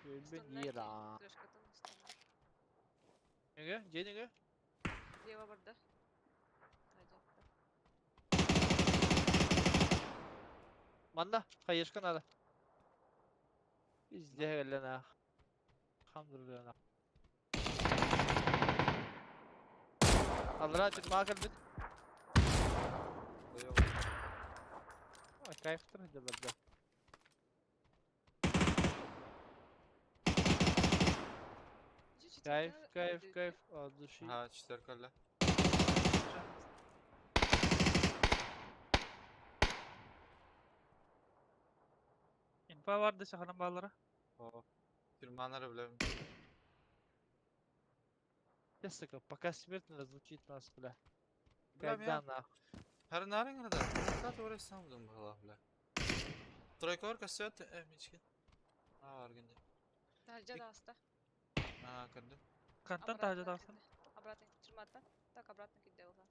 Өлбүн ира. Неге? Дьиэ неге? Лево барда. Манна, хаешка надо. Пиздец, кэллэ нах. Хамдырлыа нах. Аллара тюрьма кэлбит. Ой, кайфтар сылдьаллар да. Кайф, кайф, кайф от души. Ага, четверка өллө. Инфа бар да саханан бааллара. О, тюрьманары билэбин. Сука, пока смерть не разлучит нас, бля. Бля, Когда мен нахуй? Хары нарын гына да. Та сам будем была, бля. Тройкор косет, мичкин. А, аргенде. Таһырдьа таҕыста. А, көрдүм. Хантан таһырдьа таҕыстын? Обратно тюрьматтан. Так, обратно киирдэ буолла.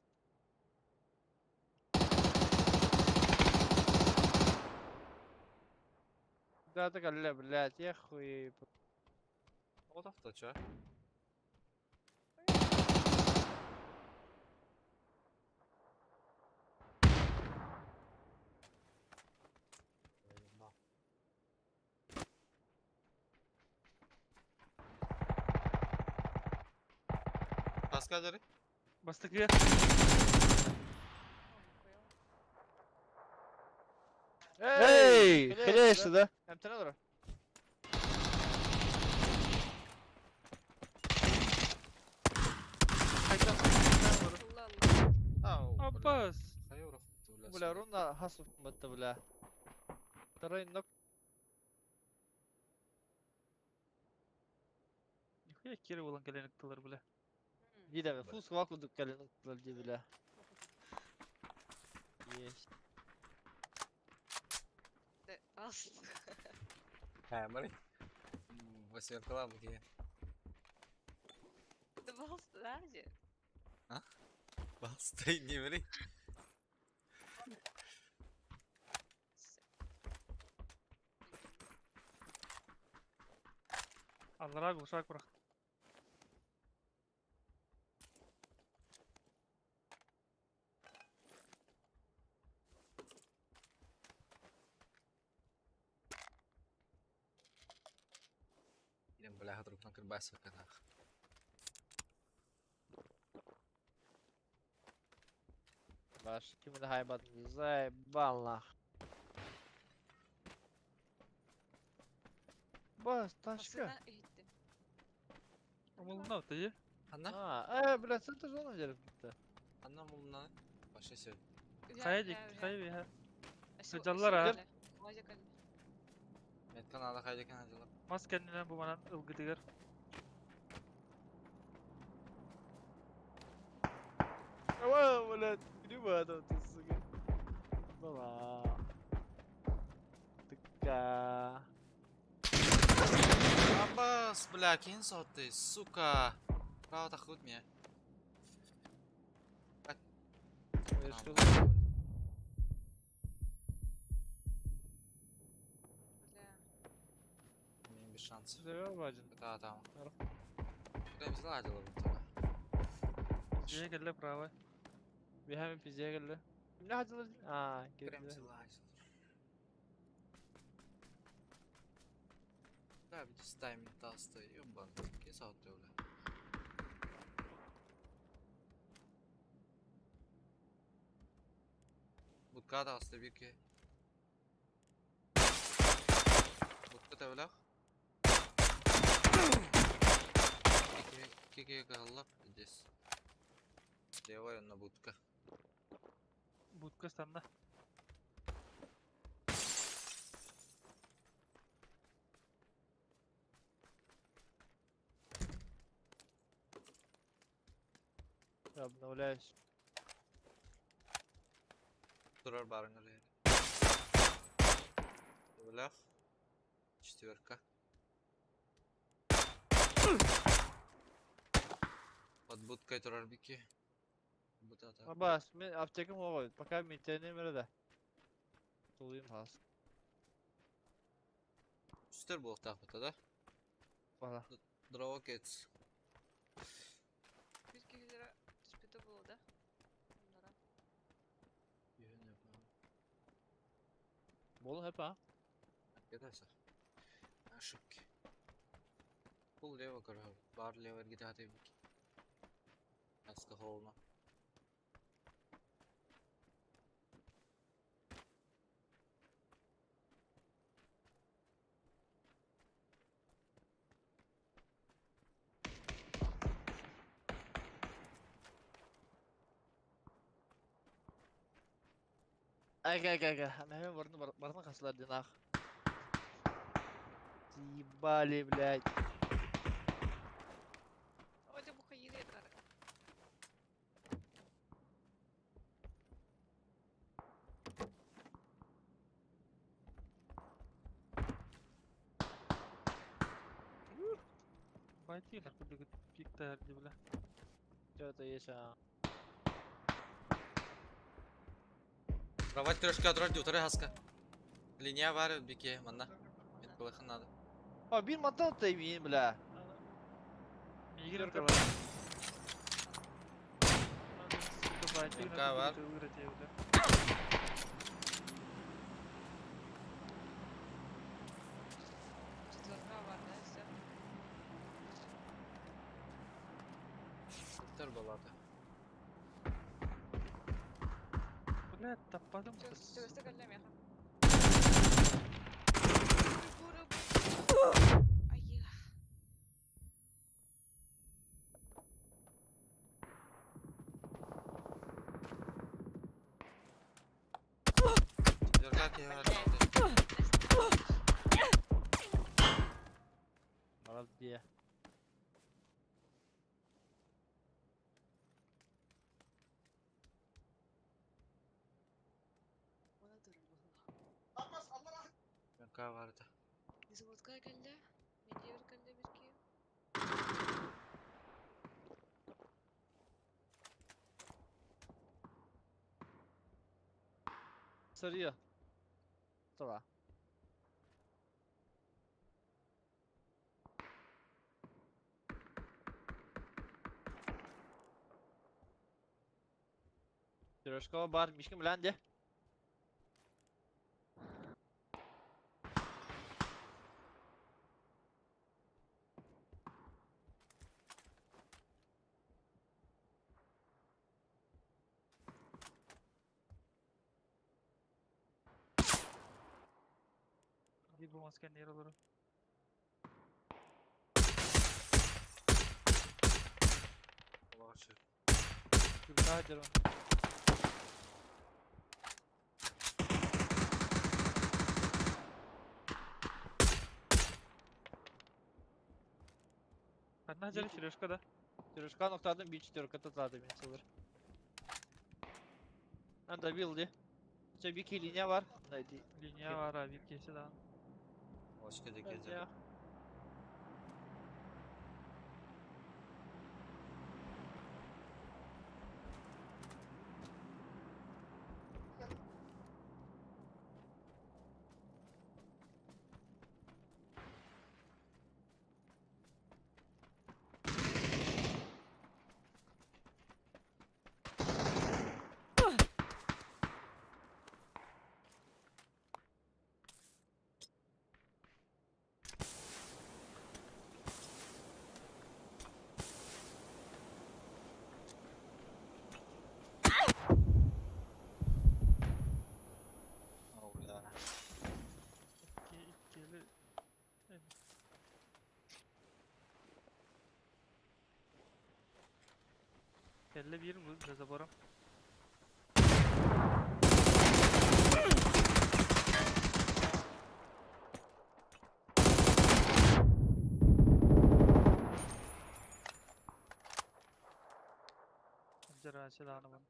Да, так, бля, блядь, я хуй. Вот авто, чё? Pascal дери? Бастакыга. Эй, хиляешься, да? Эмтene dur. Allah Allah. А, Аппас. Хайыр Бля, руна хасып бітті, бля. Второй нок. Нихуя кире болан кэлэн ыттылар, бля. Диде, фус вакудук кэлэн ыттылар ди, бля. Есть. Алсын. Ха, мары. Восьмеркала бу Балсы, А? Бастай не бери. Аллара глушак бырах. Идем, бля, друг на кырбаса канах. Баш, кимин хайбат заебал нах. Бас, ташка. Машина иһиттим. Умулна тыйы. Анна? А, блядь, это же он деревья. Анна мулна. Баша сел. Хайа дик, хайа биһэ. Сылдьаллар, а? Меттен ала хайда кан ажалар. Мас кэннинэн бу манан ылгытыгар. Ава, блядь, гриба там, ты, сука. Была. Тыка. Абас, бля, кин сотты, сука. Право тахут мне. Я сказал. Бля. Мне без шансов. Завел один. Да, там. Хорошо. Прям зладила бы тебя. Дьиэ кэллэ право. Биһэми пизде келди. Эмне хадылар? А, Прям келди. зладила. Да, ведь ставим таста, ёбан, кин сотты, бля. Будка таста бирке. Будка тавлах. Кике галлап здесь. Левая на будка. Будка станна. Всё, обновляюсь. Турар барыңар Бөлөх. Четверка. Под будкой турар бики. Бутата. Абас, мен аптекам оҕой, пока митенем эрэ да. Тулуйум хаас. Үстер буолуохтаахпыт да? Бала. Дровокец. Бир киһилэрэ түспүтэ буолуо да? Оннора. Буолун хөп а? Кедаса. Ошибки. Пул лево короче. Бар лево эргитааты бики. Аска холма. Ага, ага, ага. Мэһэ барны барны хасылар дин ах. Ебали, блядь. Ой, бу хайыыр этар. Байтыйлар курдук пиктар ди бля. Что-то есть, а. Кровать трешка турар ди утары хаска. Линия бар бики манна. Мен кылыхын надо. А, бир мантан таймин, бля. Мигер Четверка. бар. Мка бар. Четверка бар, да, всё. Үстер балаты. Бля, таппадым. Чөстө кэллэ миэхэ. Айыы. Четверка киһи Молодец. Она дурын буолла. Мка барды. Изумрудка кэллэ. Медиевер кэллэ бирки. Сырье. Тура. Трешка бар, Мишкин билэн де. Bir bu maskenin yeri olur. Олашы. Күбүтэ дьөрүн. Одна жали сережка, да? Трешка ноктадын bir четверка татады мен сылыр. Анда добил де. Все, бики линия бар. Найди. Линия бар, а bir kesi daha. Олашка деке же. Бля. İki, ikili. Evet. Kelle bir bu zaboram. Көрөөччү даҕаны бу.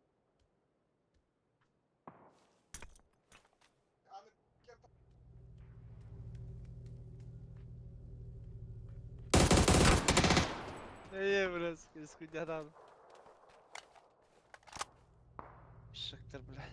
Эй, бля, скудя Шактар, бля.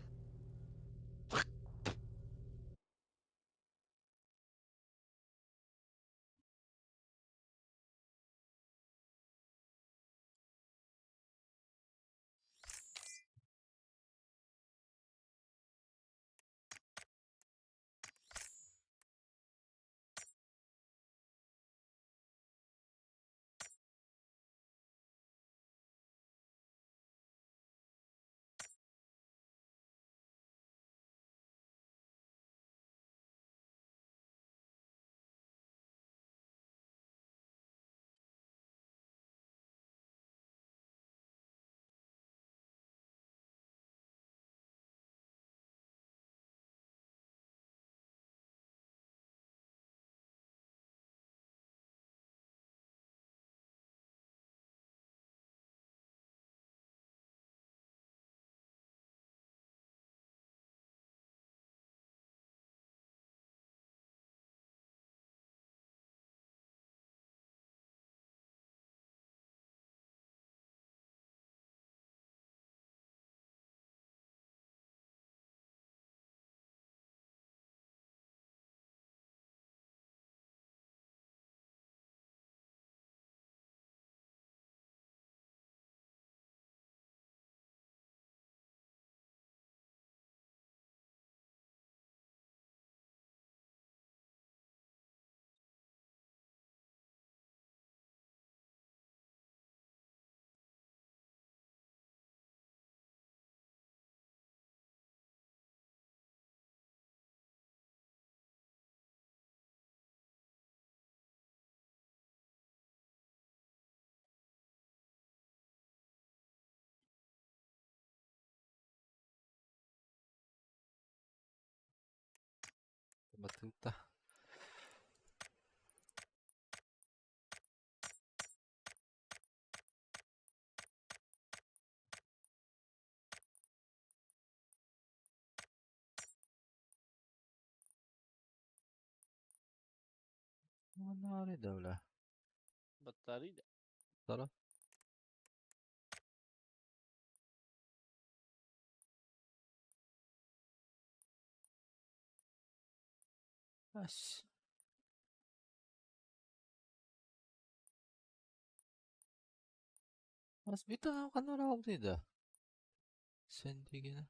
Батыта. Манары да, бля. Батарейда. Здорово. Ась. Бас бит ханара да. Sen дегені.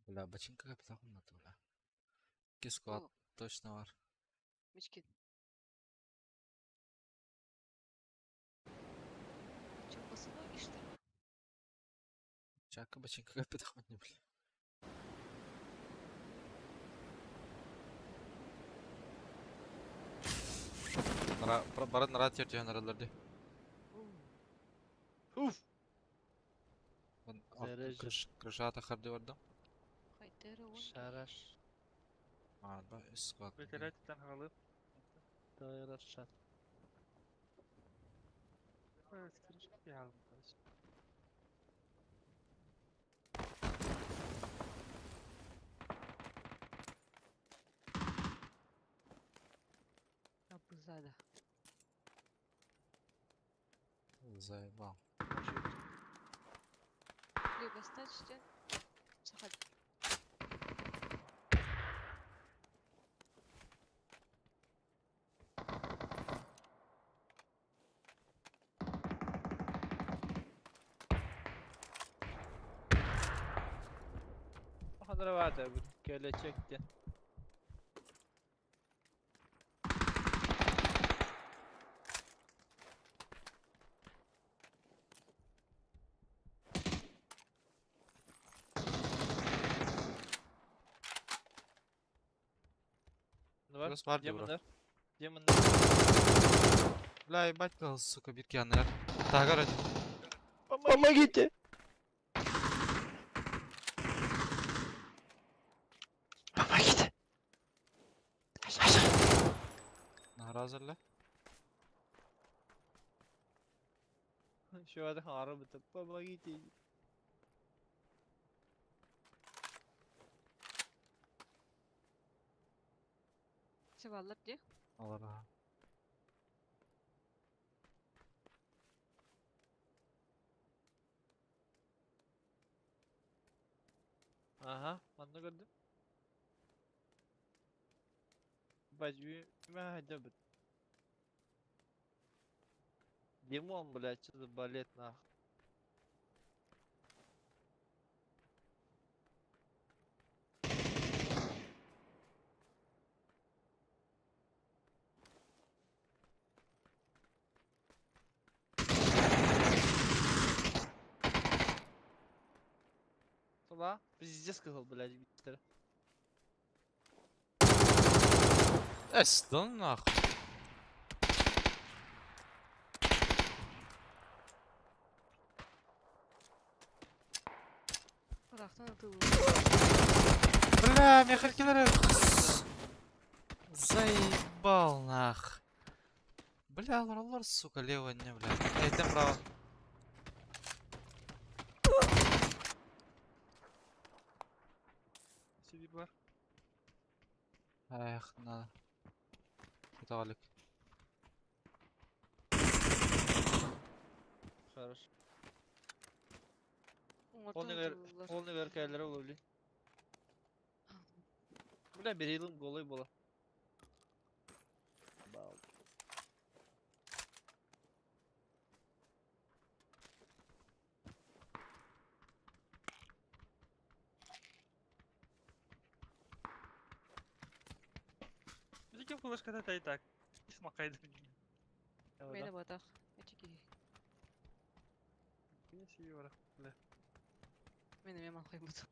Бля, бачинка капитан бля. Кисклад О, точно var. Мичкин. Чё, босоногий, что ли? Чака бачинка капитан бля. Бары нара тертен араларды. Уф! Заряжен. Крышата харды барды. Хайдера он. Шараш. А, да, склад. Бөтеләттән халып. Дайрашат. Абызада. Заебал. Либо стачте. Сахат. Хадравата бу келечекте. Var. Burası var diyor bura. Демондар. Демондар. Бля, ебать, сука, бирки аннар. Тагар один. Помогите! Помогите! Наразırlı. Şu adam arabada помогите. Севаллар де. Алар. Aha, manna gördüm. Бать, hadi Димон, блядь, что за балет нах. Тула, пиздец сказал, блядь, Виктор. Эс, да ну нахуй. Рахтан ты. Бля, мехалькилер. Заебал нах. Бля, лор, сука, лево не, бля. Эй, там право. Сиди бар. Эх, надо. Это Алик. Хорошо. Полный веркайлер уловли. Бля, берилым голый было. Бал. Бизики флешка да и так. Смакайды. Мені батах. Эчики. Сиди бар. Мені меман хаймут.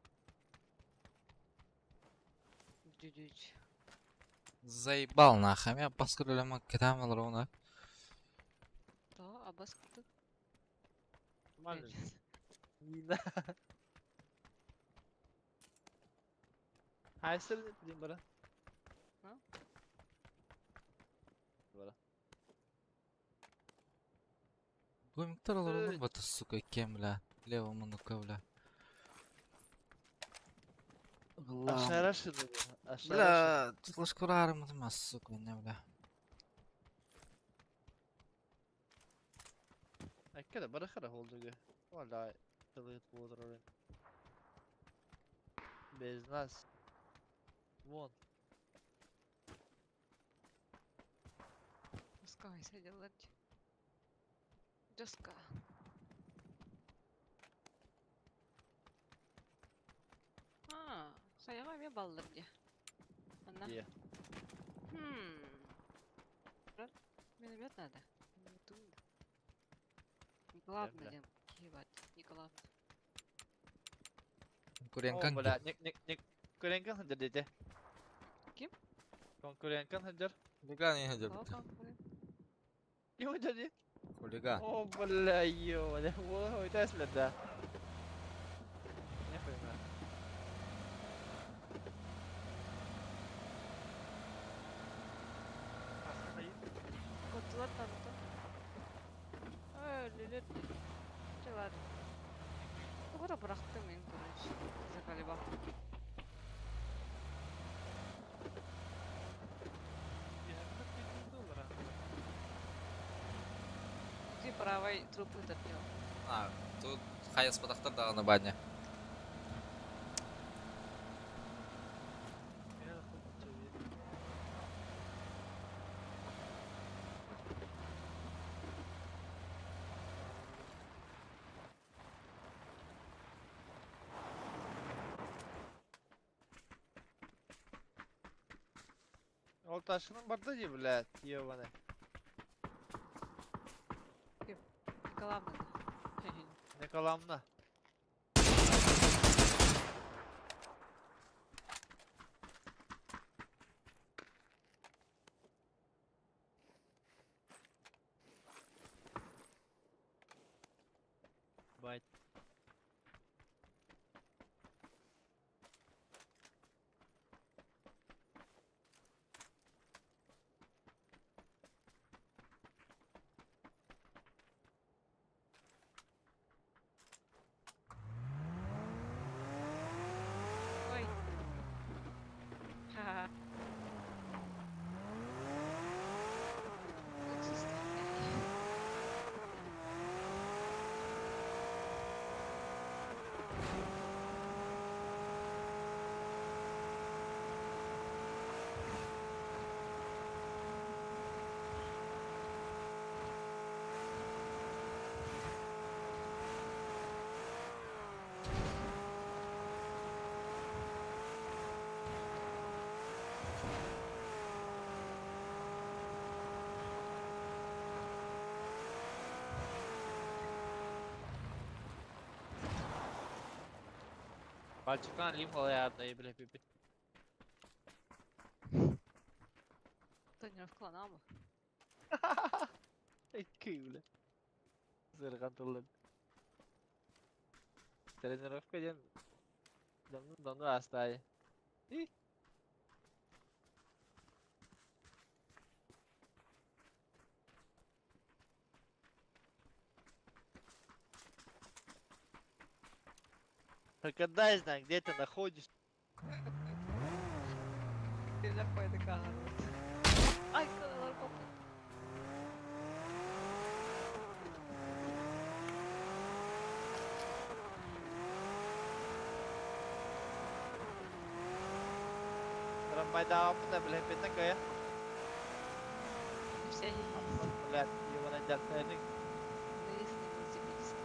Дюдюч. Заебал нахуй. Я баскыр кетем алар оны. Да, абас куту. Нормально. Не Хайсыр дим бара. А? Бара. Гомиктер алар olur бата, сука, кем, бля. Лево мунука, бля. Ашарашын. Ашарашын. Бля, флешкурарым сука, не, бля. Аккада бара хара холдуга. Вала, тылыт болдырын. Без нас. Вон. Пускай сидела. Доска. А. Хайаҕа эмиэ баллар дии. Манна. Дии. Миномет надо. Минометун. Не главное, бля. диэн киһи баар дии. Не главное. Конкуренткаҥ О, бля, не конкуренткаҥ сылдьар диэтэ. Ким? Конкуренткаҥ сылдьар. Хулиган иһэ Тоҕо дьарбыт. конкурент? Ким сылдьар дии? Хулиган. О, бля, ё, ой, Тесла, да. Не понимаю. Куттулар танта. Өлүлэр. Чэ ладно. Тоҕо эрэ бырахтым мин, короче. Заколебал. Ты правой трупы топил. А, тут хайыспатахтар даҕаны баня. Ол ташкының барды дии, блядь, ебаный. Николаевна. Николаевна. Бать. Ой. Ха-ха. Уксус. Балчыктан лим халаярда, бля, пипи. Тренировкаланамы? Икки, бля. Сырган тылын. Тренировка ден давно оставили. И? Только дай знать, где ты находишься. Нельзя пойду Ай, калалар попут. Трамвайдаабыта, бля, петна кая. Все Бля, ебаный дятайник. Наездный велосипедист.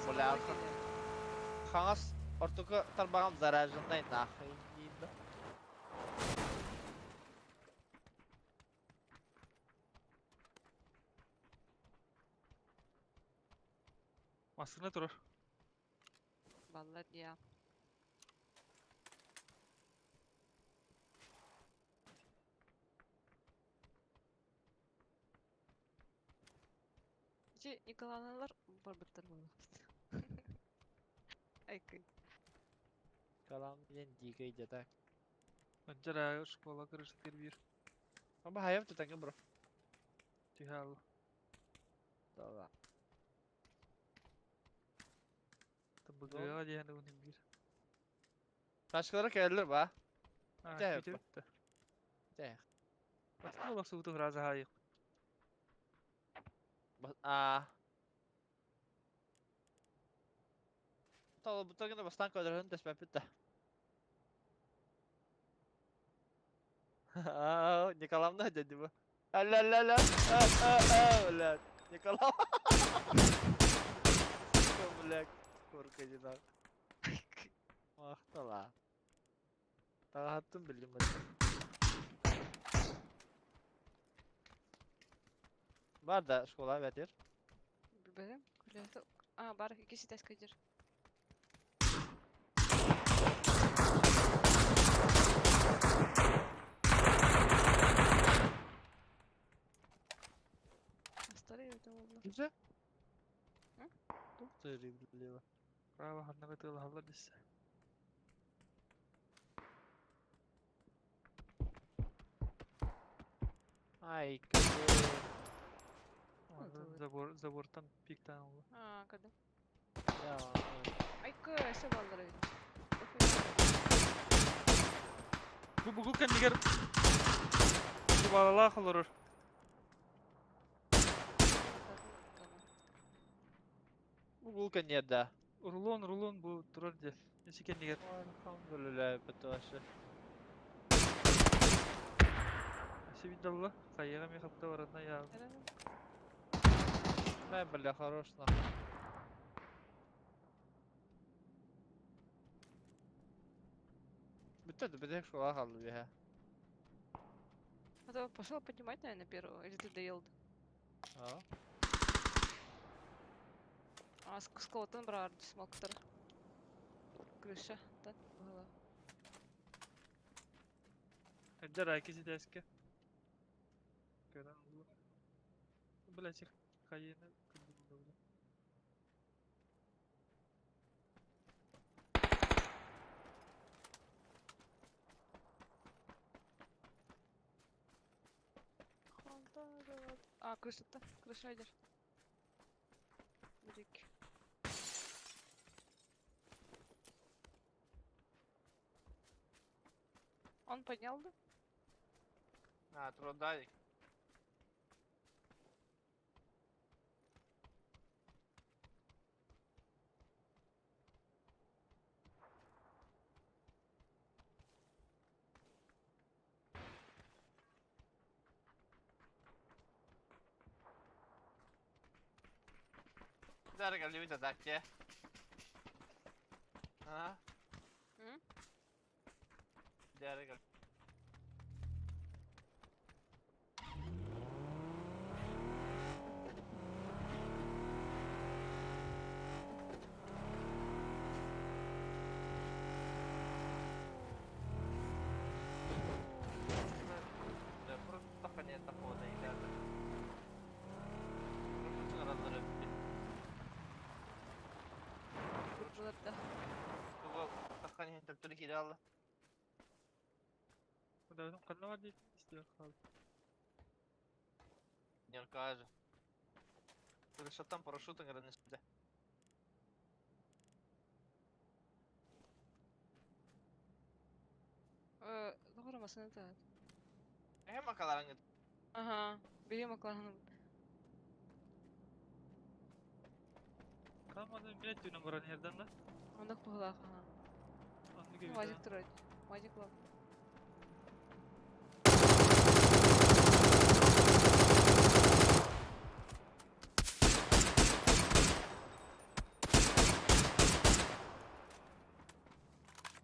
Бля, хаҥас ортоку тарбаҕым зараженный нахуй. Массыына турар. Баллар я. Ити Николаналар барбыттар буолуохпут. Айкый. Калам диэн дикэй дьэ Анчара школа крышты бир. Аба хайам тутаҥҥа бро. Түһэл. Да. Табыгыга диэн унин бир. Ташкалара кэллэр ба. А, Дьэ, бүтүптэ. Дьэ. Бастыл олох раза хайык. А. Толбутагына бастаан көрөрүн дэспэппит да. Николай, Николаевна дядя бу. Ля-ля-ля, а-а-а, блядь. Николай. Сука, блядь, курка не надо. Махтала. Таҕаһаттын биллим Бар да школа бэтир. Билбэтим. Күлэһитэ. А, бар, икки ситес кыдьыр. Астары эбитэ буолла. Кимсе? М? Туох билиэбэ. Право ханныгы тыалаһаллар диссе. Ай, какой. Забор, забортан пиктан oldu. А, когда? Я, Айка, өссө бааллар эбит. Бу бугул кэннигэр дубалалаах олорор. Бугул кэнниэр да. Рулон, рулон бу турар дьэ. Isi кэннигэр. Алхамдулилlah, бытыашы. Сибидалла. Хайыга ми хапта баратна я. Мэ, бля, хорош нахуй. Бүттэ, бүтэк школа қалды бе. А то пошел поднимать, наверное, первого. Или ты доел? А? А, с сколотон брар, смоктор. Крыша, да, была. Эддер айки ситээскэ. Көрөн олор. Блять, хайыны күндү бля. А, крыша-то, крыша идешь. Брик. Он поднял, да? А, трудалик. Дорога любит атаки. А? М? Дорога. Просто нет такого да Курдулар да. Куда ханна бар дейт истер хал. Там парашютом сюда. Doğru masını da. Hem akalarını Ага, бери маклану. Каманы билет түнөн баран жерден да. Онда похлах, ага. Онны Мазик көбүтэ. турат. Мазик лап.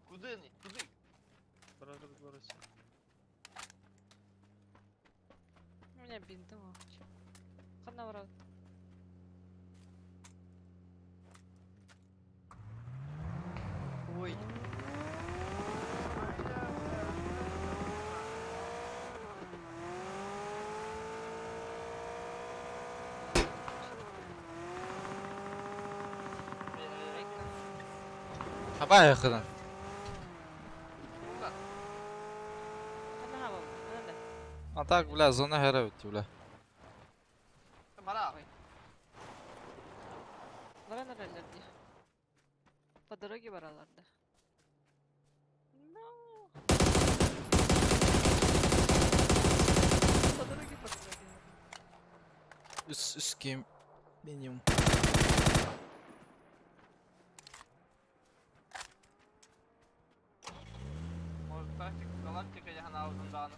Куды не? Куды? Барар барасы. У меня бинты махч. Ханна брат. Ой. Хабай хыдан. Ханна хаба. Ханна да. А так, бля, зона хера бит, бля. Мара. Баран араллар По дороге баралар да. No. По дороге, по дороге. Үс үс кем минимум. Может тактика, галактика, я на аузын.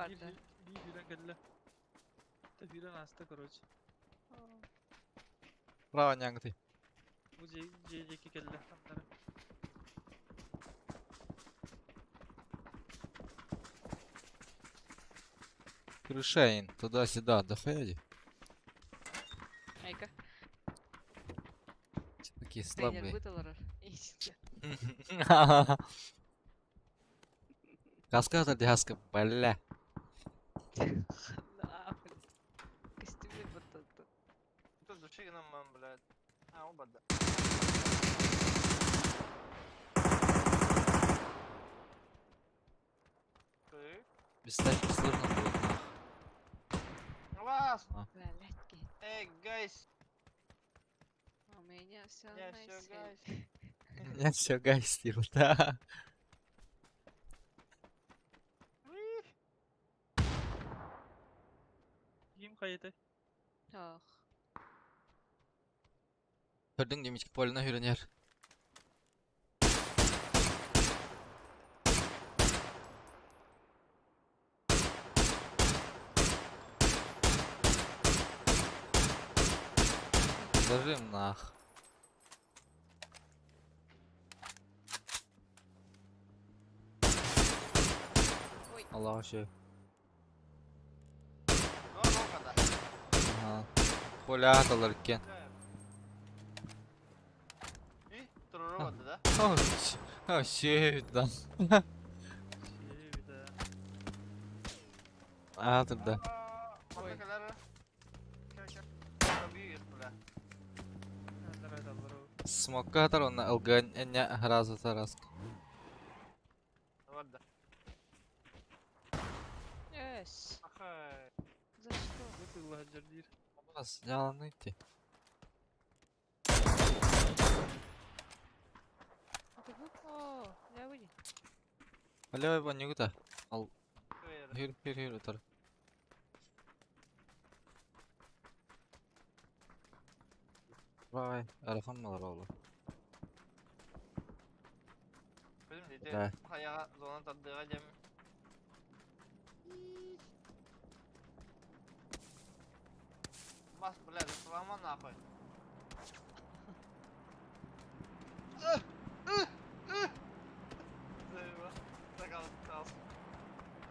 Биир барда? биир сүүрэн кэллэ. Тэ сүүрэн ааста, короче. Право нянгты. Бу дьиэ дьиэ диэки кэллэ ханнара. Крыша туда-сюда, да хуяди. Айка. Такие Тренер слабые. быт олорор. Ичте. Каска дяска, бля. Да, блин. Костюмы вот это. Тут души нам, блядь. А, оба да. Ты? Без тачки сложно будет, нах. Вас! Блядь. Эй, guys! У меня все Я на всё, свете. guys. У меня все guys, типа, да. Ким хайытай? Ах. Көрдүң демечки полина хүренер. Зажим нах. Ой. Аллах еще. Ну, ну-ка, да. Ага. Поля аталар кен. И, туруру да? О, все, да. Сиэби да. А, да. Ой. Ханнара айталлар ол. Смокка атар онна ылган энне разы тараск. Эс. За что? Бу тылла дьэр диир. Бас, яланы идти. Это был? О, я выйди. Алло, ба нюгта. Ал хир хир хир утар. Vay, арахам малар олу. Да. Бас, блядь, слома нахуй.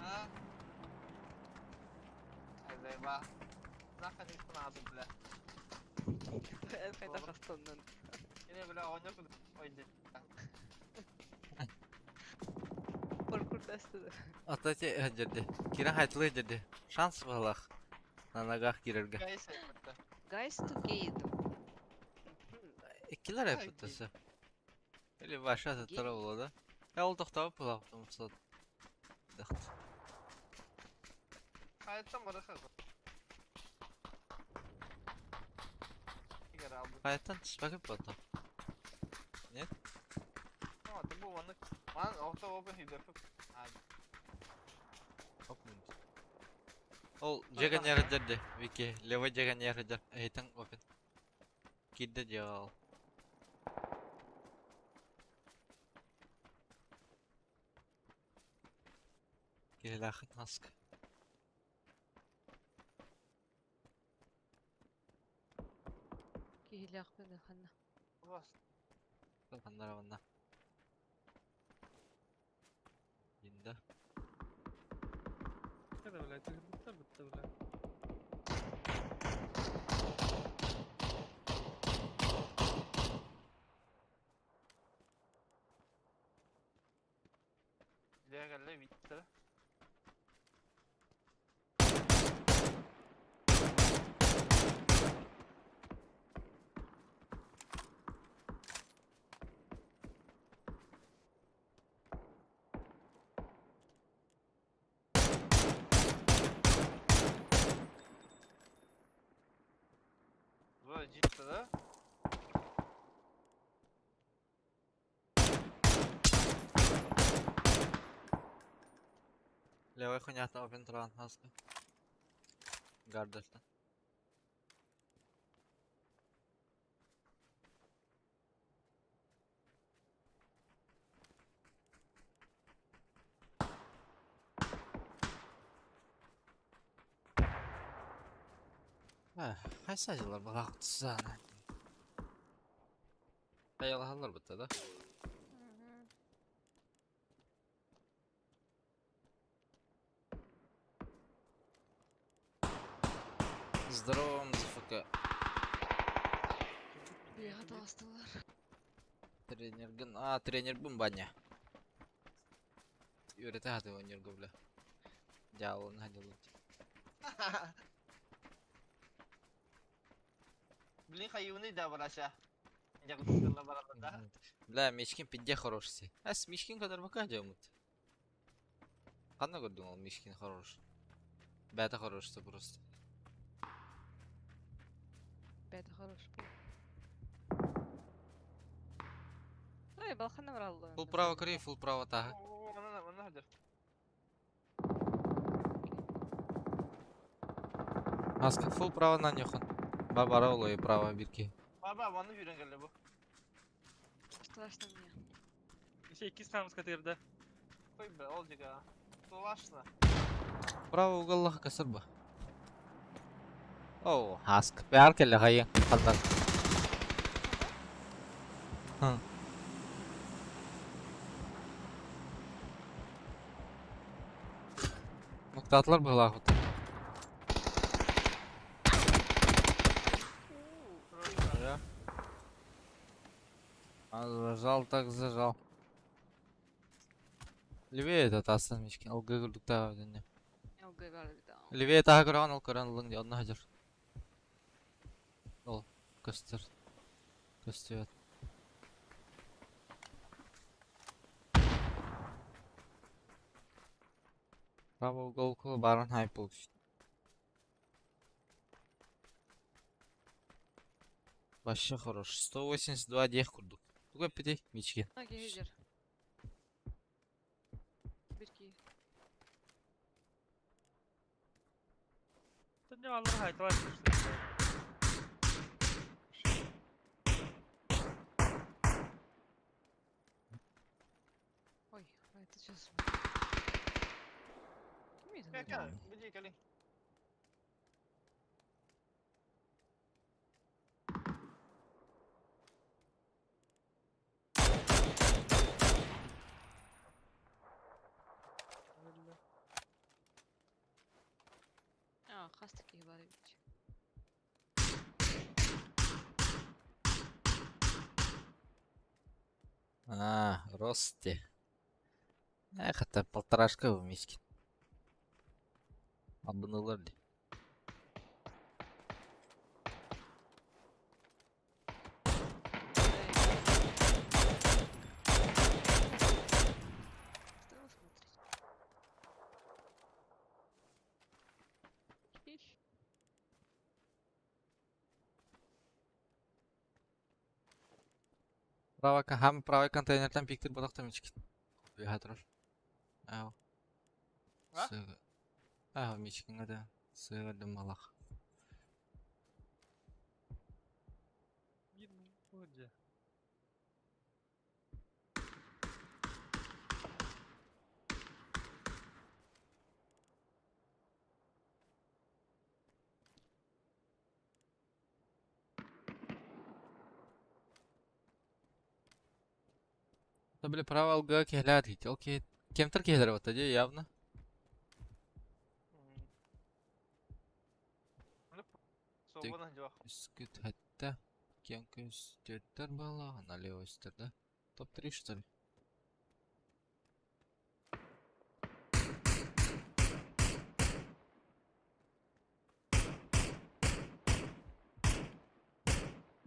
А? Ай, заеба. Нахуй не надо, бля. Хайда хастоннан. Или, бля, он не Ой, да. Паркур тесті. Ата те жерде. Кирен хайтлы жерде. Шанс балах. На ногах кирерге. Гайс, это. Guys to gay. Иккилер Ай, эпитесі. Или баша Гей. таттара була да. Я ол тоқтап була потому Дахт. Хайттан барыха. Игорь алды. Хайттан түспәкеп бата. Ну, это был он. Ман, авто open хидер. А, Оп. Ол жеген яр жерде. Вики, левый жеген яр жер. Эйтен опен. Кидде жегал. Кирилахыт наск. Кихилях ханна. бас. Ханнара ванна. Инда. Када, блядь, тыгырбыттар бытты, бля. Легале Виктор. Вот, да? Левый хуйнята опен туран хаска. Гардерта. Хайса дьылар балаах тусаана. Хайалаһаллар бытта да? Здорово, МЗФК. Бэйэҕэ таҕыстылар. Тренергын... А, тренербин баня. Үөрэтэ сатыы оонньуурга бля. Дьаалын хадьылын. Блин, хайыыный да бараша. Дьагытылла баралар да. Бля, Мишкин пизде хороший. А с Мишкин который пока делают. Ханна көрдүҥ ол Мишкин хорош. Бэйэтэ хорош просто. Бэйэтэ хорош. Ой, балхана бараллар. Фул право кри, фул право таһа. Манна манна хадыр. Аска фул право на нюхан. Ба бара олой право бирки. Баба, манна жүрен келді бу. Страшно мне. Еще иккис хаамыска тыырда. Кой бе, ол жига. Тулашна. Право уголлаха касырба. О, аск. Бәр келе хайы. Қалдар. Хм. Муктатлар была вот. Да. А зажал так зажал. Левее этот асан мишкин. Ол гыгырдукта дэнне. ЛГ бар да. Левее тага көрөн ол көрөн ылың ди онна хажар. Ол көстөр. Көстүбөт. Право угол кул баран хай получит. Вообще хорош. 182 дех курдук. Туга пити мички. На гейзер. Бирки. Не аллар хайталар түштү. Ой, а это сейчас. Ким это? Кел, бу кели. А, хастаки бар эбит. А, Рости. Эх, это полторашка в мишке. Абынылар ди. Что вы смотрите? Хих. Право, хам правый контейнертен пиктир бодақта мишки. Бихатрор. Ау. А? Сыгы. Ау, мишкин да. Сыгы малах. Бир бу Да, бля, право алга кехлят гит. Окей. Кемтер кехлер вот явно. Үскүт хатта. Кем көстер бала, налево өстер, да? Топ-3 что ли?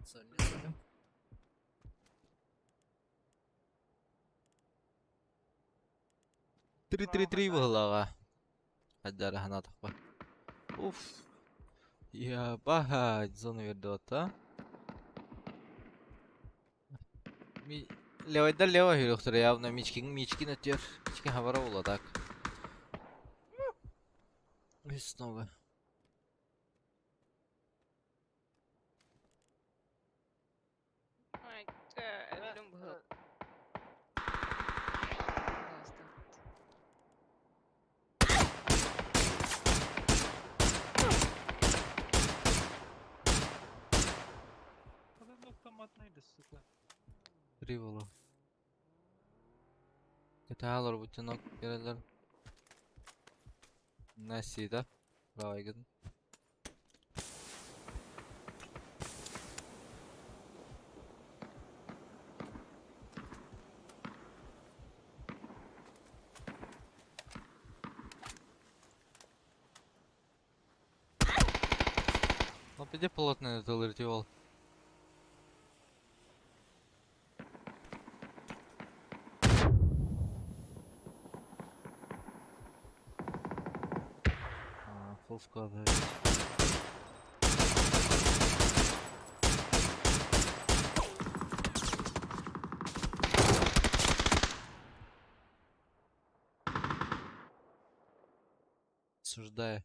Залезем. 3-3-3 буоллаҕа. Хаддара ханатахпа. Уф. Ябаха, зону вердота. Ми... Левайда лево хүрөхтөр явно Мичкин Мичкин өтөр. Мичкин хабара була так. И снова. Ай, өлүм быһыы. Приволу. Кэтаалар бутинок керелер. Насида. Правайгын. Ну, пиди плотно это ол. Full squad. Осуждаю.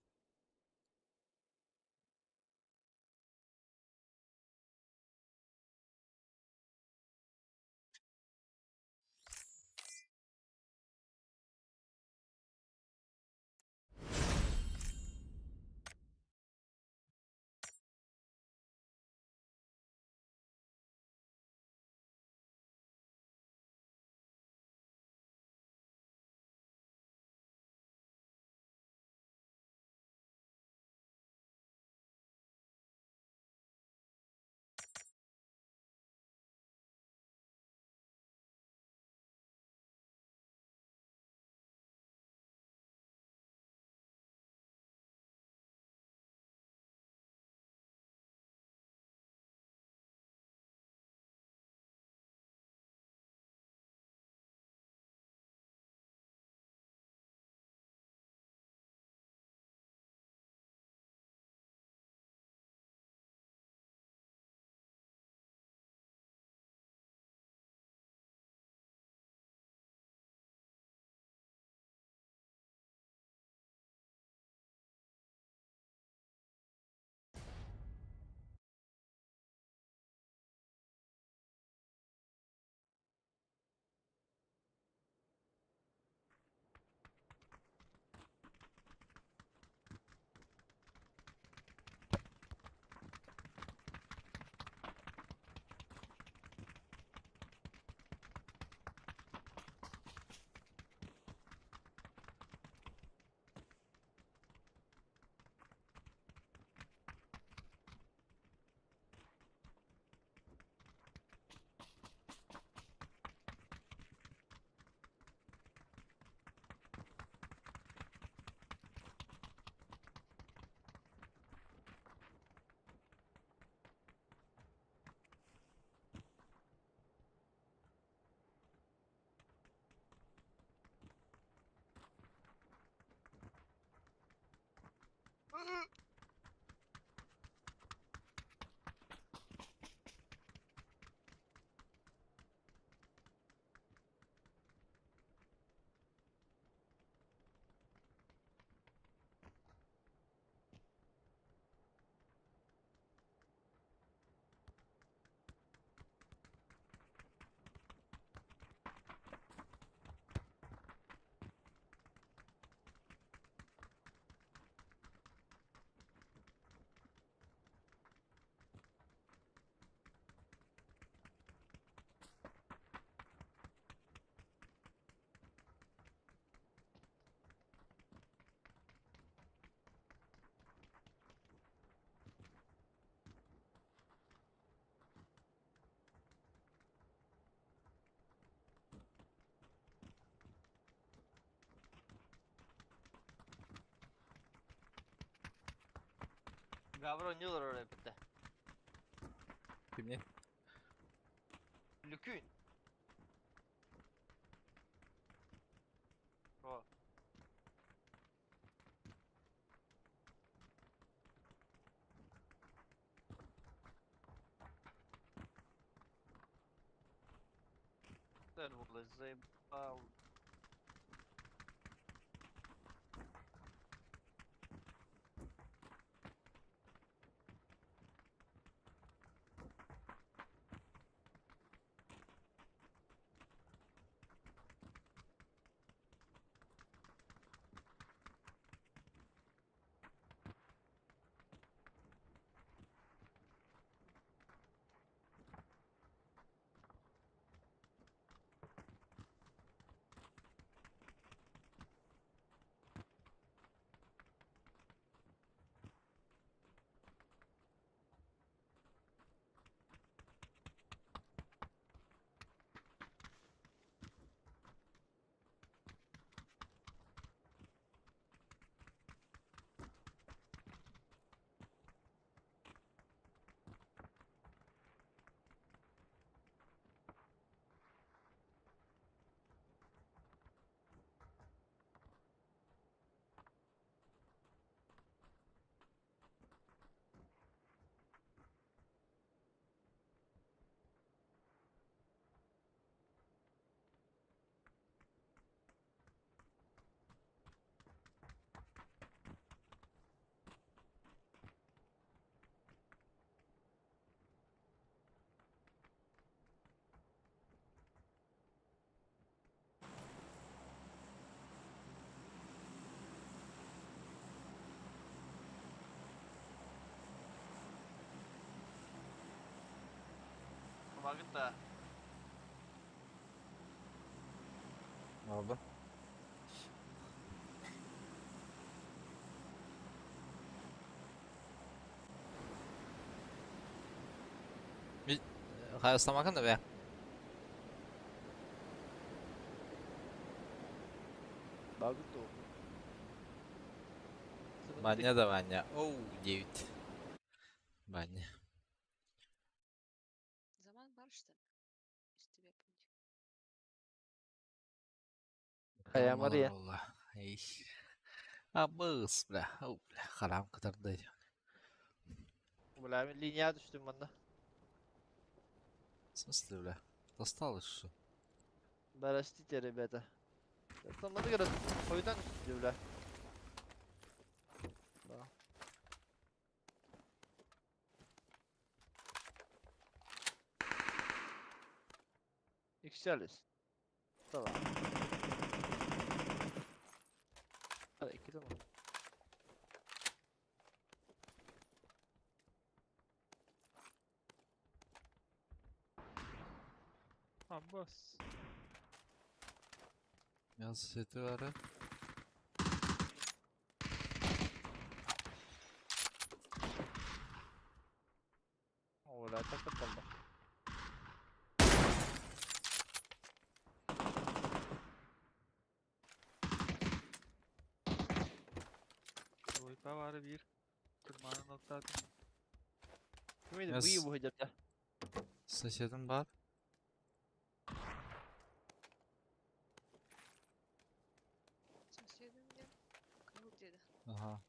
Gavro ne olur oraya bitti. Кимне? Lükün. О. Sen valla заебал. Багыта. Алба. Хайастамакын да бе. Багыта. Баня да баня. Оу, 9. Баня. Заман бар что? Из тебя путь. Хайа Мария. Эй. Абыс, бля. Оу, бля. Харам кытарды. Бля, мен линия түштүм манна. В смысле, бля? Досталось что? Простите, ребята. Там надо говорят, хойдан түштү, бля. Да. Yükselis. Tamam. Hadi iki tamam. Abbas. Yaz seti var. Оля, так потом. Двойка var bir. Tırmanın nokta atın. Кимейdi Yaz. bu iyi bu hocam. Соседім бар. Соседом где? Кого где-то? Ага.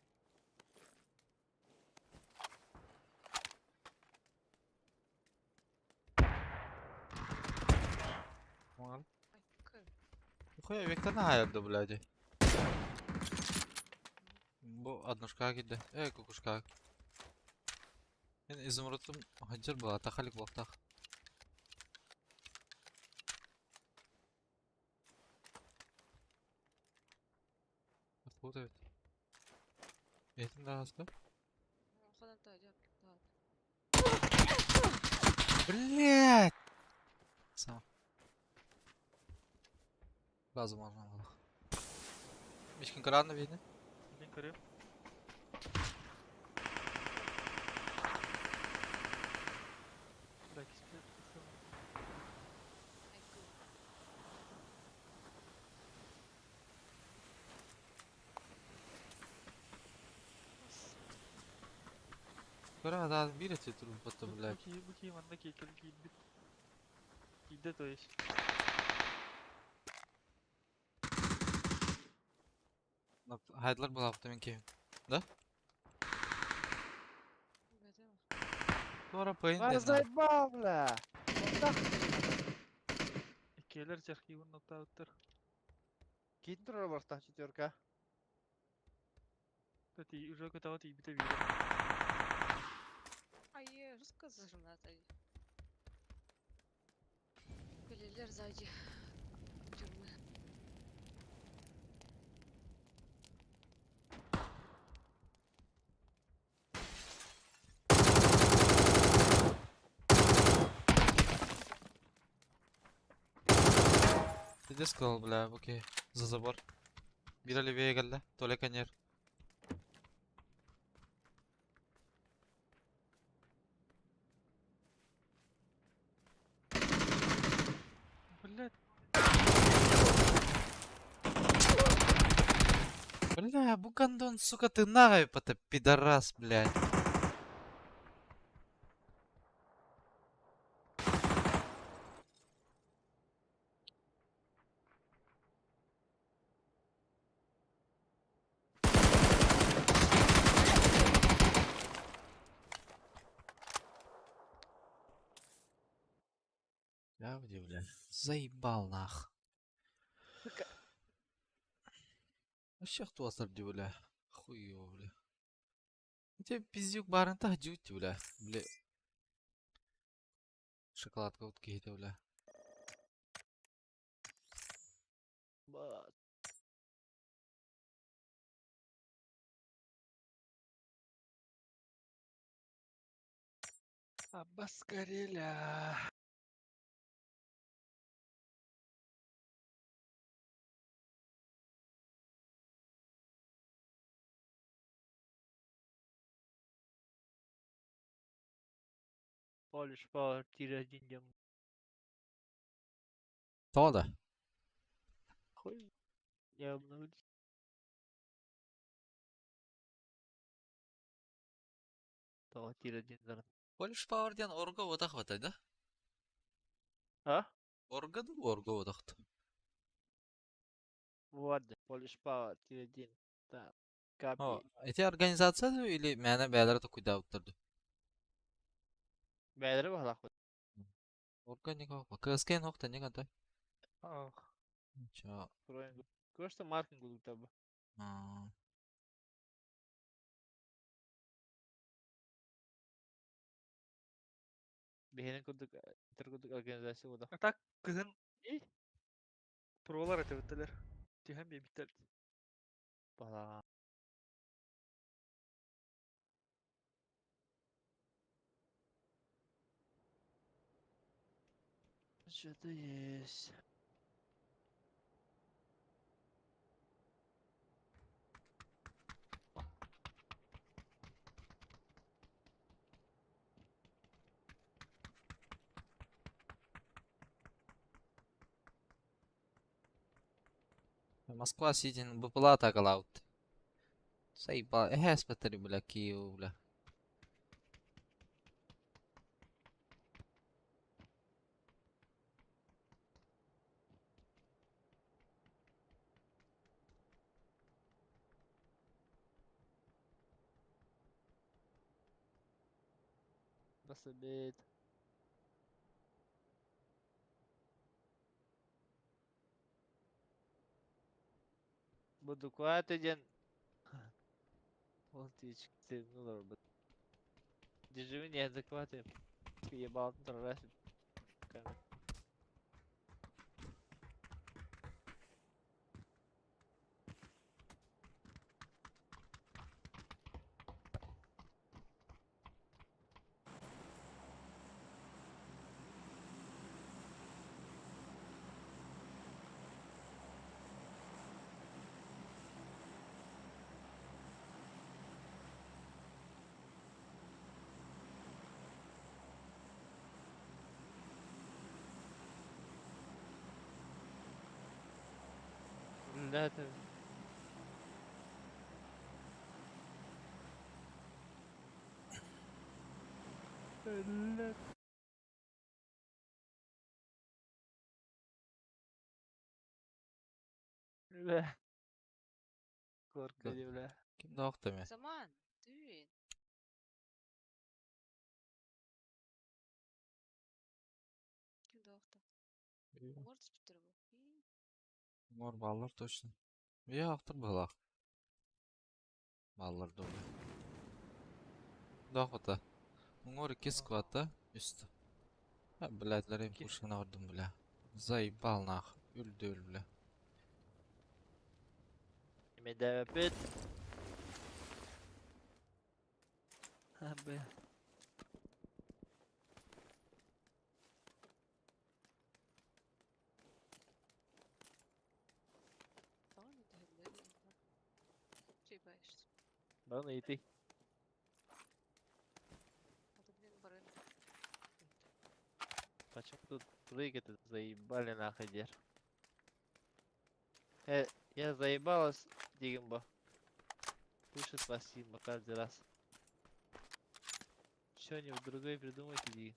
Мал. Ай, кы. Хуя вектор на хаярды, блядь. Бу однушка киде. Эй, кукушка. Мен изумрудtum хаджар була, тахалик буактах. Откуда это? Этим да хаска? Ходан та жап. Да. Блять! Сам. Разум можно. Мишкин кран видно? Ben görüyorum. Belki işte. Ай, кы. Кора да bir эти трубы, блядь. Bu ki manna ki kel ki bit. Киде то есть. Хайдлар была автоминки. Это. Туара пейн. Ай, заебал, бля. Онда Иккилэр чархивын nokta attır. Китин турар барта четверка. Тати уже готова ти бите бите. Ай, жестко зажимната. Көлелер сзади. Тюрьмы. Ты где сказал, бля, окей. За забор. Бира левее галля, Толя конер. Блять. Бля, Букандон, сука, ты нахуй, пота пидорас, блядь. Я бля. Заебал нах. Сука. Вообще кто асар бля. Хуёво, бля. Тебе пиздюк барын та дють, бля. Бля. Шоколадка вот какие-то, бля. Ба- Аббас Кареля. Polish Power тир один дем. Тоҕо да? Хуй. Я обновлюсь. Тоҕо тир один дар. Polish Power диэн орго уотах батай да? А? Орго да орго уотахт. Вот, Polish Power тир один. Так. О, Капи. эти организация ду или мээнэ бэйэлэрэ токуйдаабыттар ду? Бэйэлэрэ баһылаах. Органика КСК нохта не гантай. Ах. Ча. Кое-что маркинг будут. Биһиэнин курдук интер курдук организация буолла. А так кыһын И? пролар этебиттелер. Түһэн биэбиттер. Баһылаах. Что-то есть. Москва сидин БПЛА атакалаабыт. Сайба, эһээспэттэр бля, Киев, бля. Басабит. Будукваты ден. Вот ты, ну ладно. Держи неадекваты. Ебал, раз. Да, это... Бля. Бля. Корка, Да. бля. Ким да охта Заман, ты. Ким да охта. Уҥуор түспүттэрэ бу. Ии, Мор баллар точно. Я автор была. Баллар думаю. Да хота. Уҥуор икки сквата үстэ. А, блядь, ларем Ки- пушканы ордум, бля. Заебал нах. Үлдү үл, бля. Медэпит. А, бля. Тоҕо мөтөһөллөр Чуйбаешь. Баны и ты. А то, блин, барын. Почему тут прыгать заебали нахуй, дер? Я заебалась, Дигимба. Лучше спасибо каждый раз. Что-нибудь другое придумайте, Дигим.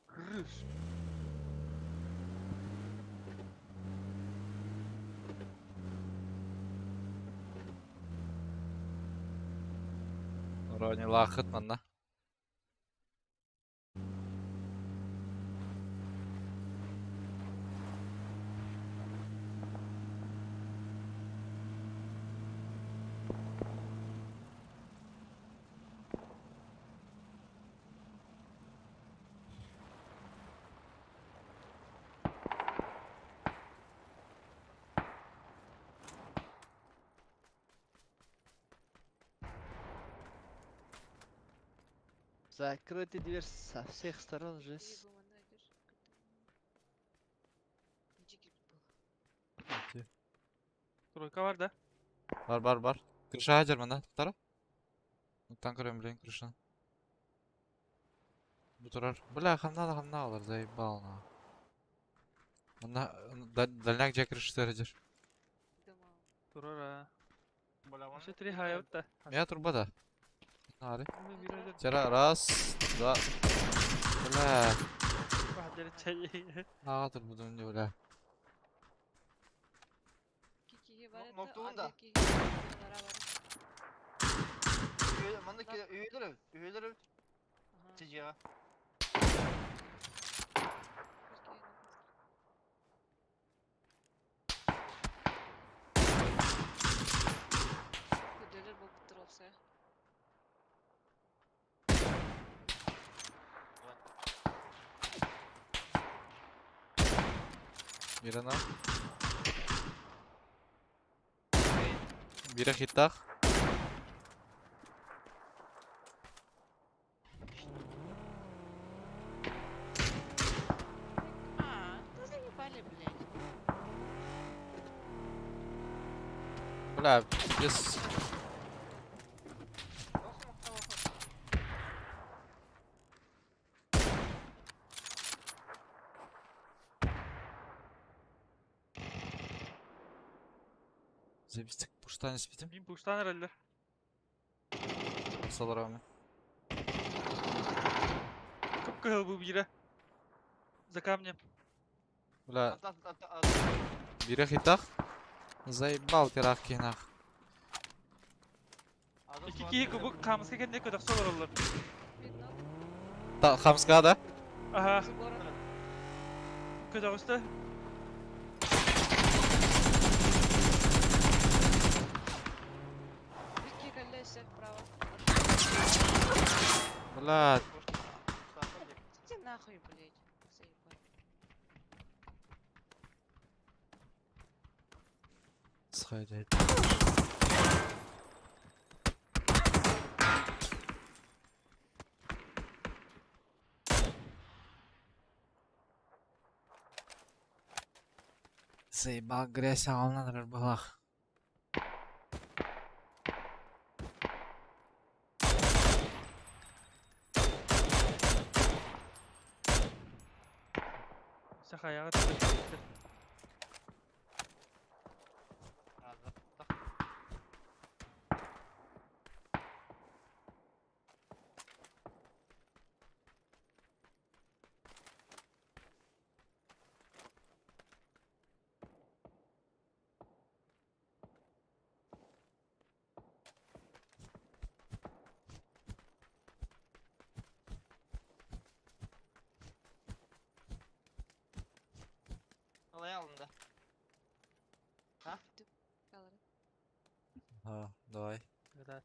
Крыш. Рони лахыт манна. Закройте дверь со всех сторон же. Биир бу манна өтөр. Дьи киирбит буолла. Тройка бар да? Бар бар бар. Крышаҕа дьэр манна туттара. Оттон көрөм билигин крышаны. Бу турар. Бля, ханна да ханна олар, заебал на. Манна дальняк дьэ крышатыгар дьэр. Дома. Турар а. Бля, Вообще три хая да. Меня турба да. Нары. Мен бир өтөр. Вчера раз, два. Бля, Баһдары чай. аға турбудум не бля. Икки киһи бар этэ, ноктугун а да. биир киһи аллараа бар. Манна үйелер эбит, үйелер эбит. Аха. Тижига. Бир киһи нокуст. Көдөлөр буолбуттар уопсайа. Мирана. Бире хиттах. А, да заебали, блядь. Бля, без... Заебись, пуштан испитим. Мин пуштан эрэллэр. Саларами. Кып-кыһыл бу биирэ. За камнем. Бля, бире хиттах. Заебал тирах кинах. Икки киһи кубук хаамыска кэннэ көтөхсө олороллор. Биир нок. Та, хамска да? Аха, Забора. көтөҕүстэ. Биир киһи кэллэ өссө вправо. Бля, Иди нахуй, блядь. Заебали. схайдайт. Заебал грязь ағалынан рыбалах. Сахаяҕа түбэспиттэр. Алай алында. А? Бүтүп. Алары. А, давай. Да. Дай.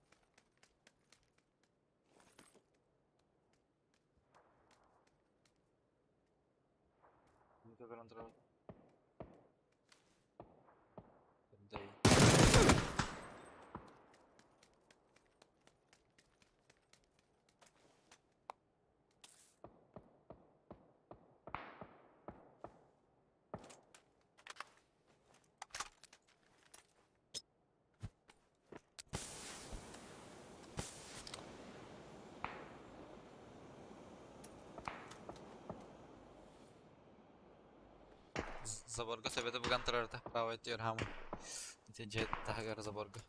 Заборга совета буган турарда. Право тер хамы. Ите же тахагар заборга.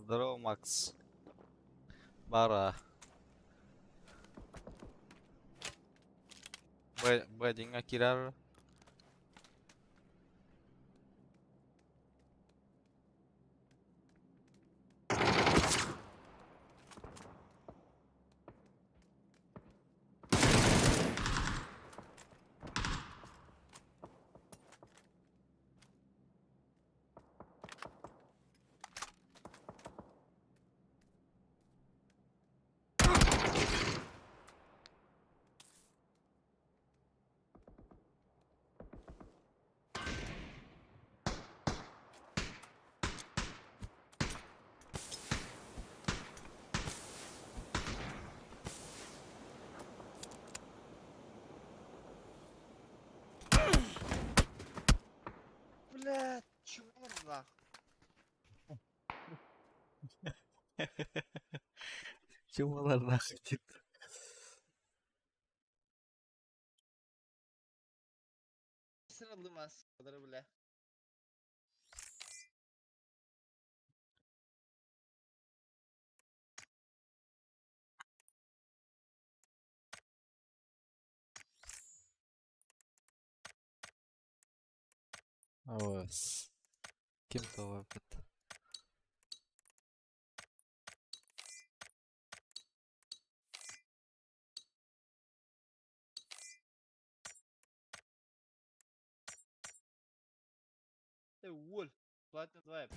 Здорово, Макс. Бара. Б, Б1-ҥа киирэр. Бля, чего нах? Чумалар нахуй дип. Сырылмас, бля. Ос. Ким тоҕойбут? Э, Уль, платно 2.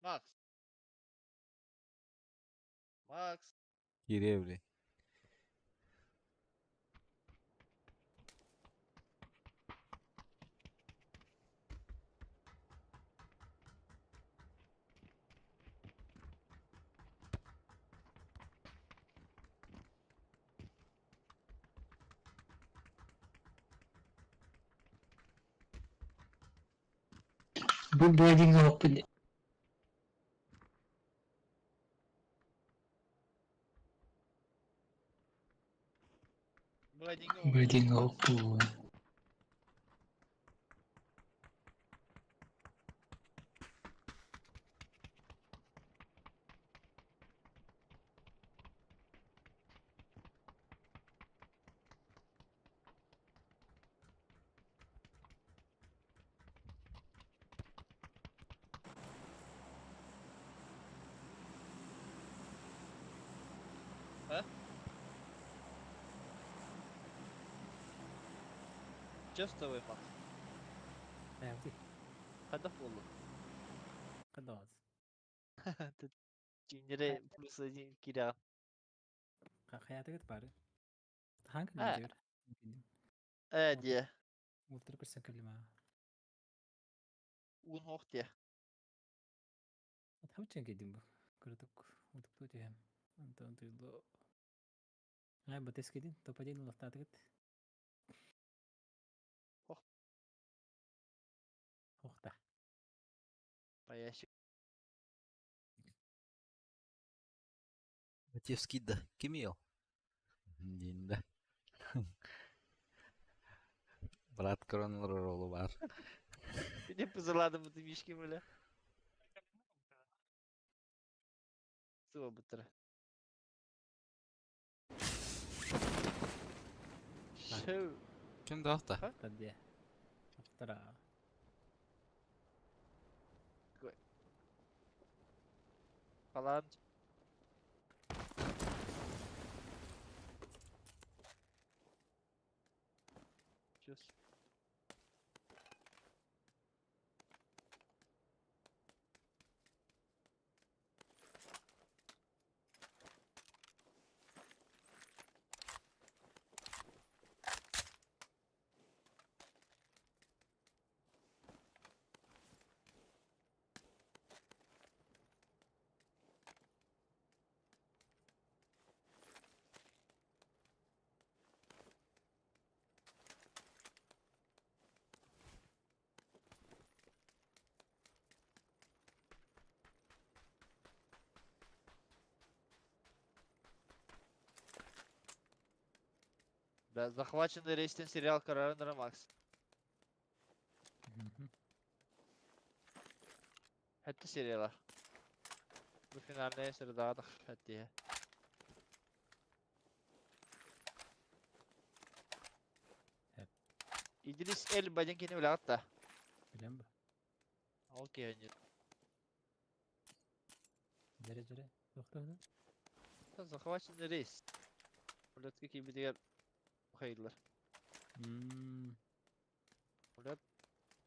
Макс. Макс. Кириэ били. Бу бэдиҥ оһохпун бэдиҥ оһохпун Just away, Макс. Хайдах буолла? Хайдах? Дьиҥнэрэ плюс один киирэҕин. Хайатыгыт бары? Хаһан Э. кэллиҥ? Ээ диэ. Уолтары көрсөн кэллим аа. Уун һуох диэ. Хабыччан кэллим бу. Кыратык утуктуу түһэм. Онтон туйлу. Ай, батыс кэлин, топ-один улахтаатыгыт. Ох. Охта. По ящик. Матевский да. Кимий ол? Диин да. Брат көрөн олорор уолу баар. Били пызыладым бу мишки бля. Суо быттара. Шоу. Ким да охта? Тадде. Охтара. Falan. Just. Да, захваченный рейстен сериал Караренера Макс. Это сериала. Бу финальная средаҕа тахсар Эп. Идрис Эльба диэн кини билэҕит да? Билэн бу. Ол киһи Дьэрэ дьэрэ. Туохтаах Захваченный рейс. Улетка киирбитигэр хайыллар. Ммм. Улет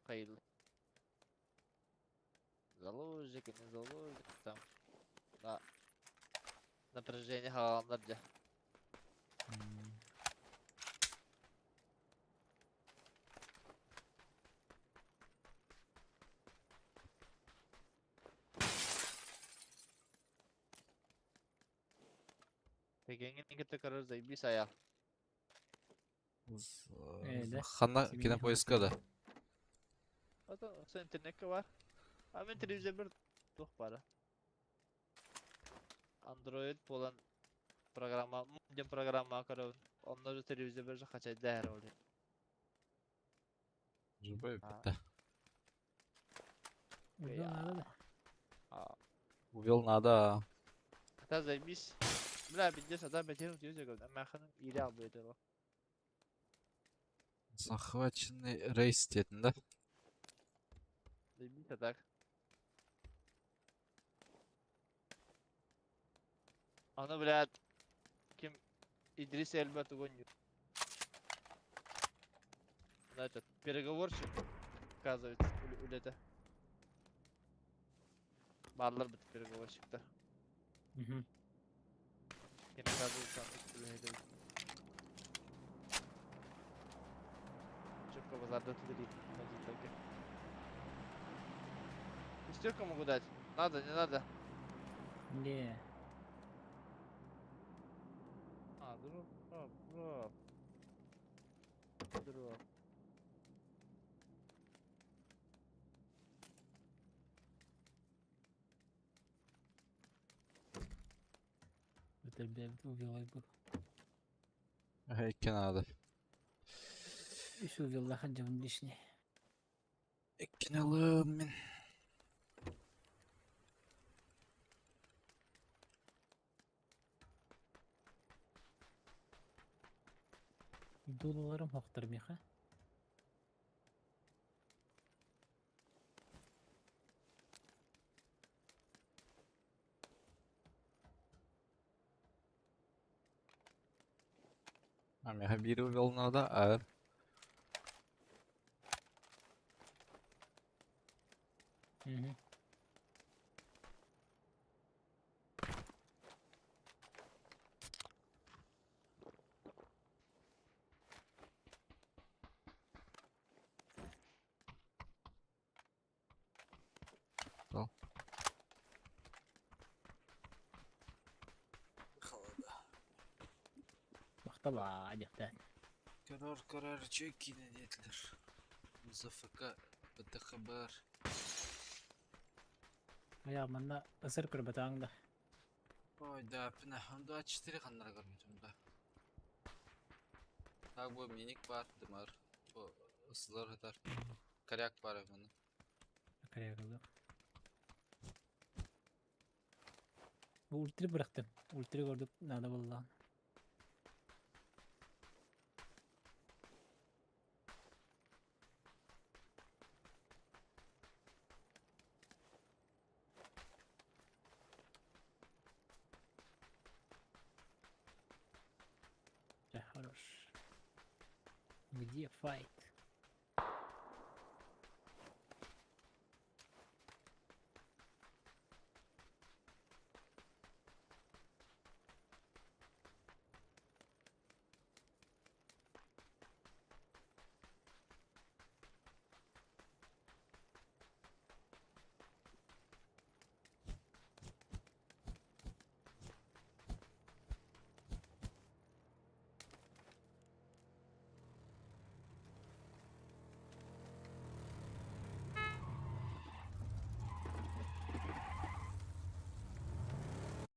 хайыллар. Заложник, не заложник, там. На напряжение хааланнар дьэ. Тэгэҥҥин кытта көрөр заебись айал. Ээ, Ханна Семейный кинопоиска да. Ото осы интернетке бар. А мен телевизорбар туох баара. Android буолан программа диэн программа көрөбүн. Онно же телевизорбар же хачайда эрэ ол. Живой А. да. Увел надо да. Увел надо. Та заебись. Бля, пиздец, ата бэтин утуйа көрдüm. Маханын ире албыйды ол. Захваченный рейс диэтин да? Заебись, а так. Аны, блядь, ким Идрис Эльба тугун этот переговорщик, оказывается, үлэтэ. Бааллар бит переговорщиктар. Мгм. Ким оказывается, үлэһит эбит. Чепка базарда тудырит. Шестерку могу дать. Надо, не надо. Не. А, дроп, дроп, дроп. Дроп. Это, блядь, увела бы. Икки надо. Еще увела хаджам лишний. Иккини алыам мин. Дулаларым хохтар миха. А миэхэ биир увел надо, а Мгм. Махтала, дьахтар. Көрөр көрөр үчүгэй киинэ диэтилэр. ЗФК, ПТХБР. Ая, манна ысыр көрбөтөҥ да. Ой, да, пина, 24 ханнара көрбүтүм да. Так бу миник бар, дымар. Бу ысылар хатар. Коряк бар маны. Корягылы. Бу ультра бырахтым. Ультра көрдүк надо боллаан. Да, хорош. Где файт?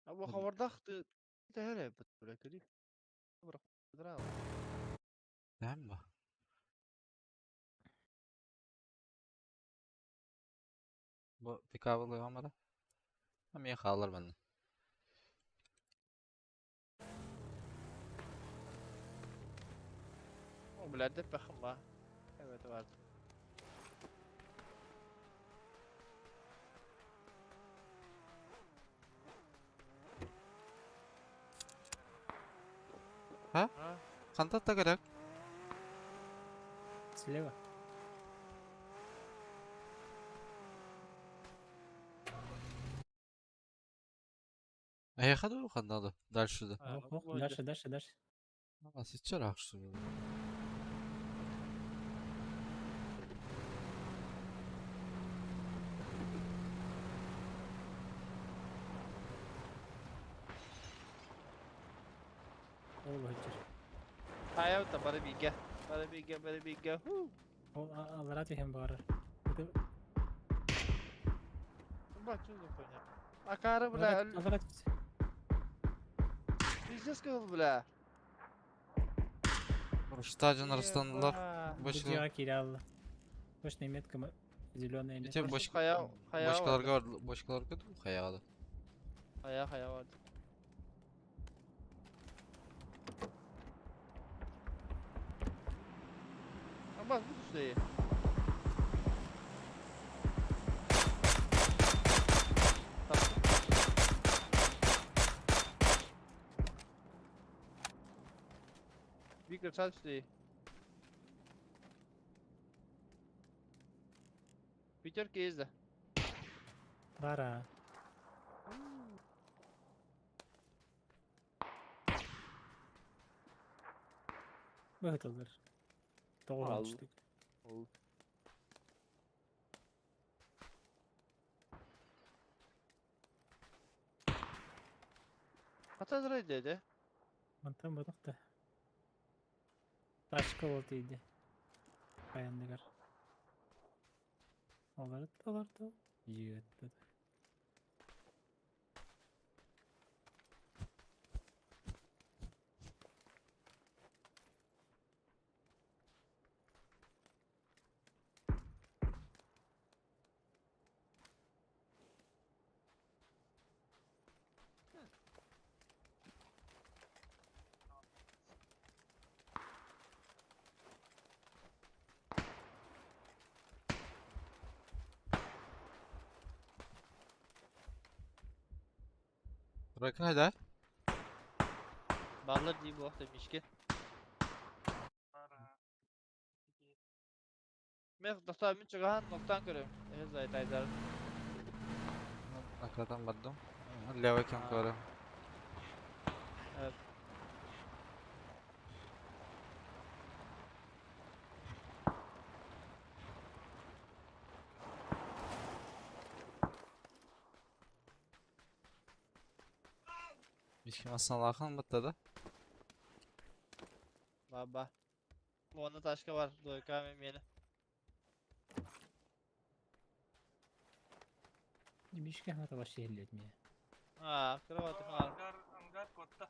А бу хабардах ты бит бля кери. Бра. Değil mi? Бу пикабылы амара. Мен хаалар манна. О, блядь, да пахма. Evet vardı. Ha? Ha? Хантан тагарак. Слева. А я ходу надо. Дальше да. Ha, Ох, ох, дальше, дальше, дальше. А сейчас что ли? Ол быһыччар. Hayır da bana bir gel. Bana bir gel, bana bir gel. Hu. Ол аллара түһэн баҕарар. Это Bak çok da Акары, бля, аллара түс. пиздец сказал, бля. Стадион расстанылар. Бу Бочка. дьиэҕэ киирэ алла. Точная метка зеленая Ите метка. бочка. Хая, хая Бочкаларга бочкаларга ду хаяда. Хая, хая vardı. Ama bu şeyi. Виктор, сад сюда. Пятерки есть, да? Бара. Быһытыллар. Тоҕуһун Ал. түстүк. Ол. Хата dedi. Мантан ботох да. Ташка ол тиийди. Хайандыгар. Олар олар Жигэт. Bırakın hadi. Баллар дии буох демишке. Бара. Мен достар мен чыгахан ноктан көрөм. Эхез айтайдар. Накрадан бардым. Левый кем А. көрөм. Evet. Мишки масалахан баттада. Баба. Уонна ташка бар. Дойка мен мени. Мишке хата вообще хиллет мне. А, кровати хаар. Ангар, ангар котта.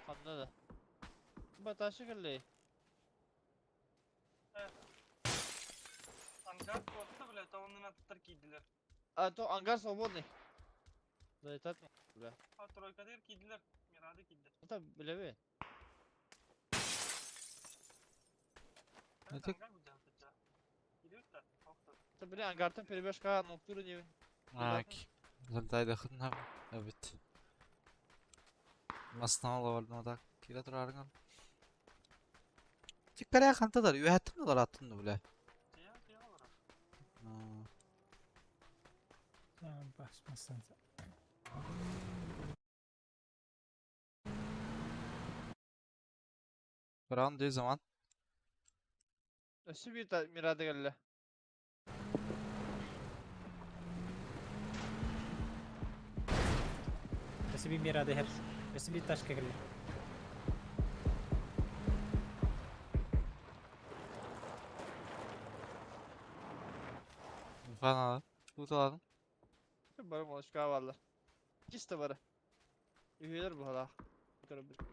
Ханна да. Ба ташка келли. Ангар котта, блядь, а он на аттар кийдилер. А то ангар свободный. Зайтат. Бля. А тройка дер кийдилер. Мирады кийди. Это билеби. Это- Ангар будет да. Кийдер да. Охто. Это бля ангартан перебежка ноктуру не. Ак. Залтайды хытна. Evet. Masnala var da кире турарган. Чиккаря хантадар, үйәттім аттын бля. Тия, тия олар. Басмастан. Brown diye zaman. Өссө бир мирады келли. Өсі би мирады хер. Өсі би ташка кирле. Falan Tutaladın. Бары молочка барлар. Чисто бары. Үйелер бу хала. Көрө бир.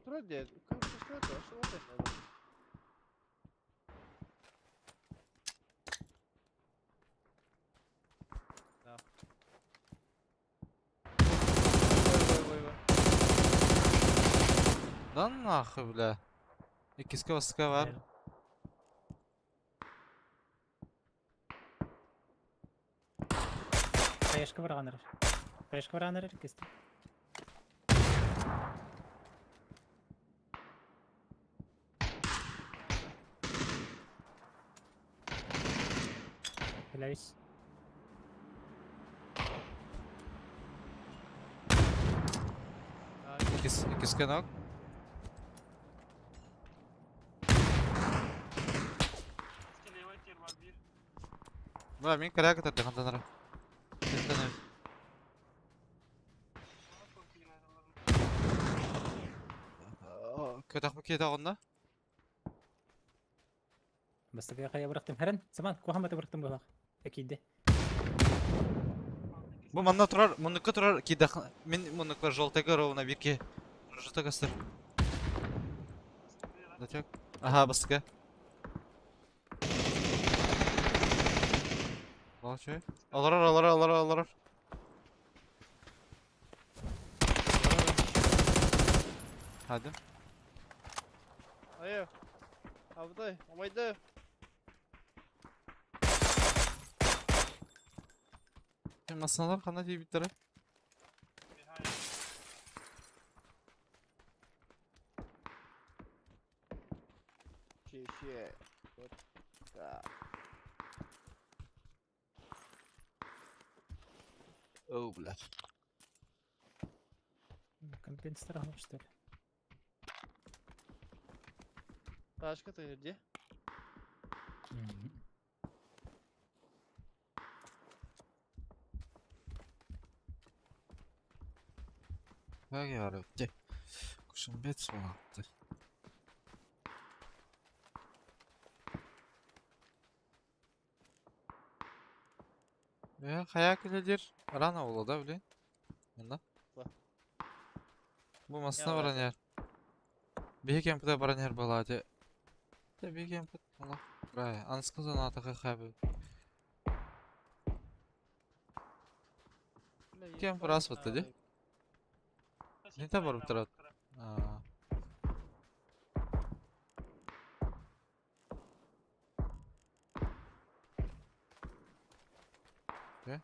Тура де. Тура де. Да нахуй, бля. Иккискэ баска бар. Хаешка барған эрэр. Хаешка барған эрэр кисти. Билэбис. Иккис, иккискэ ног. Бля, мин кыраа кытарды хантанара. Көтөхпүт киһитэ оҕунна. Бастакы хайа бырахтым. Хэрэн, саман, куһаҕан бата бырахтым быһалаах. Экиийдэ. Бу манна турар, муннукка турар киирдэх мин муннукпар желтайга ровно биир киһи. Желтай көстөр. Дачок. Аха, бастакы. Молчу. Олорор, олорор, олорор, олорор. Hadi. Айы. Абытай, абайды. Масыналар ханна тиийбиттэрэ? Че-че. Вот так. О, блядь. Компенсатор что ли? Ташка ты где? Как я Кушамбет суолаапты. Э, хайа кэлэлиир рано буолуо да, блин? Манна? Бу массына баран иһэр. Биһи кемпите баран иһэр буолаа дии. Дьэ биһи кемпит олох рай. Аныскы зонаатаха хаабы. Кемп раз бытта дии. Не барбыттара. Аа. Окей.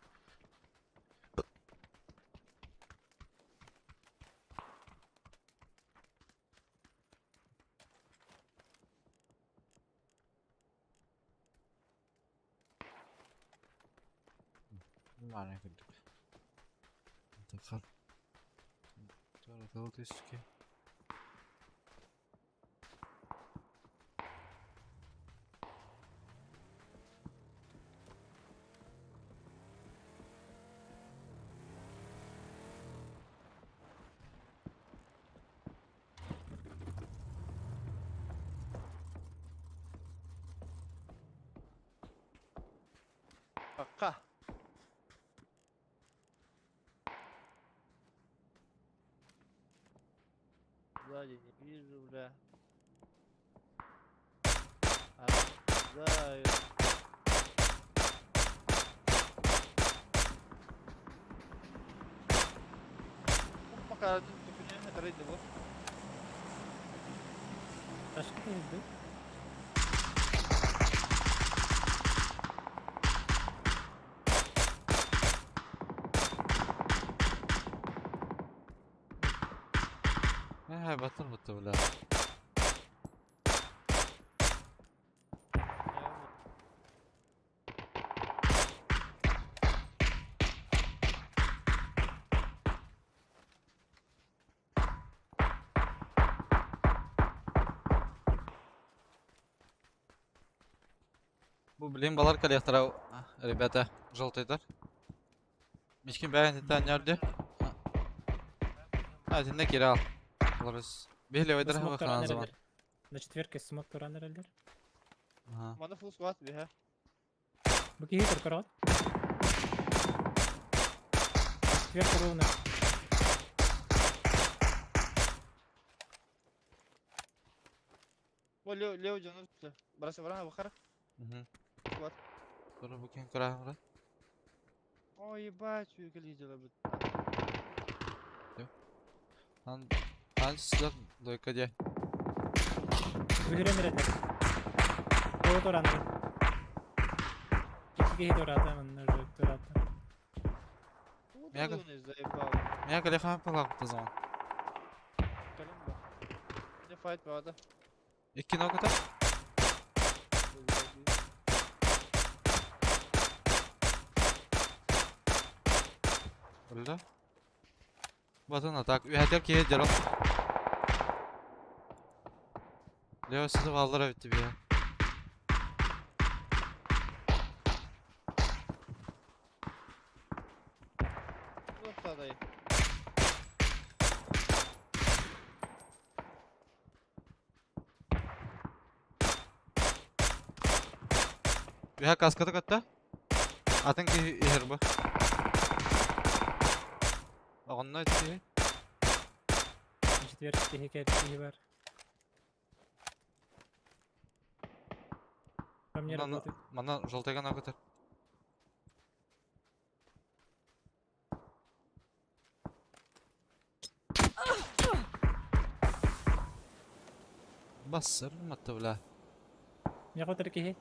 Маана курдук. Тахар. Туора тыл түскэ. Пока. Сзади не вижу, бля. А, да, Пока это рейд был. Ташка иду. Э, баттар бутта, бля. Бу блин балар коллектора, ребята, желтыйдар. Мичкин бэйэн титан нярды. А, тинне кире ал. Олорус. Бихле ойдар Смок хаба туран ханан zaman. эрэллэр. На четверке смок туран эрэллэр. Ага. Мана фул склад биһэ. Бу киһи көрөрөт. Четверка ровно. Бо лео лео дьону Бараса барана бахара. Мгм. Склад. Тура бу кин кыраһымра. Ой, ебать, кэлии дела бит. Ан ан силер Дойка дьэ. Бүһүрэн эрэллэр. Тоҕо турааннар? Икки киһи туораата, манна уже туораата. Мяга. Удалый заебал. Меня колеха палак зон. Калимба. Не файт правда. Икки ногута. Өллө. Батын атак. Үһэтэр киһи дьарах. Лео сызып алдыра битти бия. Туохтаадай? Үһэ каската көттө. Атын киһи иһэр бу. Оҕонно ити киһи. Четверг киһи киһи бар. По мне Манна работает. манна желтайган көтөр. Бассыр матта бля. Не хотер киһи.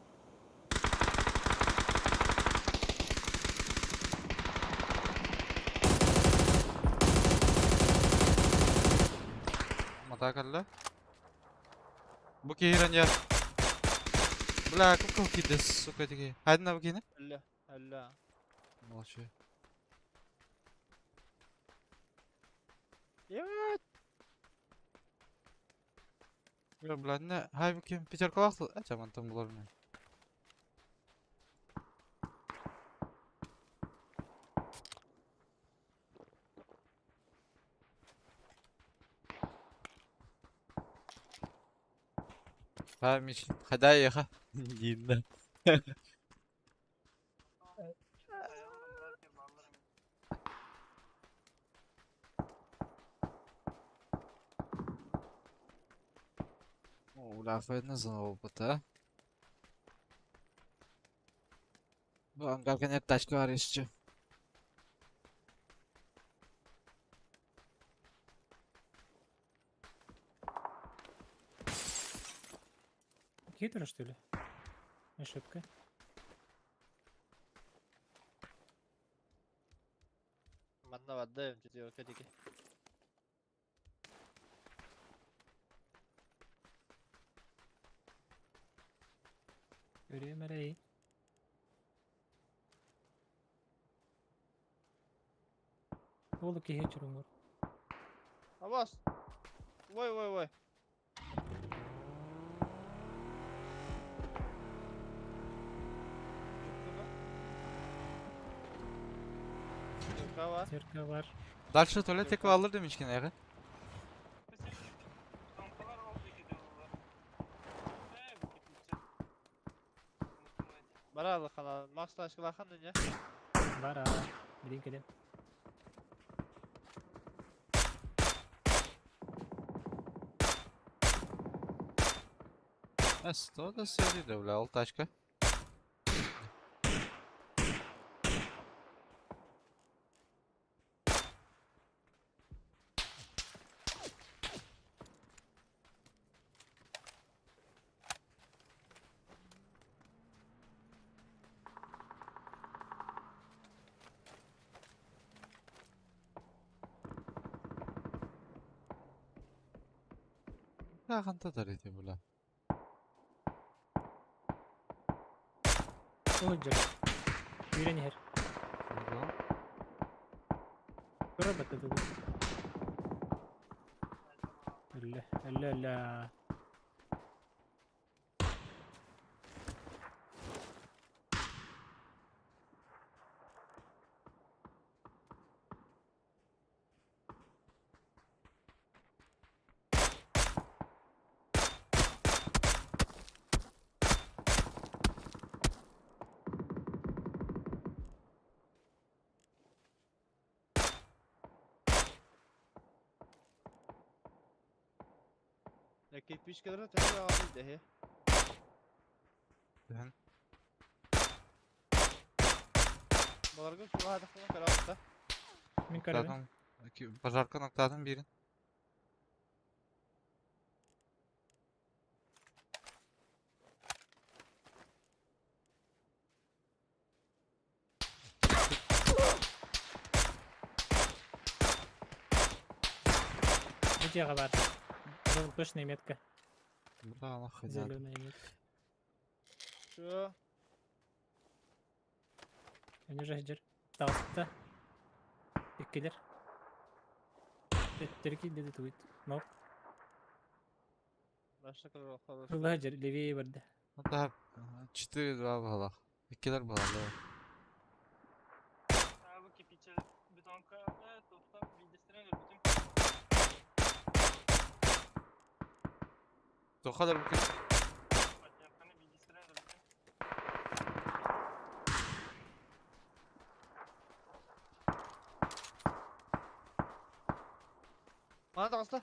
Мата кэллэ. Бу киирэн я. Бля, как киирдэ, сука, тиги. Хайдана бу киһини? Өллө, өллө. Молчи. Ебать! Бля, бля, не, хай бу ким пятеркалаах э, мантан булар мен. Ха, Миш, хадай еха. Динна. Бля, не знал опыта. Бу ангарка нет тачка бар еще. Хитро, что ли? Ошибка. Манна барда четверка диэки. Время рей. Ол киһи чуруҥур. Абас! Ой, ой, ой. Четверка бар. Церковь бар. Дальше туалет тек алыр demişkin eğer. Баралы хана. Макс ташкалахан не? Бар а. Билин кэлин. Сто да сөйлейді, бля, ол тачка. Ханта дарите, бля. Ол дьэр. Үүрэн иһэр. Тура баттата. Өллө, өллө, өллө. Я кирпичкалары төһө аҕалый дэһи. Түһэн. Баларга чугаһаатахпына көрөҕүт да. Мин көрөбүн. Пожарка ноктатын бирин. дьиэҕэ баар. Точная метка. Бля, нахуй надо. Зеленая метка. Чё? Они уже сидят. Таҕыста. Иккилэр. Төттөрү киирдэ тугут. Нок. Башта кылар хорошо. Ылла дьэр левее барда. Ну да, 4-2 было. Иккилэр было, да. Бу кирпиче бетонка топтан билдестирен өлбүтүм. Тоқалар бүкіл. Поддержканы билдестирен өлбүтүм. Мана таҕыста.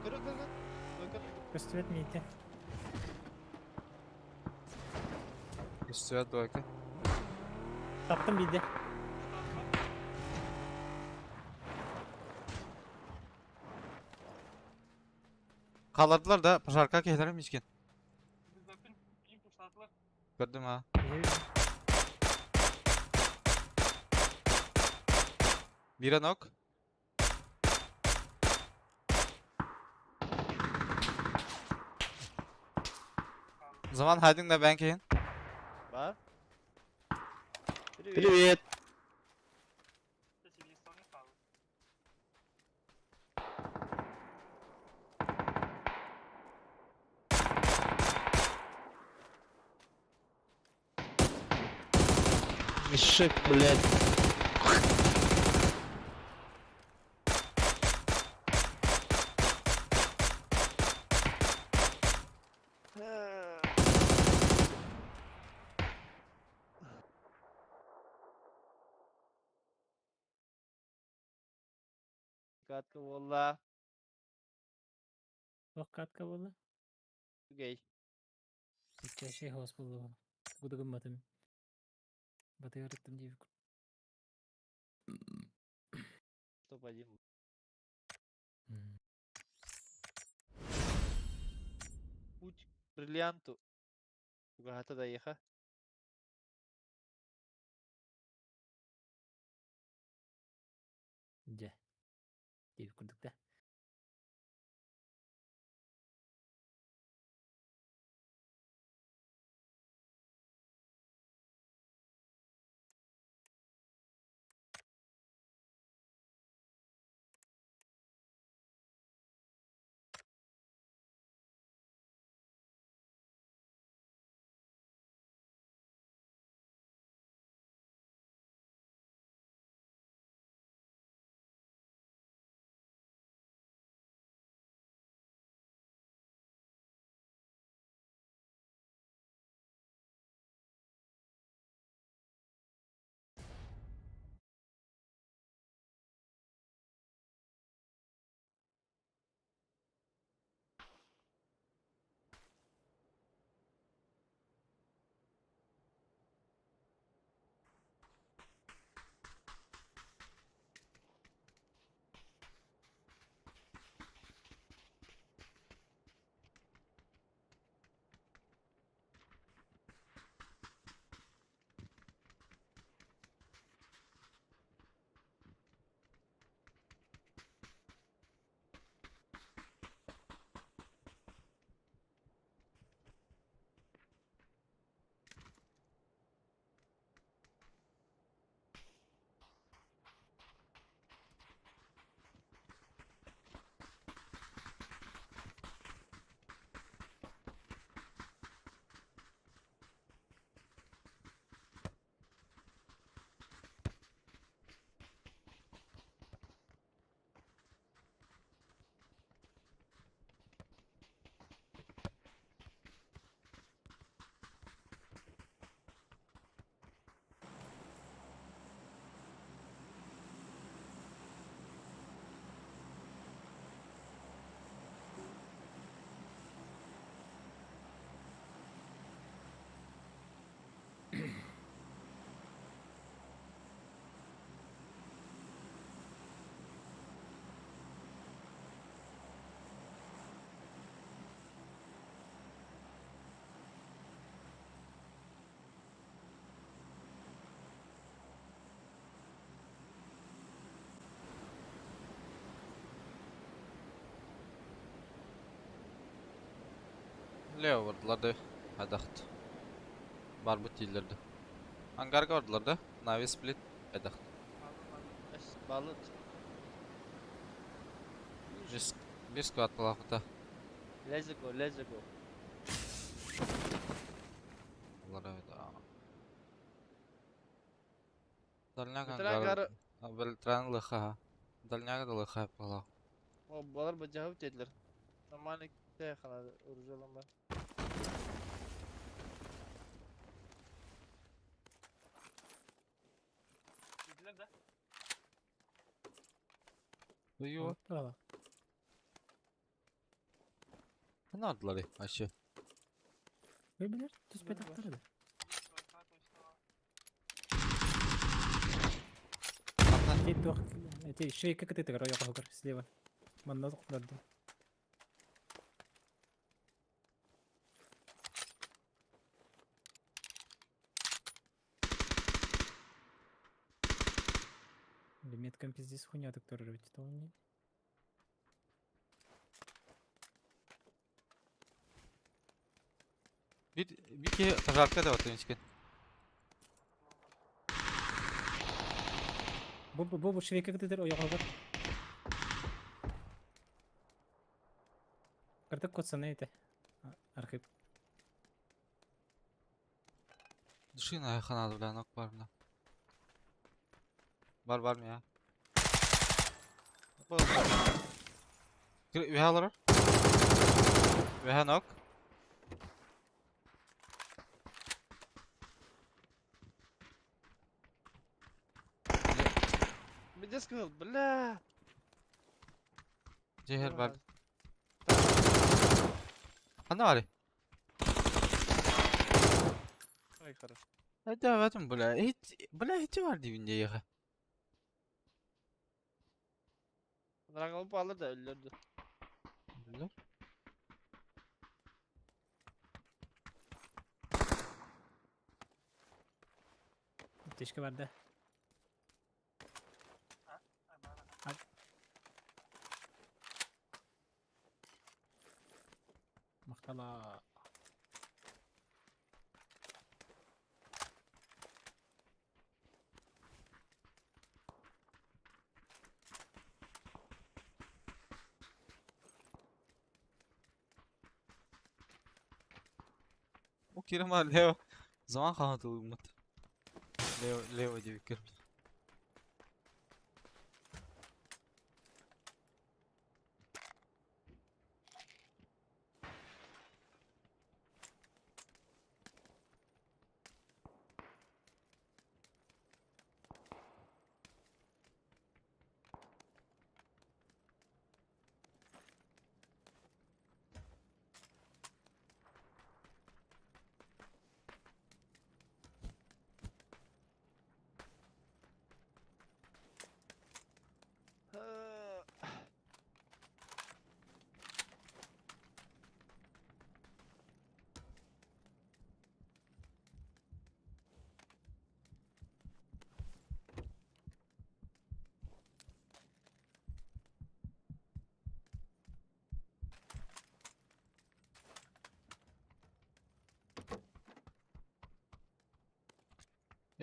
Көрө көрө. Көрө. Көстүбэт миитэ. Үстүбэт двойка. Таптым биирдэ. Қалардылар да, пожарка кehlerim miskin. Билбэппин ким пуштаатылар. Көрдүм ha. Бире нок. Zaman haydın da ben keyin. Бар. Привет. Сибиристоны хаалар. Мешок, блядь. Катка буолла. Ох катка буолла. Үгэй. Икки хос буолла. Гудугумматым. Батыгырыттым диэбит. Топ-1. Путь к бриллианту. Угата доеха. Дьэ. Диэбит курдук да. Лево бардылар да. Хайдахт. Барбыт дииллэр да. Ангарга бардылар да. Нави сплит. Хайдахт. Эс балыт. Бир, бир сквад балахыта. Let's go, let's go. Олар evet. Дальняк Ветеран ангар. Бельтран лыха. Дальняк да лыха пала. О, балар баджахып dediler. Нормальный техана оружиялан бар. Dediler de. Duyuyor. Bravo. Ne aldılar aşı? Bilir, түспөт аттар да. Эти туох, эти шейка кытытыгар ойоҕоһугар слева. Манна тоқларды. Меткам пиздец хуйня так тоже ведь то не. Bir, bir ki пожарка da var demişken. Бу бу бу швейка кытытыр ойоҕоһугар. Кыртык котсаны эте. Архип. Душина ханады бля, нок бар бля. Бар бар mı ya? Ühe alır. Ühe nok. Пиздец кыл, бля. Cehel var. Хана var. Ой, хорошо. Hadi evet бля. Hiç бля hiç var dibinde ya. Драгон алыр да өлөрдү. Бля. Тешке бар да. Мактала. O Kerem var Leo. Zaman kalmadı umut. Leo Leo diye bir kır.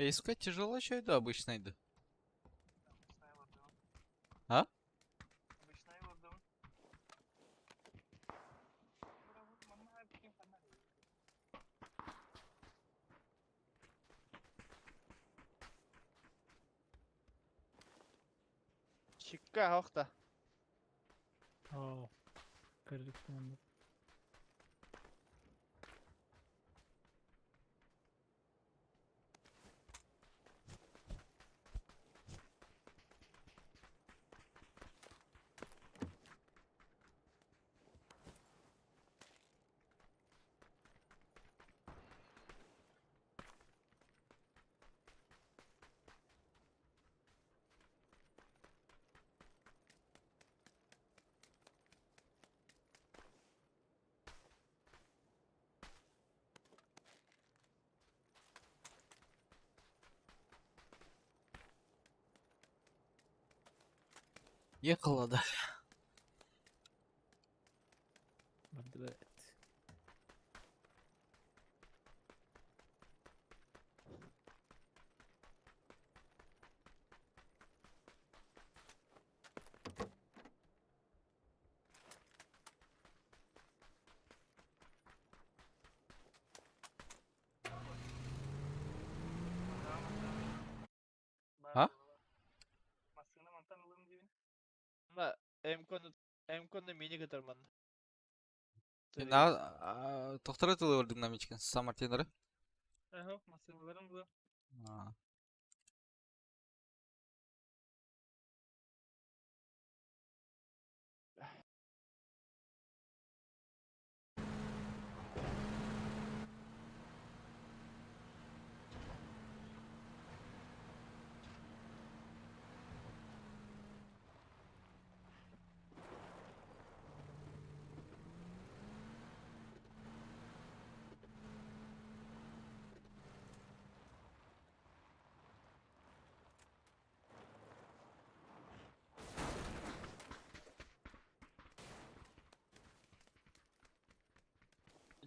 Искать тяжело еще иду обычно иду. А? Чикка хохта. О. Кырдык манна. Yakaladı. Бардыбыт. М-кону М-кону мини кытар манна. Тохторо тылы ордук намичкин Самартинары. Эхо, массыналарым бу.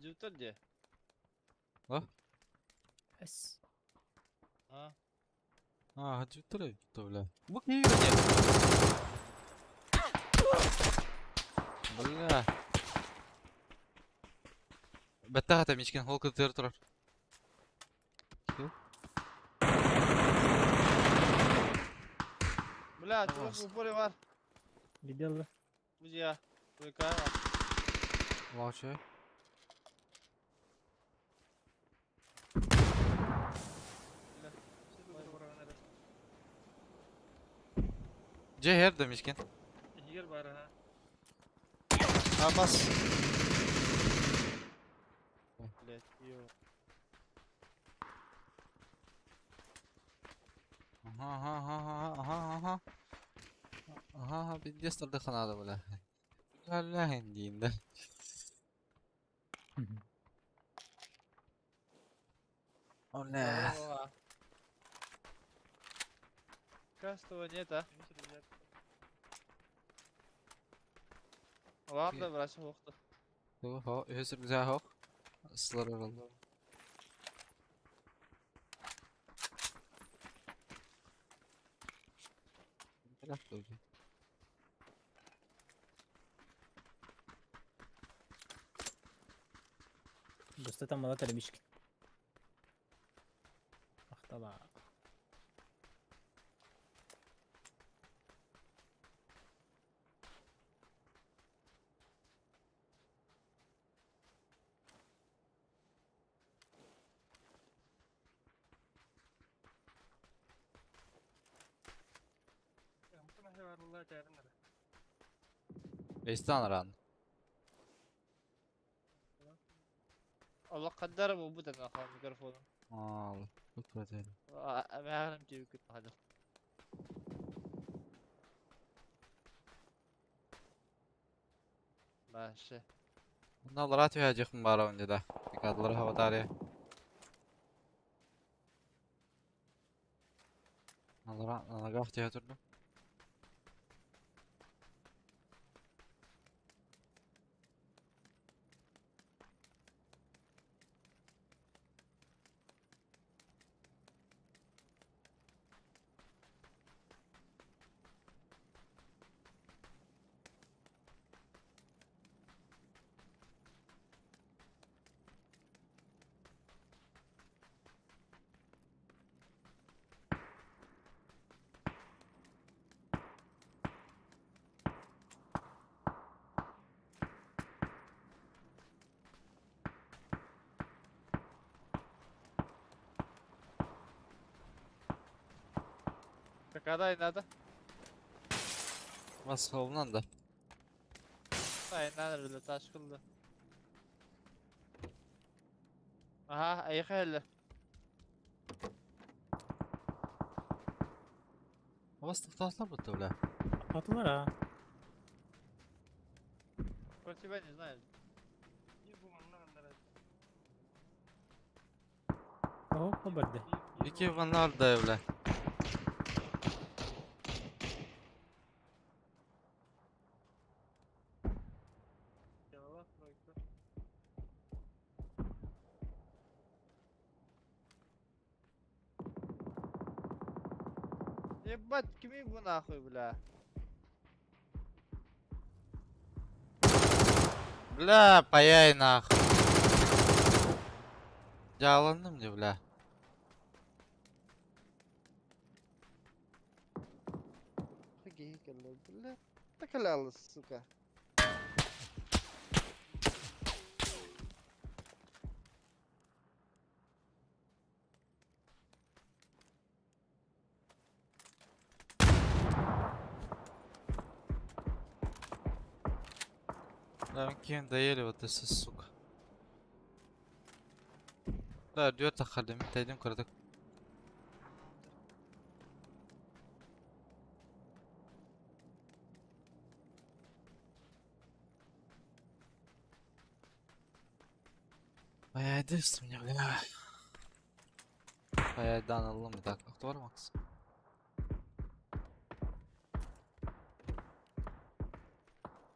Дьуттар дии. Эс. А? А, дьуттар эбит бля. Бу киһи нет. Бля. Бэттэх этэ Мичкин, ол кытыар турар. Бля, чувак в упоре бар. Видел? Друзья, ВК. Молчу. Cehер да Мичкин. Егер бар, ага. Абас. Блять, ё. Ага, ага, ага, ага, ага. Ага, пиздец надо, бля. Бля, индин, да. Бля. Кастова нет, а? Ладно, брат, охта. Өсір güzel hok. Isılar orada. Густата мала теребишки. Ахтала. Эстан ран. Allah قدر موجود انا خلاص микрофон. Ал, өтпөтел. ما اعلم كيف كنت هذا. ماشي. Налара түһәҗихм бара онда да. Дикадлар хаватари. Налара налага театрда. Какая надо? Бас холунан да. Aynen öyle taşkıldı. Aha ayık hele. Бас тоқтатылар бітті, бля. Атылар а. Про тебя не знаю. О, поберде. Iki vanlar da бля. Ебать, кими бу нахуй, бля. Бля, паяй нахуй. Жалындым де, бля. Бля. Накалялась, сука. Да, кем доели вот это, сука. Да, дёрта халим, тайдым кырдык. Ай, дыс мне, бля. Ай, дан алым, так, актуар Макс.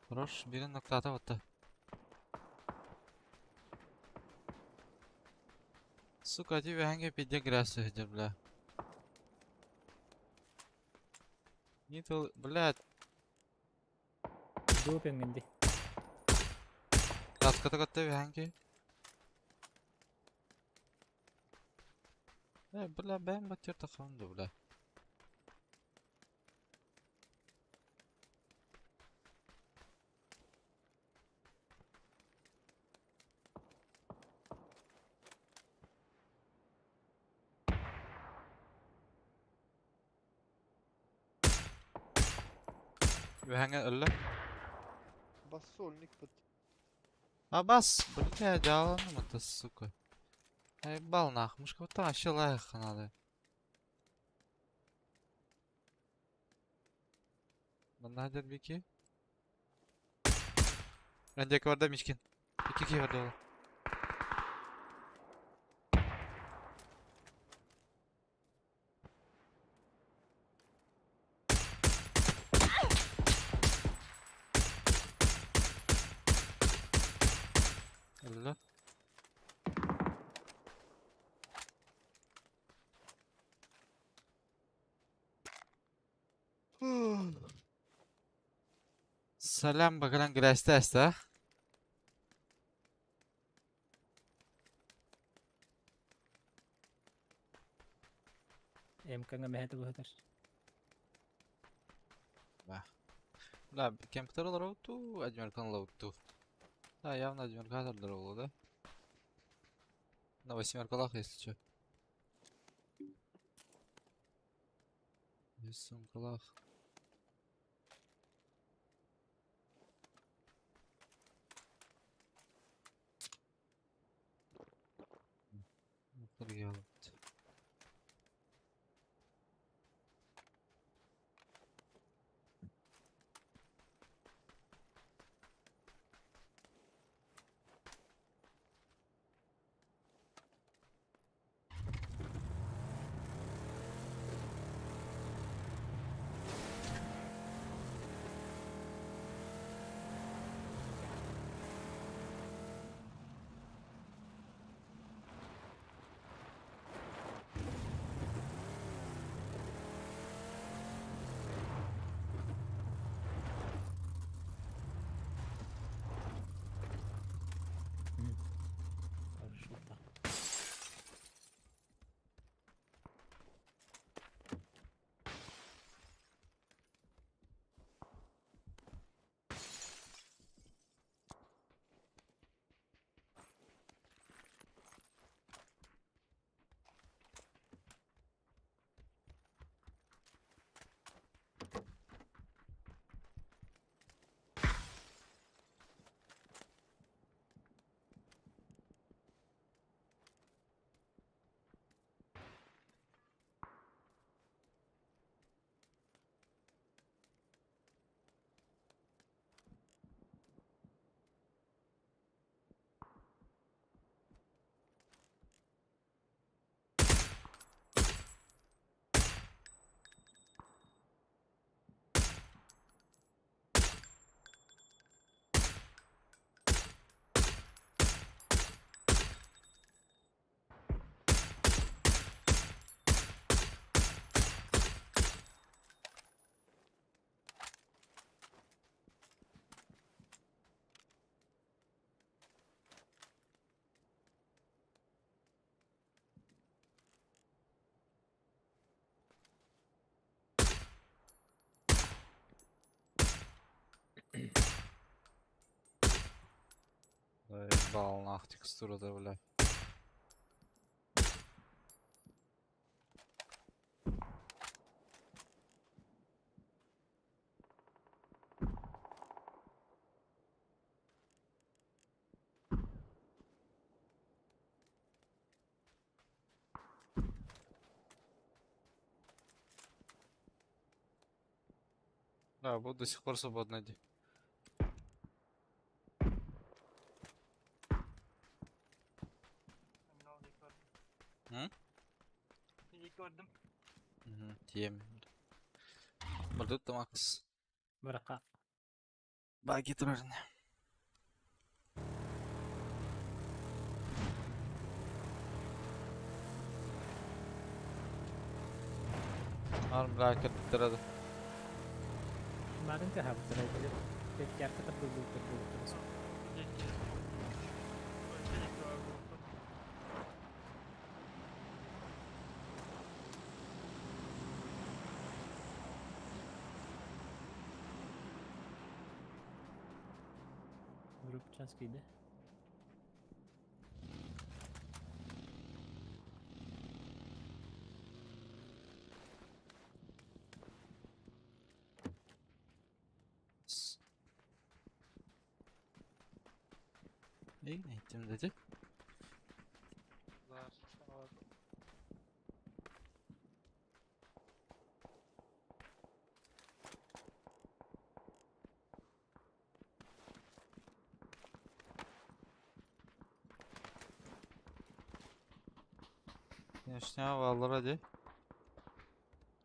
Хорош, бирин ноктата батта. Сука, ти вәһәнгә пиздец грязь иде, бля. Не то, блядь, Допинг инди. каската катта вәһәнгә. Э, бля, бәм батыр таханды, бля. Вәһәнгә өллө. Бассольник под. А бас, бля, жаланым это, сука. Ай, бал нах, мушка вот там вообще лайха надо. Манна бики. Эндек барда Мишкин. İki ki vardı oğlum. Öldü. Selam bakalım Graç'ta asta. МК-га мэхэ быһытар. Да, компьютер лауту, Адмиркан лауту. Да, явно Адмиркатор лауту, да? На восьмеркалах, если чё. Бессумкалах. Делать. Ебал нах текстура-то, бля. Да, буду до сих пор свободно. М? Көрдüm. Тиэм. Бардут Макс. Барака. Баги турарын. Арм бля кеттирadi. Барын тыһабыттара Петярка тардылбыттар буолуттар. Группа кейде. İyi ne ettim dedi. Var. Var. Конечно, vallar hadi.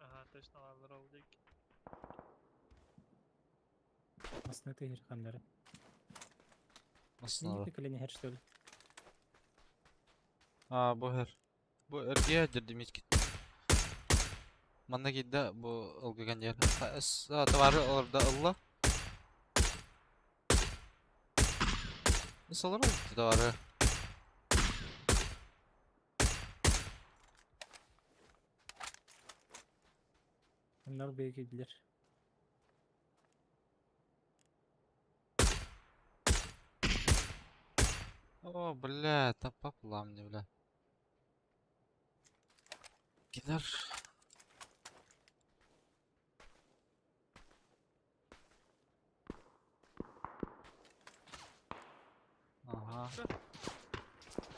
Aha, точно varlar oldu. Масына тыһыр ханнары. Nasıl Не алар? пикалени хер что ли? А, бу her. Бу эрге дирдимит кит. Манна кидде бу ылгыган жер. Товары орда ылла. Nasıl olur товары? Onlar бейгилер. О, бля, там попла мне, бля. Кидар. Ага.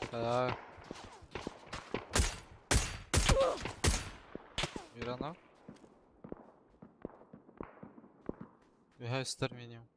Так. Миранов. Бегай минимум.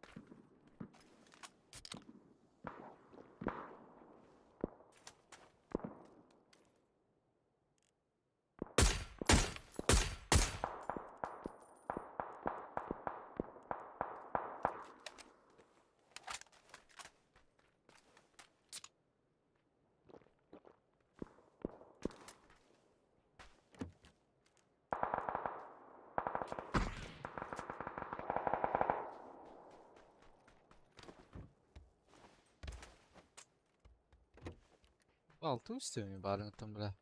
Altı istiyorum bari там, бля.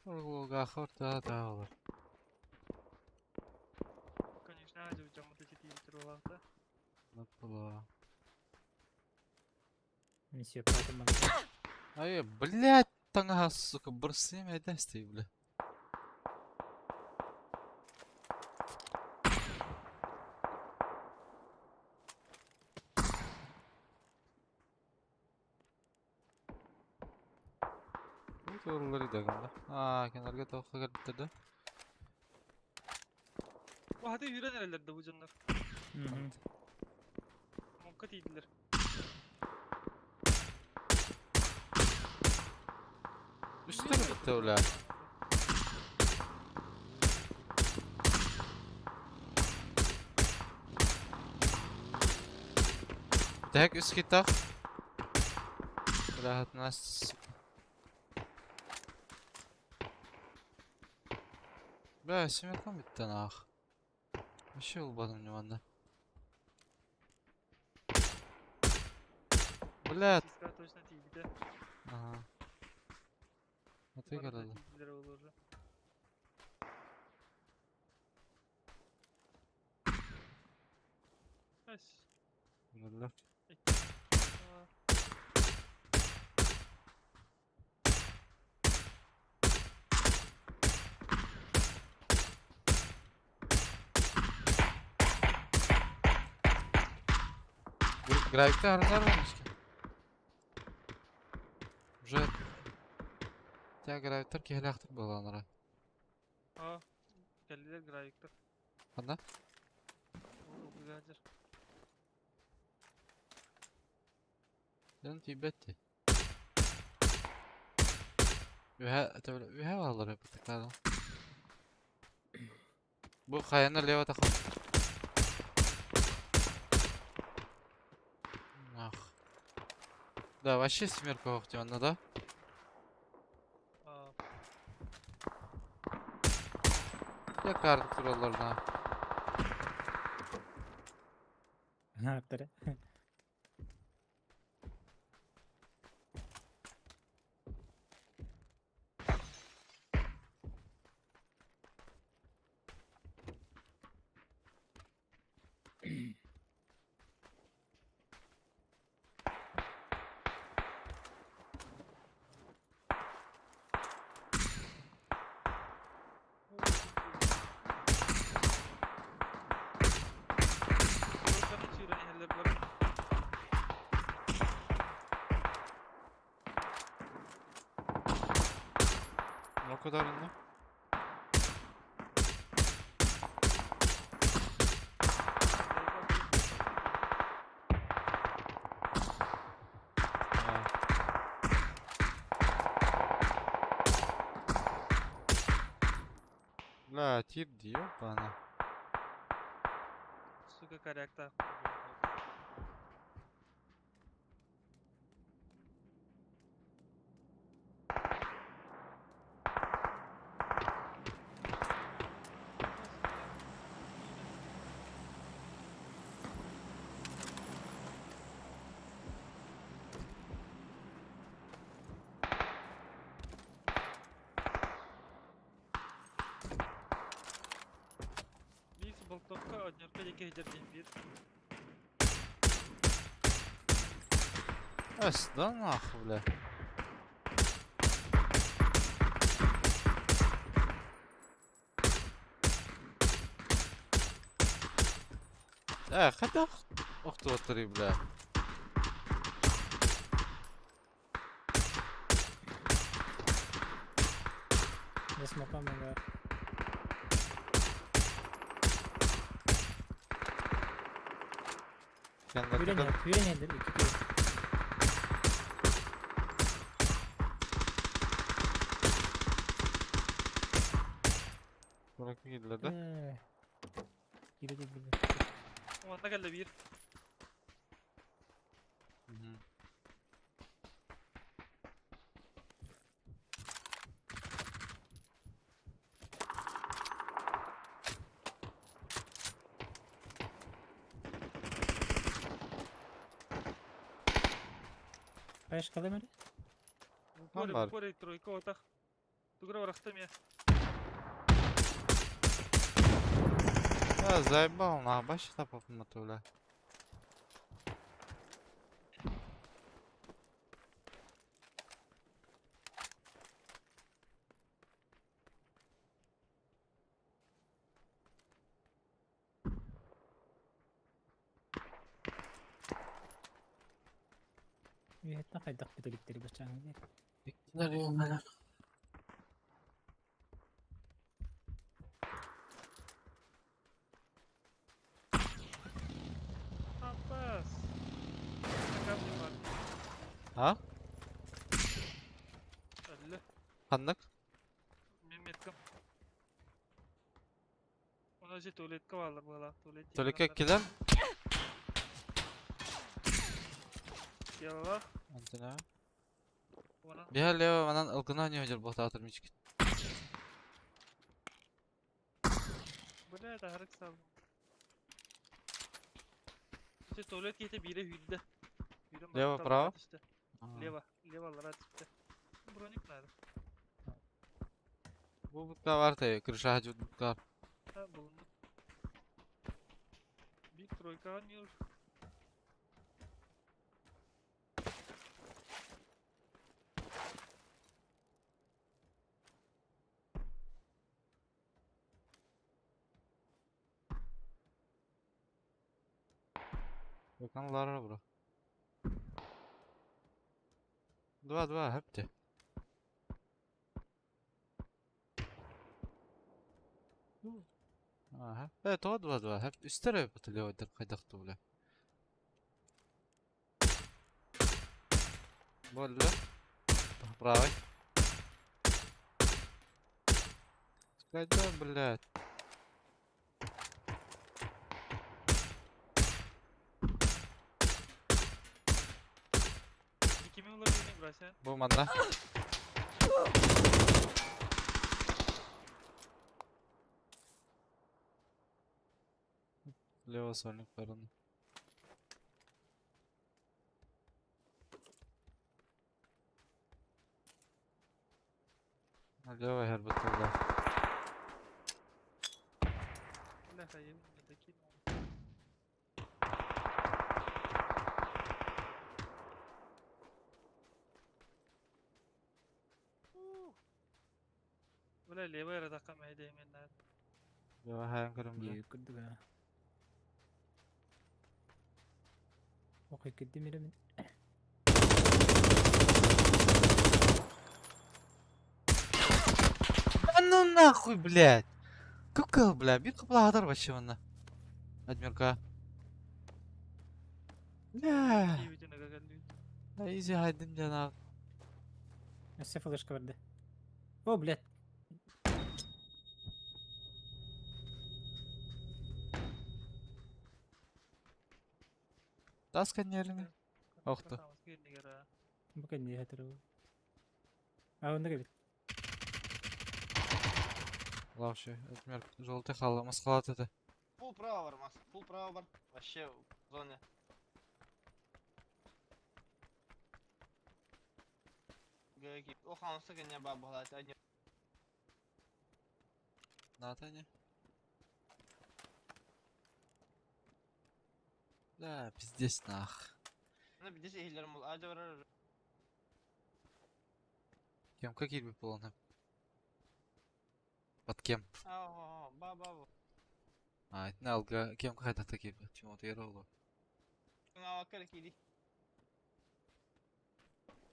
Orgulga хорта да olur. Конечно, hadi hocam bu da ciddi. Напла. Миссия потом. Ай, блядь, таңа, сука, бұрсым әдәсті, бля. Doğruları da ganda. Aa, kenarga toqqa kelibdi. Bu hadi yürü nerelerde bu canlar. Monka değiller. Üstüne bitti ular. Dek üst kitap. Rahat nas. Бля, семеркам битти нах. Вообще улбадым внимание. Блядь. Siska точно değildi. Ага. А ты Bana da говорил. değiller olur. Beş. Billah. İki. Aa. Гравикта арынар мишка. Уже тя гравиктар киһилээхтик буолалара. А, кэллилэр гравиктар. Ханна? Ылгыга сылдьар. Дьон тиийбэт дии. Үһэ үһэ бааллар бытыктаадым. Бу хайаны лево тахал. Ах. Да, вообще семерка охтённа, да? А, Я карта туралларна. Хаптара. Тройканы чыыран иһэллэр бары. O kadarını. Ha. La тип diyor bana. Сука, корректа. Биир болтокко однерка диэки сылдьар диэн биир. Эс, да нахуй, бля. Э, хотя ох ты вот три, бля. Дэ смокам бар. Кеннер Хүрэн хэлэр икки киһи. Bırakın girdiler de. Ээ. Киирэ билбэт. Уонна кэллэ биир. Мгм. Хайш калым эрэ? Упори, бар. упори, тройка отах. Тугра барахтым я. Я заебал нахуй, бачи тапап бля. Үһэттэн хайдах бүтэликтери бачаан диэн. Апас. Камни бар. А? Әлле. Ханнык? Мин меткам. Она же туалетка баалар буола. Туалет. Туалекке килер? Ялла. Антона. Она. Биһа лево манан ылгына не өжөр бохтаатыр мичкин. Бля, это харак сал. Ити туалет кете бире хүлдэ. Бирин Лево, батталлара право? түстэ. Лево, лево аллара түстэ. Броник надо. Бу бутка бар те, крыша хажут бутка. Ha, bulundu. Bir тройка не Bakanlar bro. Два-два, хөпте. Ага. Э, то два-два. Хөп. Үстер өп левойдар кайдакты бля. Болду. Правый. Кайда, блядь? Kimi olabilir Brasyan? Бу манна. Лево сольник баран. Лево хербетулда. Бля, hayır, buradaki Бля, левая радака мәйде мен. Лево хайан көрөм бля. Дии курдук а. Ох, кидди мире. Да ну нахуй, блядь! Какая, бля, битка благодар вообще она. Адмирка. Бля. Да изи хайдым дена. Өссө флешка барды. О, блядь. Тас коннелими. Ох ты. Бу кэнни хатыры. А, онда кэлбит. Лавши, Адмир, желтый хала, маскалат это. Пул право бар, Макс. Пул право бар. Вообще в зоне. Гэги. О, хамсы не бабалать. Одни. На, Таня. Да, пиздец нах. Ну, здесь хиллер мул. А, давай. Кем какие бы полны? Под кем? А, ба, ба, А, это алга кем какая-то такие, чему ты еролу. ба. Киди.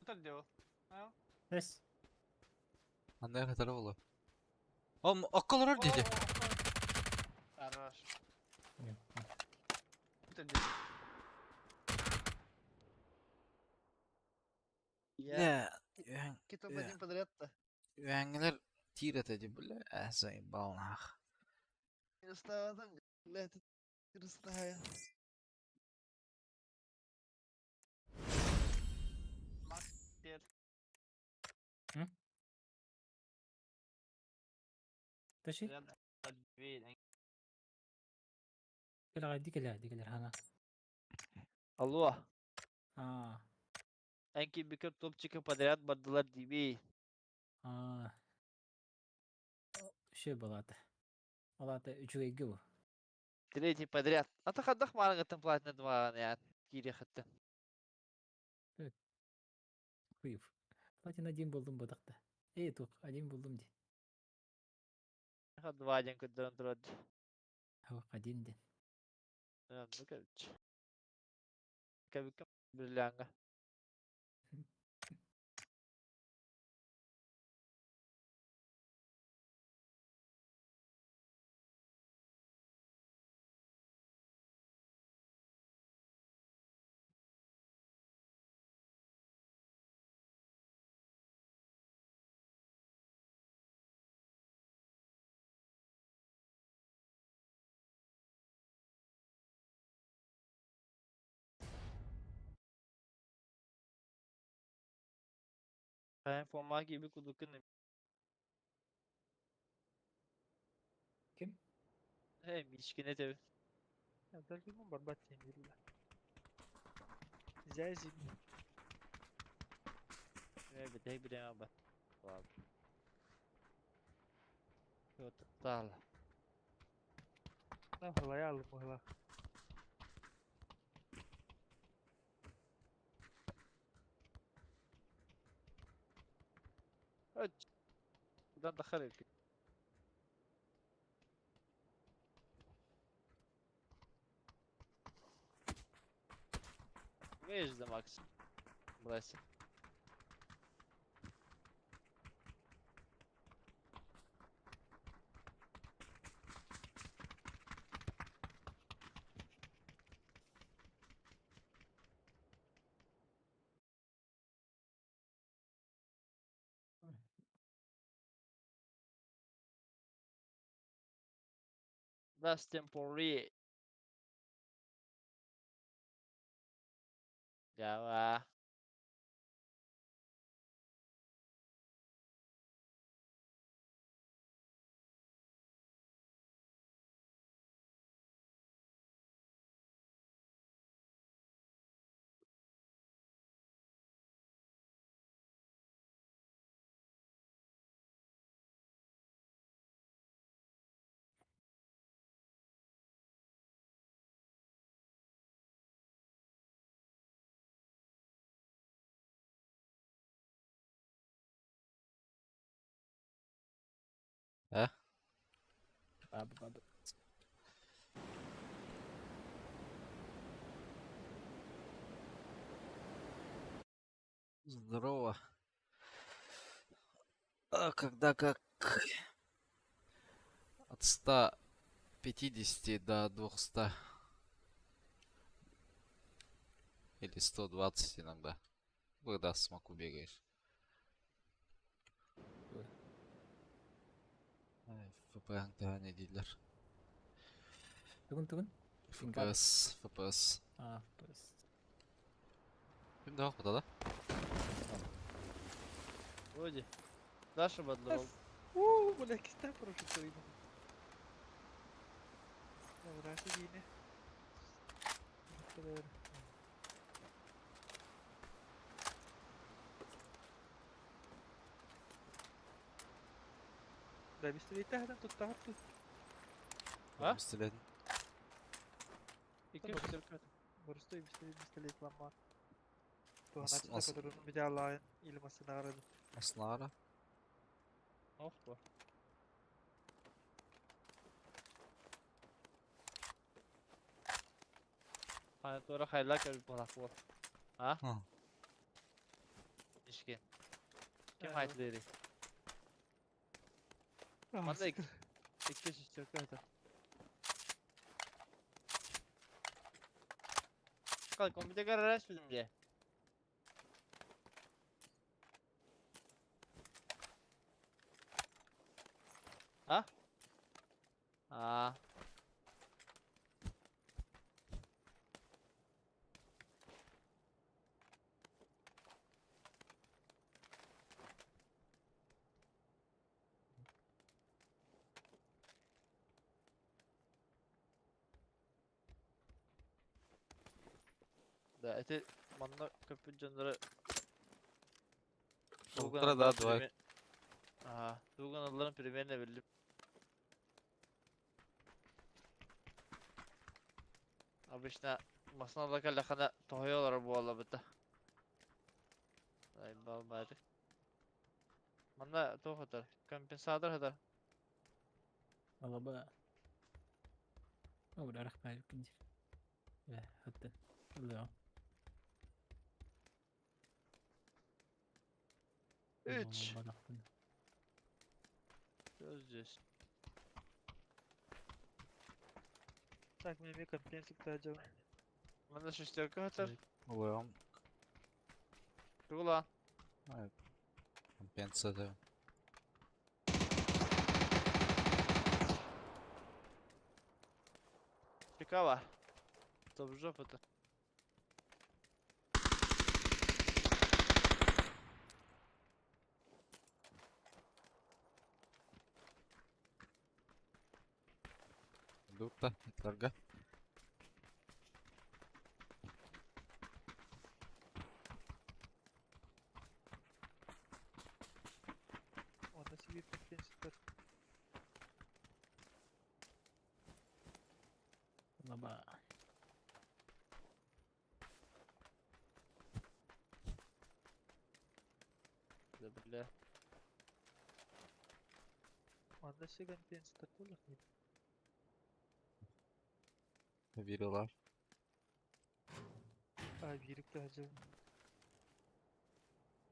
Это А? Эс. Анда хатары болу. О, околор деди. Хорош. Это Я. Китом один подряд-то. Үәңгелер тир этеди, бля, заебал нах. Блядь, красная. Макс, дед. Таши. Кэлэ дикэлэ дикэлэ хана. Алло. А. Энки бикер топчика подряд бардылар диби. А. Шö балата. Алата үчүгэй бу. Третий подряд. А то хадах маргаттан платина два я кири хатты. Хуев. Платин один булдум бодакта. Эй, тук, один булдум ди. Ха два один көдөрөн турат. Хава один ден. Ну короче. Кабика бриллианга. Ben forma gibi kudukun. Kim? Hey, mişkine tabi. Ya belki bu barbat yemirler. Zayzin. Evet, hey bir ama bak. Yok, dal. Ne halaya alım hala. Buradan da Where's the max? Bless. That's temporary. Java. А? Бабы. Здорово. А когда как от 150 до 200 или 120 иногда, когда смоку бегаешь. Ой. ФП не дилер. Тугун тугун. FPS, FPS. А, FPS. Ким да да? Вроде. Даша бадло. Уу, бля, киста прошу видно. Добра, сидине. Да, бистелейте тут тарту. А? Пистолет. İki üç dört. Борстой бистелейт бистелейт лама. Ас- Туһаначчы ас- патрон бидалаан илмасына арады. Аснара. Oh bu. Hani doğru hayırlar gel bu bu. Ha? Hı. İşkin. Kim Evet. haytleri? Bana iki iki üç dört kötü. Kal kompüter karar bizim diye. Ha? Aa. Да, это манна көпүт дьоннору Ултра да, давай. Ага, Туган алларын примерно билдим. Обычно масна лахана тохойолар буола быта. Ай балбары. Манна тохотар, компенсатор хатар. Алаба. О, бля, рахмат күнди. Бля, хатты. Бля. Üç. Что здесь? Так, мне компенсик таажа. Манна шестерка хатар. Улуйом. Тугула. Компенсация. Пикава. Стоп жопа-то. Дурта, торга. Онна сибир компенсатор. Алаба. Да бля. Онна си компенсатор толық. Вирилар. А, бирик таажа.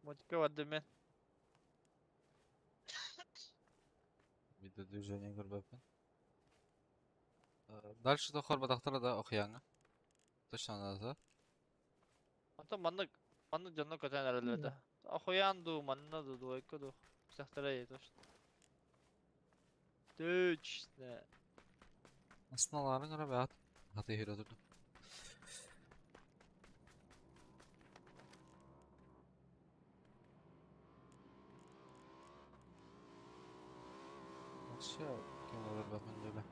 Мотика ваддым мен. Видео движение көрбөппүн. Дальше да хорбатахтара да окуяңа. Точно надо. Ата манна манна дьонно көтөн эрэллэр да. Ахуян ду, манна ду, двойка ду. Сахтара ей точно. Точно. Aslında araba at. Hadi hero durdu. Вообще, кем olur bakın böyle.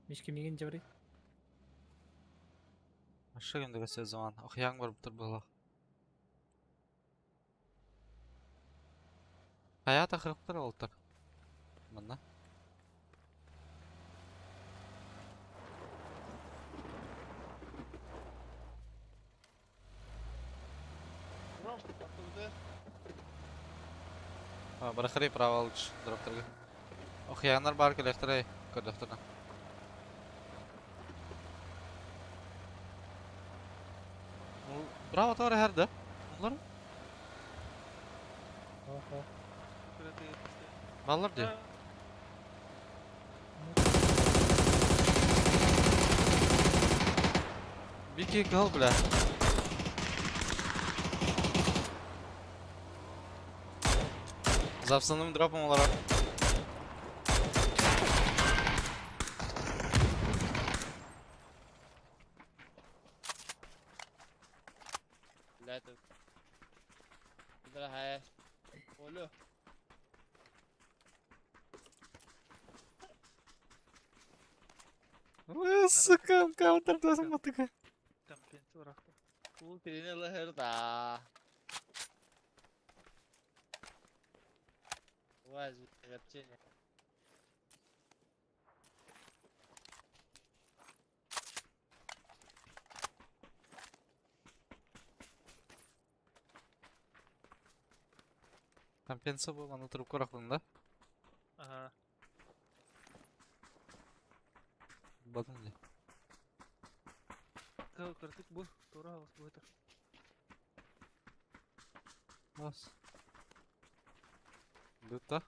Мишки мигин жабри. Aşağı gönderiyor o zaman. Okuyan var bu tür Hayata kırıktır oldu. Bunda. Bırakırı prava alış drop'targa. Okuyanlar bar kelektiray көрдөхтөрнө. Браво товар herде. Bunlar Mallar diyor. Bir iki kıl bile. Zapsanım drop'um olarak. Блядь. Дорогая. Олю. Ой, сука, каунтер досым батыка. Компенсация bıraktı. Бу тренер лыһырда. Ваз, вообще. Компенсация bu bana turup koraklığında. Aha. Bakın diye. Kıl kritik bu. Doğru havası bu. Bas. Lütfen.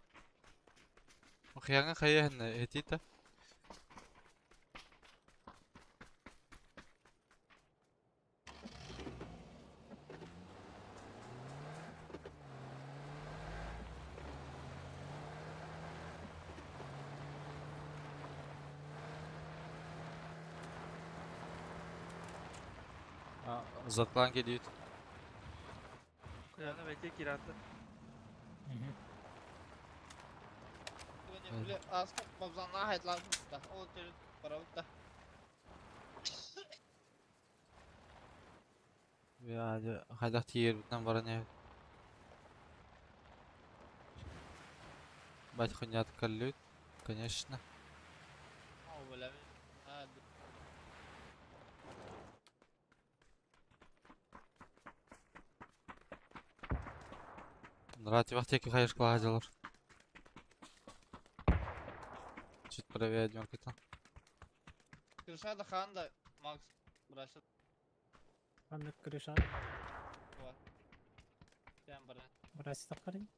Okuyanга kaya henne etita. Uzaklan geliyor. Kuyana belki kirattı. Бля, аска бабзана хайтлар да. Ол төрүт барабыт да. Ya hadi hayda tiyer butdan baranya. Бать хуйня отколют, конечно. О, бля. А, Нрати вахтеки хайш кладилар. Чуть правее дёрката. Крышада ханда Макс бросил. Ханнык крыша. Прям брат. Брасит таққарин.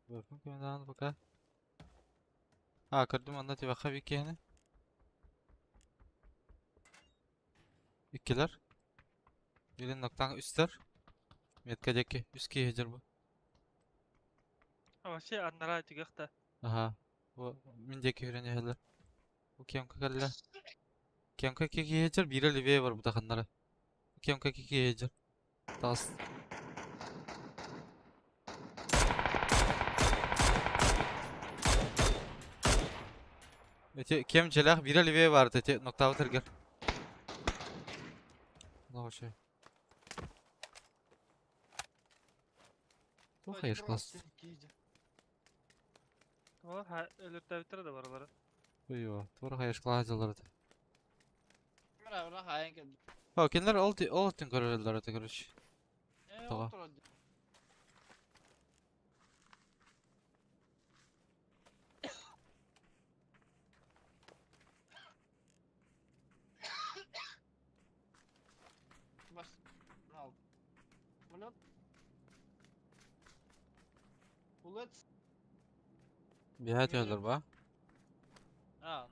Bakın kimden пока. А, көрдүм анда тибаха бикени. Иккилер. Бирин ноктан үстер. Метка деки үски хежер бу. Вообще аннара түгәхтә. Аха. Бу мин деки хүрен хелер. Бу кемка калла. Кемка ки хежер бире ливе бар бу таханнары. Кемка ки хежер. Тас. Эти кем желах бире ливе бар эти ноктава тергер. Ну вообще. Бу хайыр класс. Valla ölürtə de var onları. Уйо, тура хайыр класс жылар. Мира, бра, хайын О, кинлер ол ол тин көрөлөр это короче. Тага. Пулемет. Bullets. Биһа түһэллэр ба? А,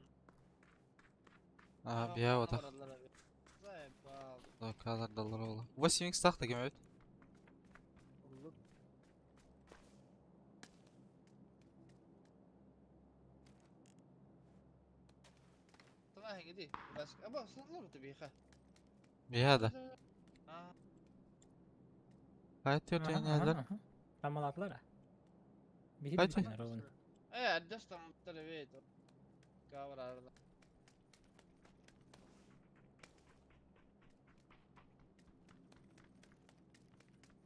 Аа, биһа отах. Заебал. Кадрлар ола. 8x тахта кем эбит? Уллук. Тана хиги Бас, аба сыллар тибиха. Биһа да. А, Хайа түөрт нэлэр? Тамалаатылар. Биһи Хайа? билбиннэр оҕун. э, adjust там телевизор. Каврар.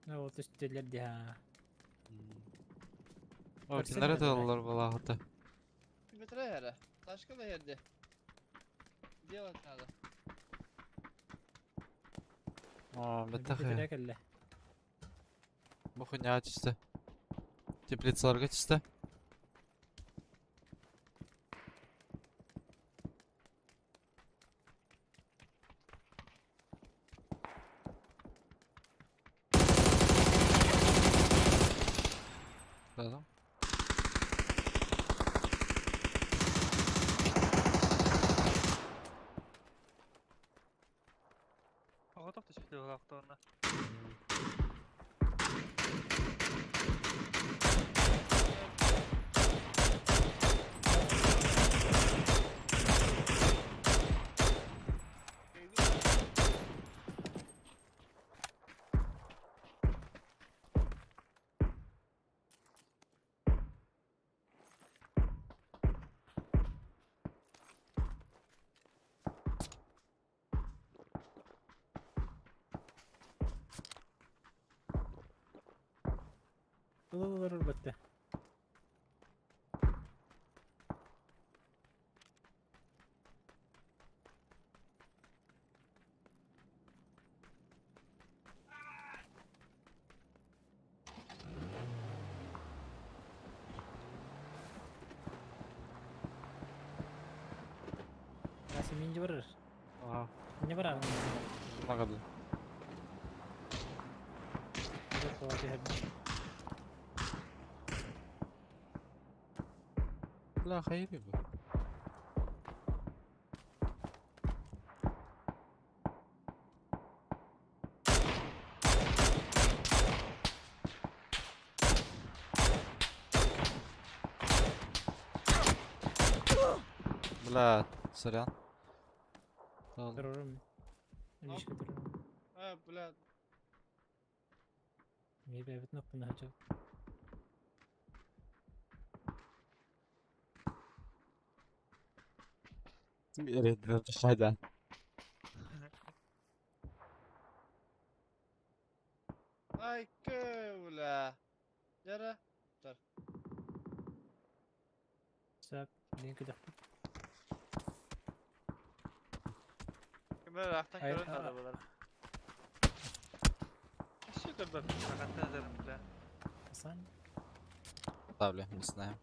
Ол түстүлэр диһа. О, Көрсө кинилэр бэлэр. тыллар балаахыта. Бетре Ташка да херде. Делать надо. О, беттах. Битирэ кэллэ. Бу хуйня чисто. Теплицаларга чисто. Да, Оҕотох түспүтэ буолаахтаҕына. Ылылар урбатты. Asi минже барар. Ага. Не барар. Нагады. Бля, хайри бу. Бля, сорян. Ладно. Дорорум. Мишка дорорум. А, бля. Ми бэбит ноппун хача. Хайда. Ай, бля. Яра. Сап, дин кыдах. Кимер ахтан Ай, көрөн а- надо булар. Өссө көрбөппүн, хантан ыларым, бля. Асан. Да, бля, не знаю.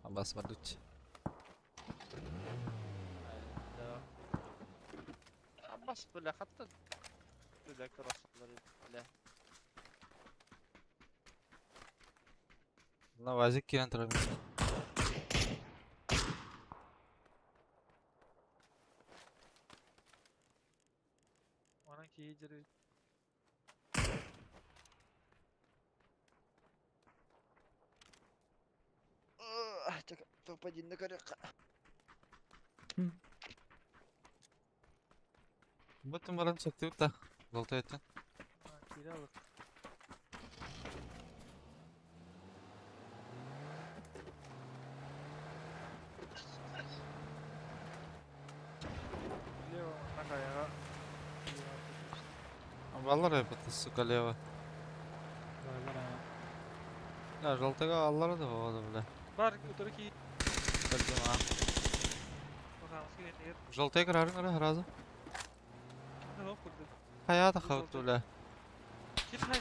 Абас вадуть. Аббас, бля, хаттан. Бля, красавлар, бля. На вазик кирен травмит. Онон киһи дьири Топ-1 на коряка. Бутын баран чектибит да. Золотой эттен. киирэ алык. Лево, нахаяга. Баллар эпит, сука, лево. Балар. Да, желтыга аллар да болады, бля. Бар, утары кии. Көрдүм, а. Бахамыс киирэн Желтый кырарын кыра разы. Кимде хоп курдук. Хая да хавт, бля. Ким хай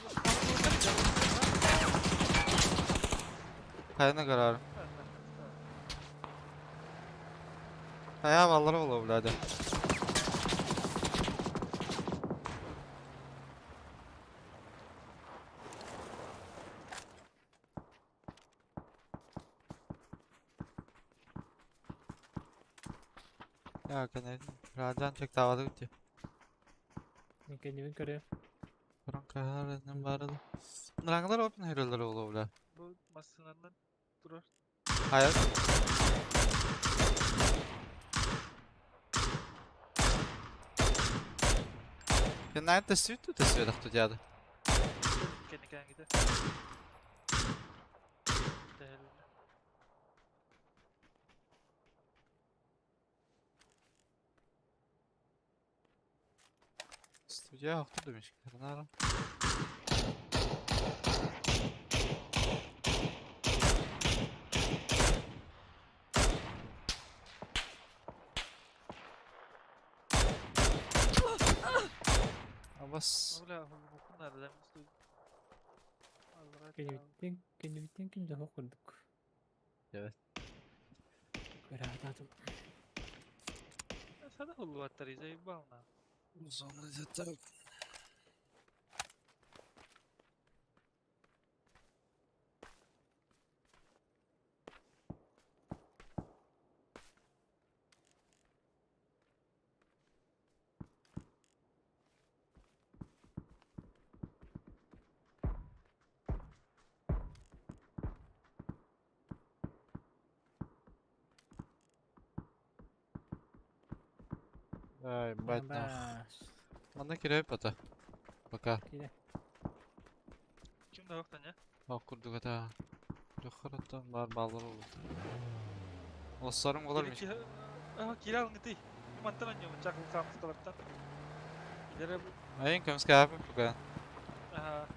Хайны кырар. Хая баллар болу, бля, да. Я, конечно. Раджан чектавады үтте. Мин кэннибин көрүөм. Көрөн каһарынан барыды. Ныраңылар опын хөрөлөр олу бля. Бу массыынанан турар. Hayır. Кэннэ тэсүт тэсү дахту дяды. Кэнникään ките. Тэһэллэ. Студия ахту demiş. Karınara. Абас. Бля, мукун наада студия. Кэннибиттэн кэннибиттэн ким да суох курдук. Evet. Көрө Сада hulluаттар заебал на. Зона где-то. Ай, бать нах. Бас. Манна киреп ата. Пока. Кире. Ким да оқтан я? Ақ курдук ата. Дөхөрөттөн бар баллар болду. Оссарым болар меш. Кире алыңы ты. Мантан аньо чакыл камысталардан. Илере Айын көмске апы пока. аха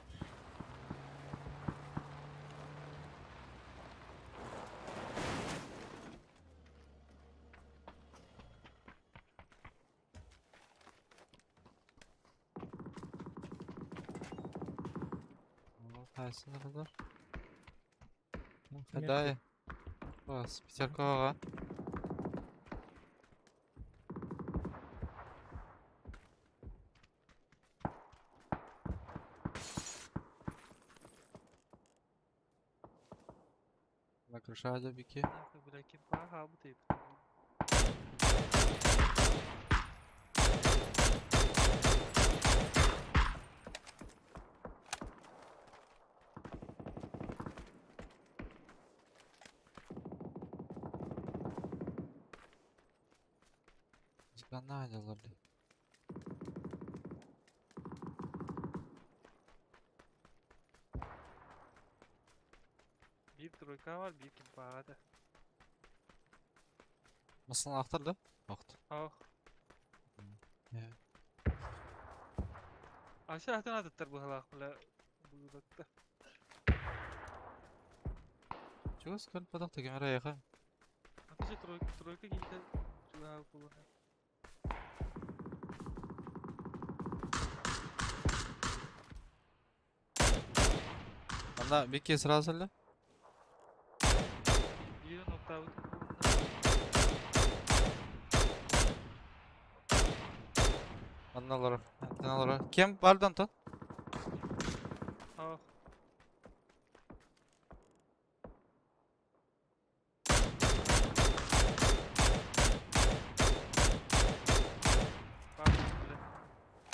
Қайсыны kadar? Хадай. Бас, пятеркаға. На крышада бики. Бля, ким паха бу тип. Зганна алалар. Bir тройка бар, bir ким паха да. Мысын ақтырды? Ақты. Ох. Иә. Аша атын атыттар бу халах бля. Буйлатта. Чугас көл падақ тегемер аяға. Аты тройка тройка кийде чуга кулуна. Анда бики сразу ли? Bir nokta bu. Анналар. Анналар. Кем бардан тон? Ох.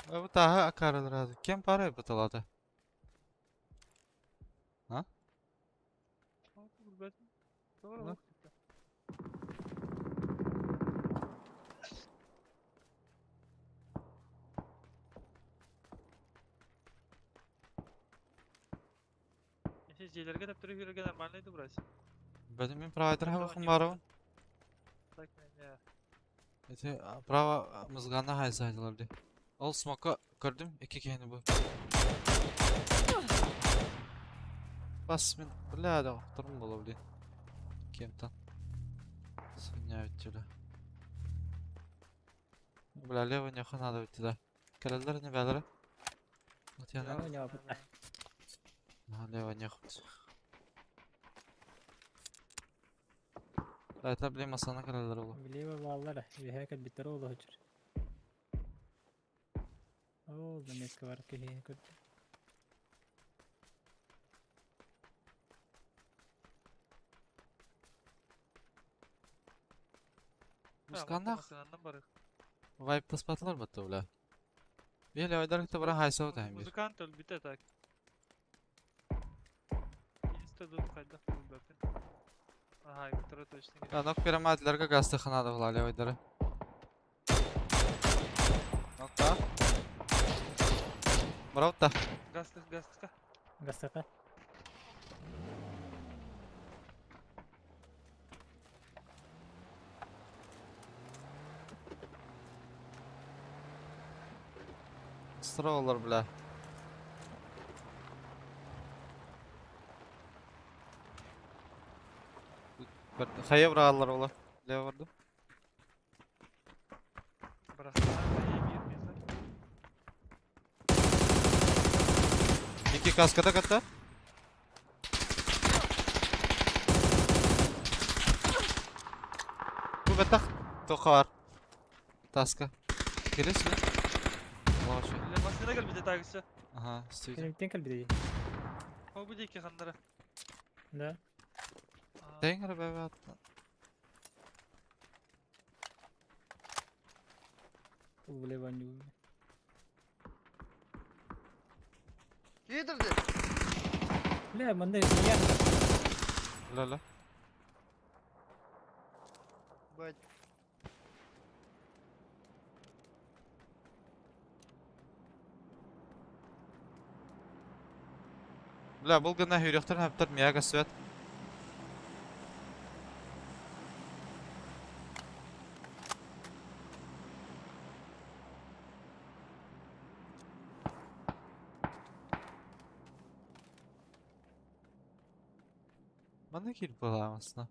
Bu daha akarlar adı. Kim para bataladı? Ha? Doğru. Жээлерге таптырып жүрген нормально еді брат. Benim мен провайдер хабахым барыбын. Так, не. Эти право мызгана хайсайдылар ди. Ол смока көрдүм, эки кени бу. Бас мен бля да турум боло блин. Кемтан. Свинья өттүлө. Бля, лево не надо өттү да. Келелер не бәлере? Вот я Не На лево не хот. Это блин масана келелер боло. Влево баллара. Веһэ кэлбиттэр ол оһучур. Ол да меска бар киһи көрдүм. Мусканнах Масынаннан барык. вайптаспатылар батта бля. Били айдар кытта баран хайса утаһын бир. Музыкант өлбүтэ так. Инста ду хайдах билбэппин. Ага, Виктора точно керек. Анок пирамадларга гасты ханада була левайдары. Нокта. Бравта. Гастых, гастыха. Гастака. Строулар, бля. Хайа браалар ола. Лево барды. Бырахтан хайа бир меза. Iki kaskada katta. Бу баттах тоқар. Таска. Келесің? Лаша. Бля, машина кэлбитэ тагысы. Ага, стойте. Кэлбиттэн кэлбитэ. Ол бу диэки ханнара. Да. Тэҥ ребят. Ол бля ваню. Киирдэ. Бля, манна я. Ла-ла. Бать. Бля, бұл гына хүректер хаптар мияга свет. Мана кил буламасна.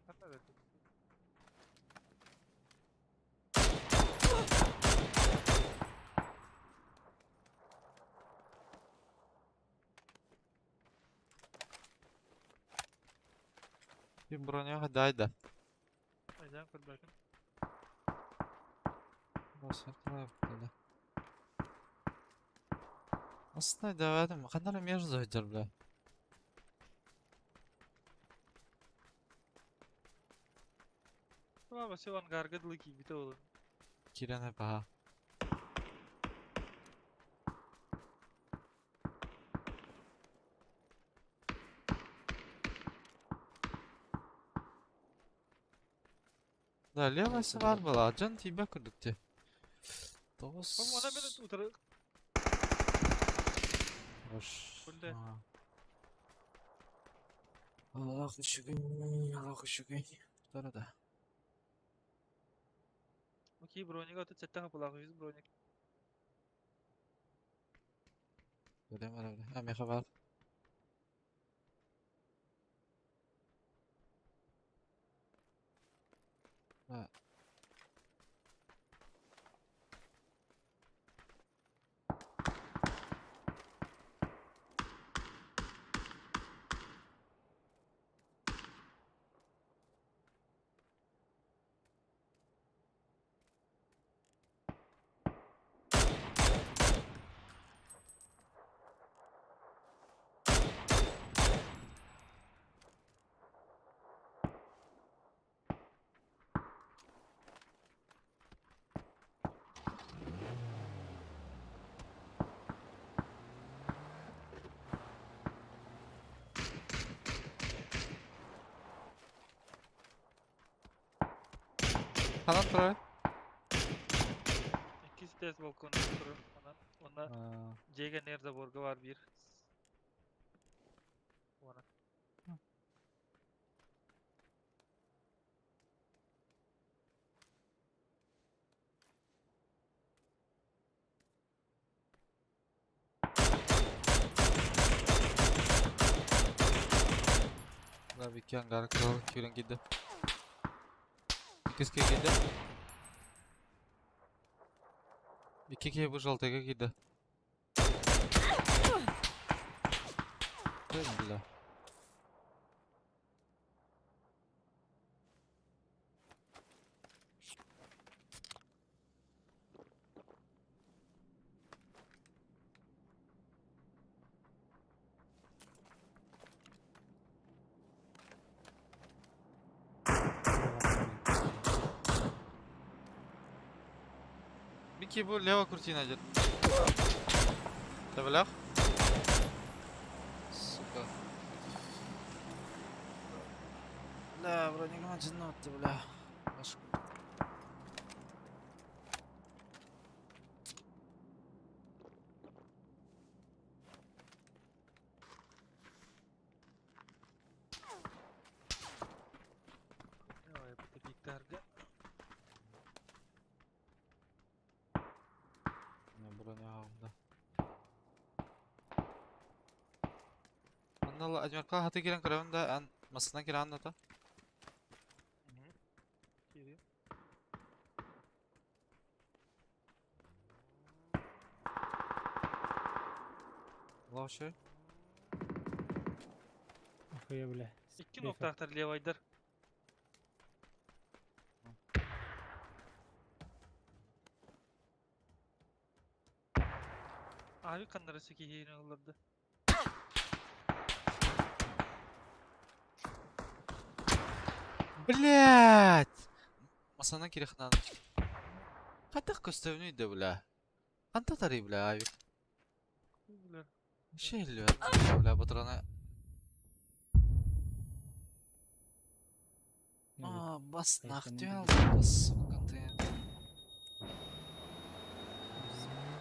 Ханнара. Bir броня дайда. Айдан көрбөкүн. Aslında devam Kanara между хajар бля. Туа басы ангарга дылы кийбите олун. Кирене баха. Да, левасы бар была. Жан тебя күрдүктө. Тогуз. Ол мана мен утары Хош. Күлдө. Аллах шүгүн, Аллах шүгүн. Тарада. Окей, броник аты сетте хапылак жүз броник. Билем бар бля. А меха бар. Да. Ханан турар. Иккис тез балконда турар. Онан онна жеге нер заборга бар бир. Она. Да, Викян гаркал кирен киде. Иккиске киде. Икки бу жалтыга киде. Бля. Ики бу лево куртина дед. Табалях? Сука. Бля, вроде не бля. Ой, битарга. Броня Онно одинокка хаты кирен көрөбүн да ан масынан кирен да. Кири. Лоше. Охуя, бля. Икки ноктахтар левайдар. Abi kanları sekihini alırdı. Блять! Масанан кирехнан. Хатах көстөвнүй да бля. Ханта тари бля авик. Шеллю бля батырана. А, бас нахтял, бас контейнер.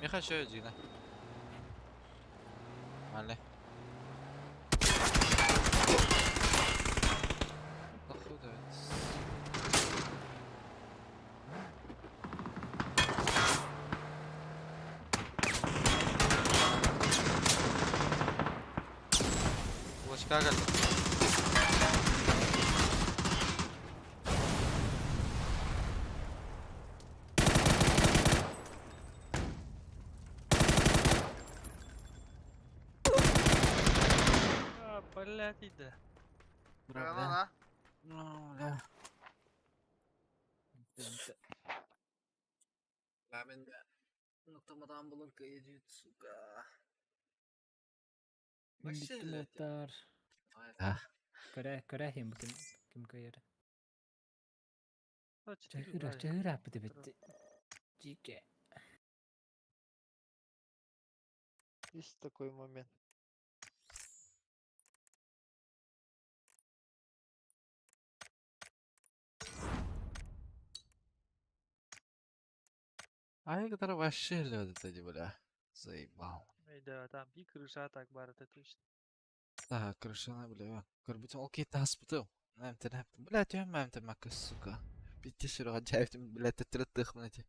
Миха шөй жигна. Мале. Нахуй да. Кулачка geldi. А, блядь, да. Бля. Ну, бля. Бля, мен Нуктамадан булыр кыйды, сука. Вообще Биттер. Көрө көрө хим ким ким көйөр. Чыгыра чыгыра бит бит. Жике. Есть такой момент. А я который вообще вот эти, бля. Заебал. Да, там би крыша так бар, это точно. Так, крышана, бля. Көрбүтүм ол кейт аспытым. Нэм тэнэп. Бля, тем мэм тэмэк, сука. Битти сүрөҕө дьээбитим, бля, тэттэрэ тыхмын эти.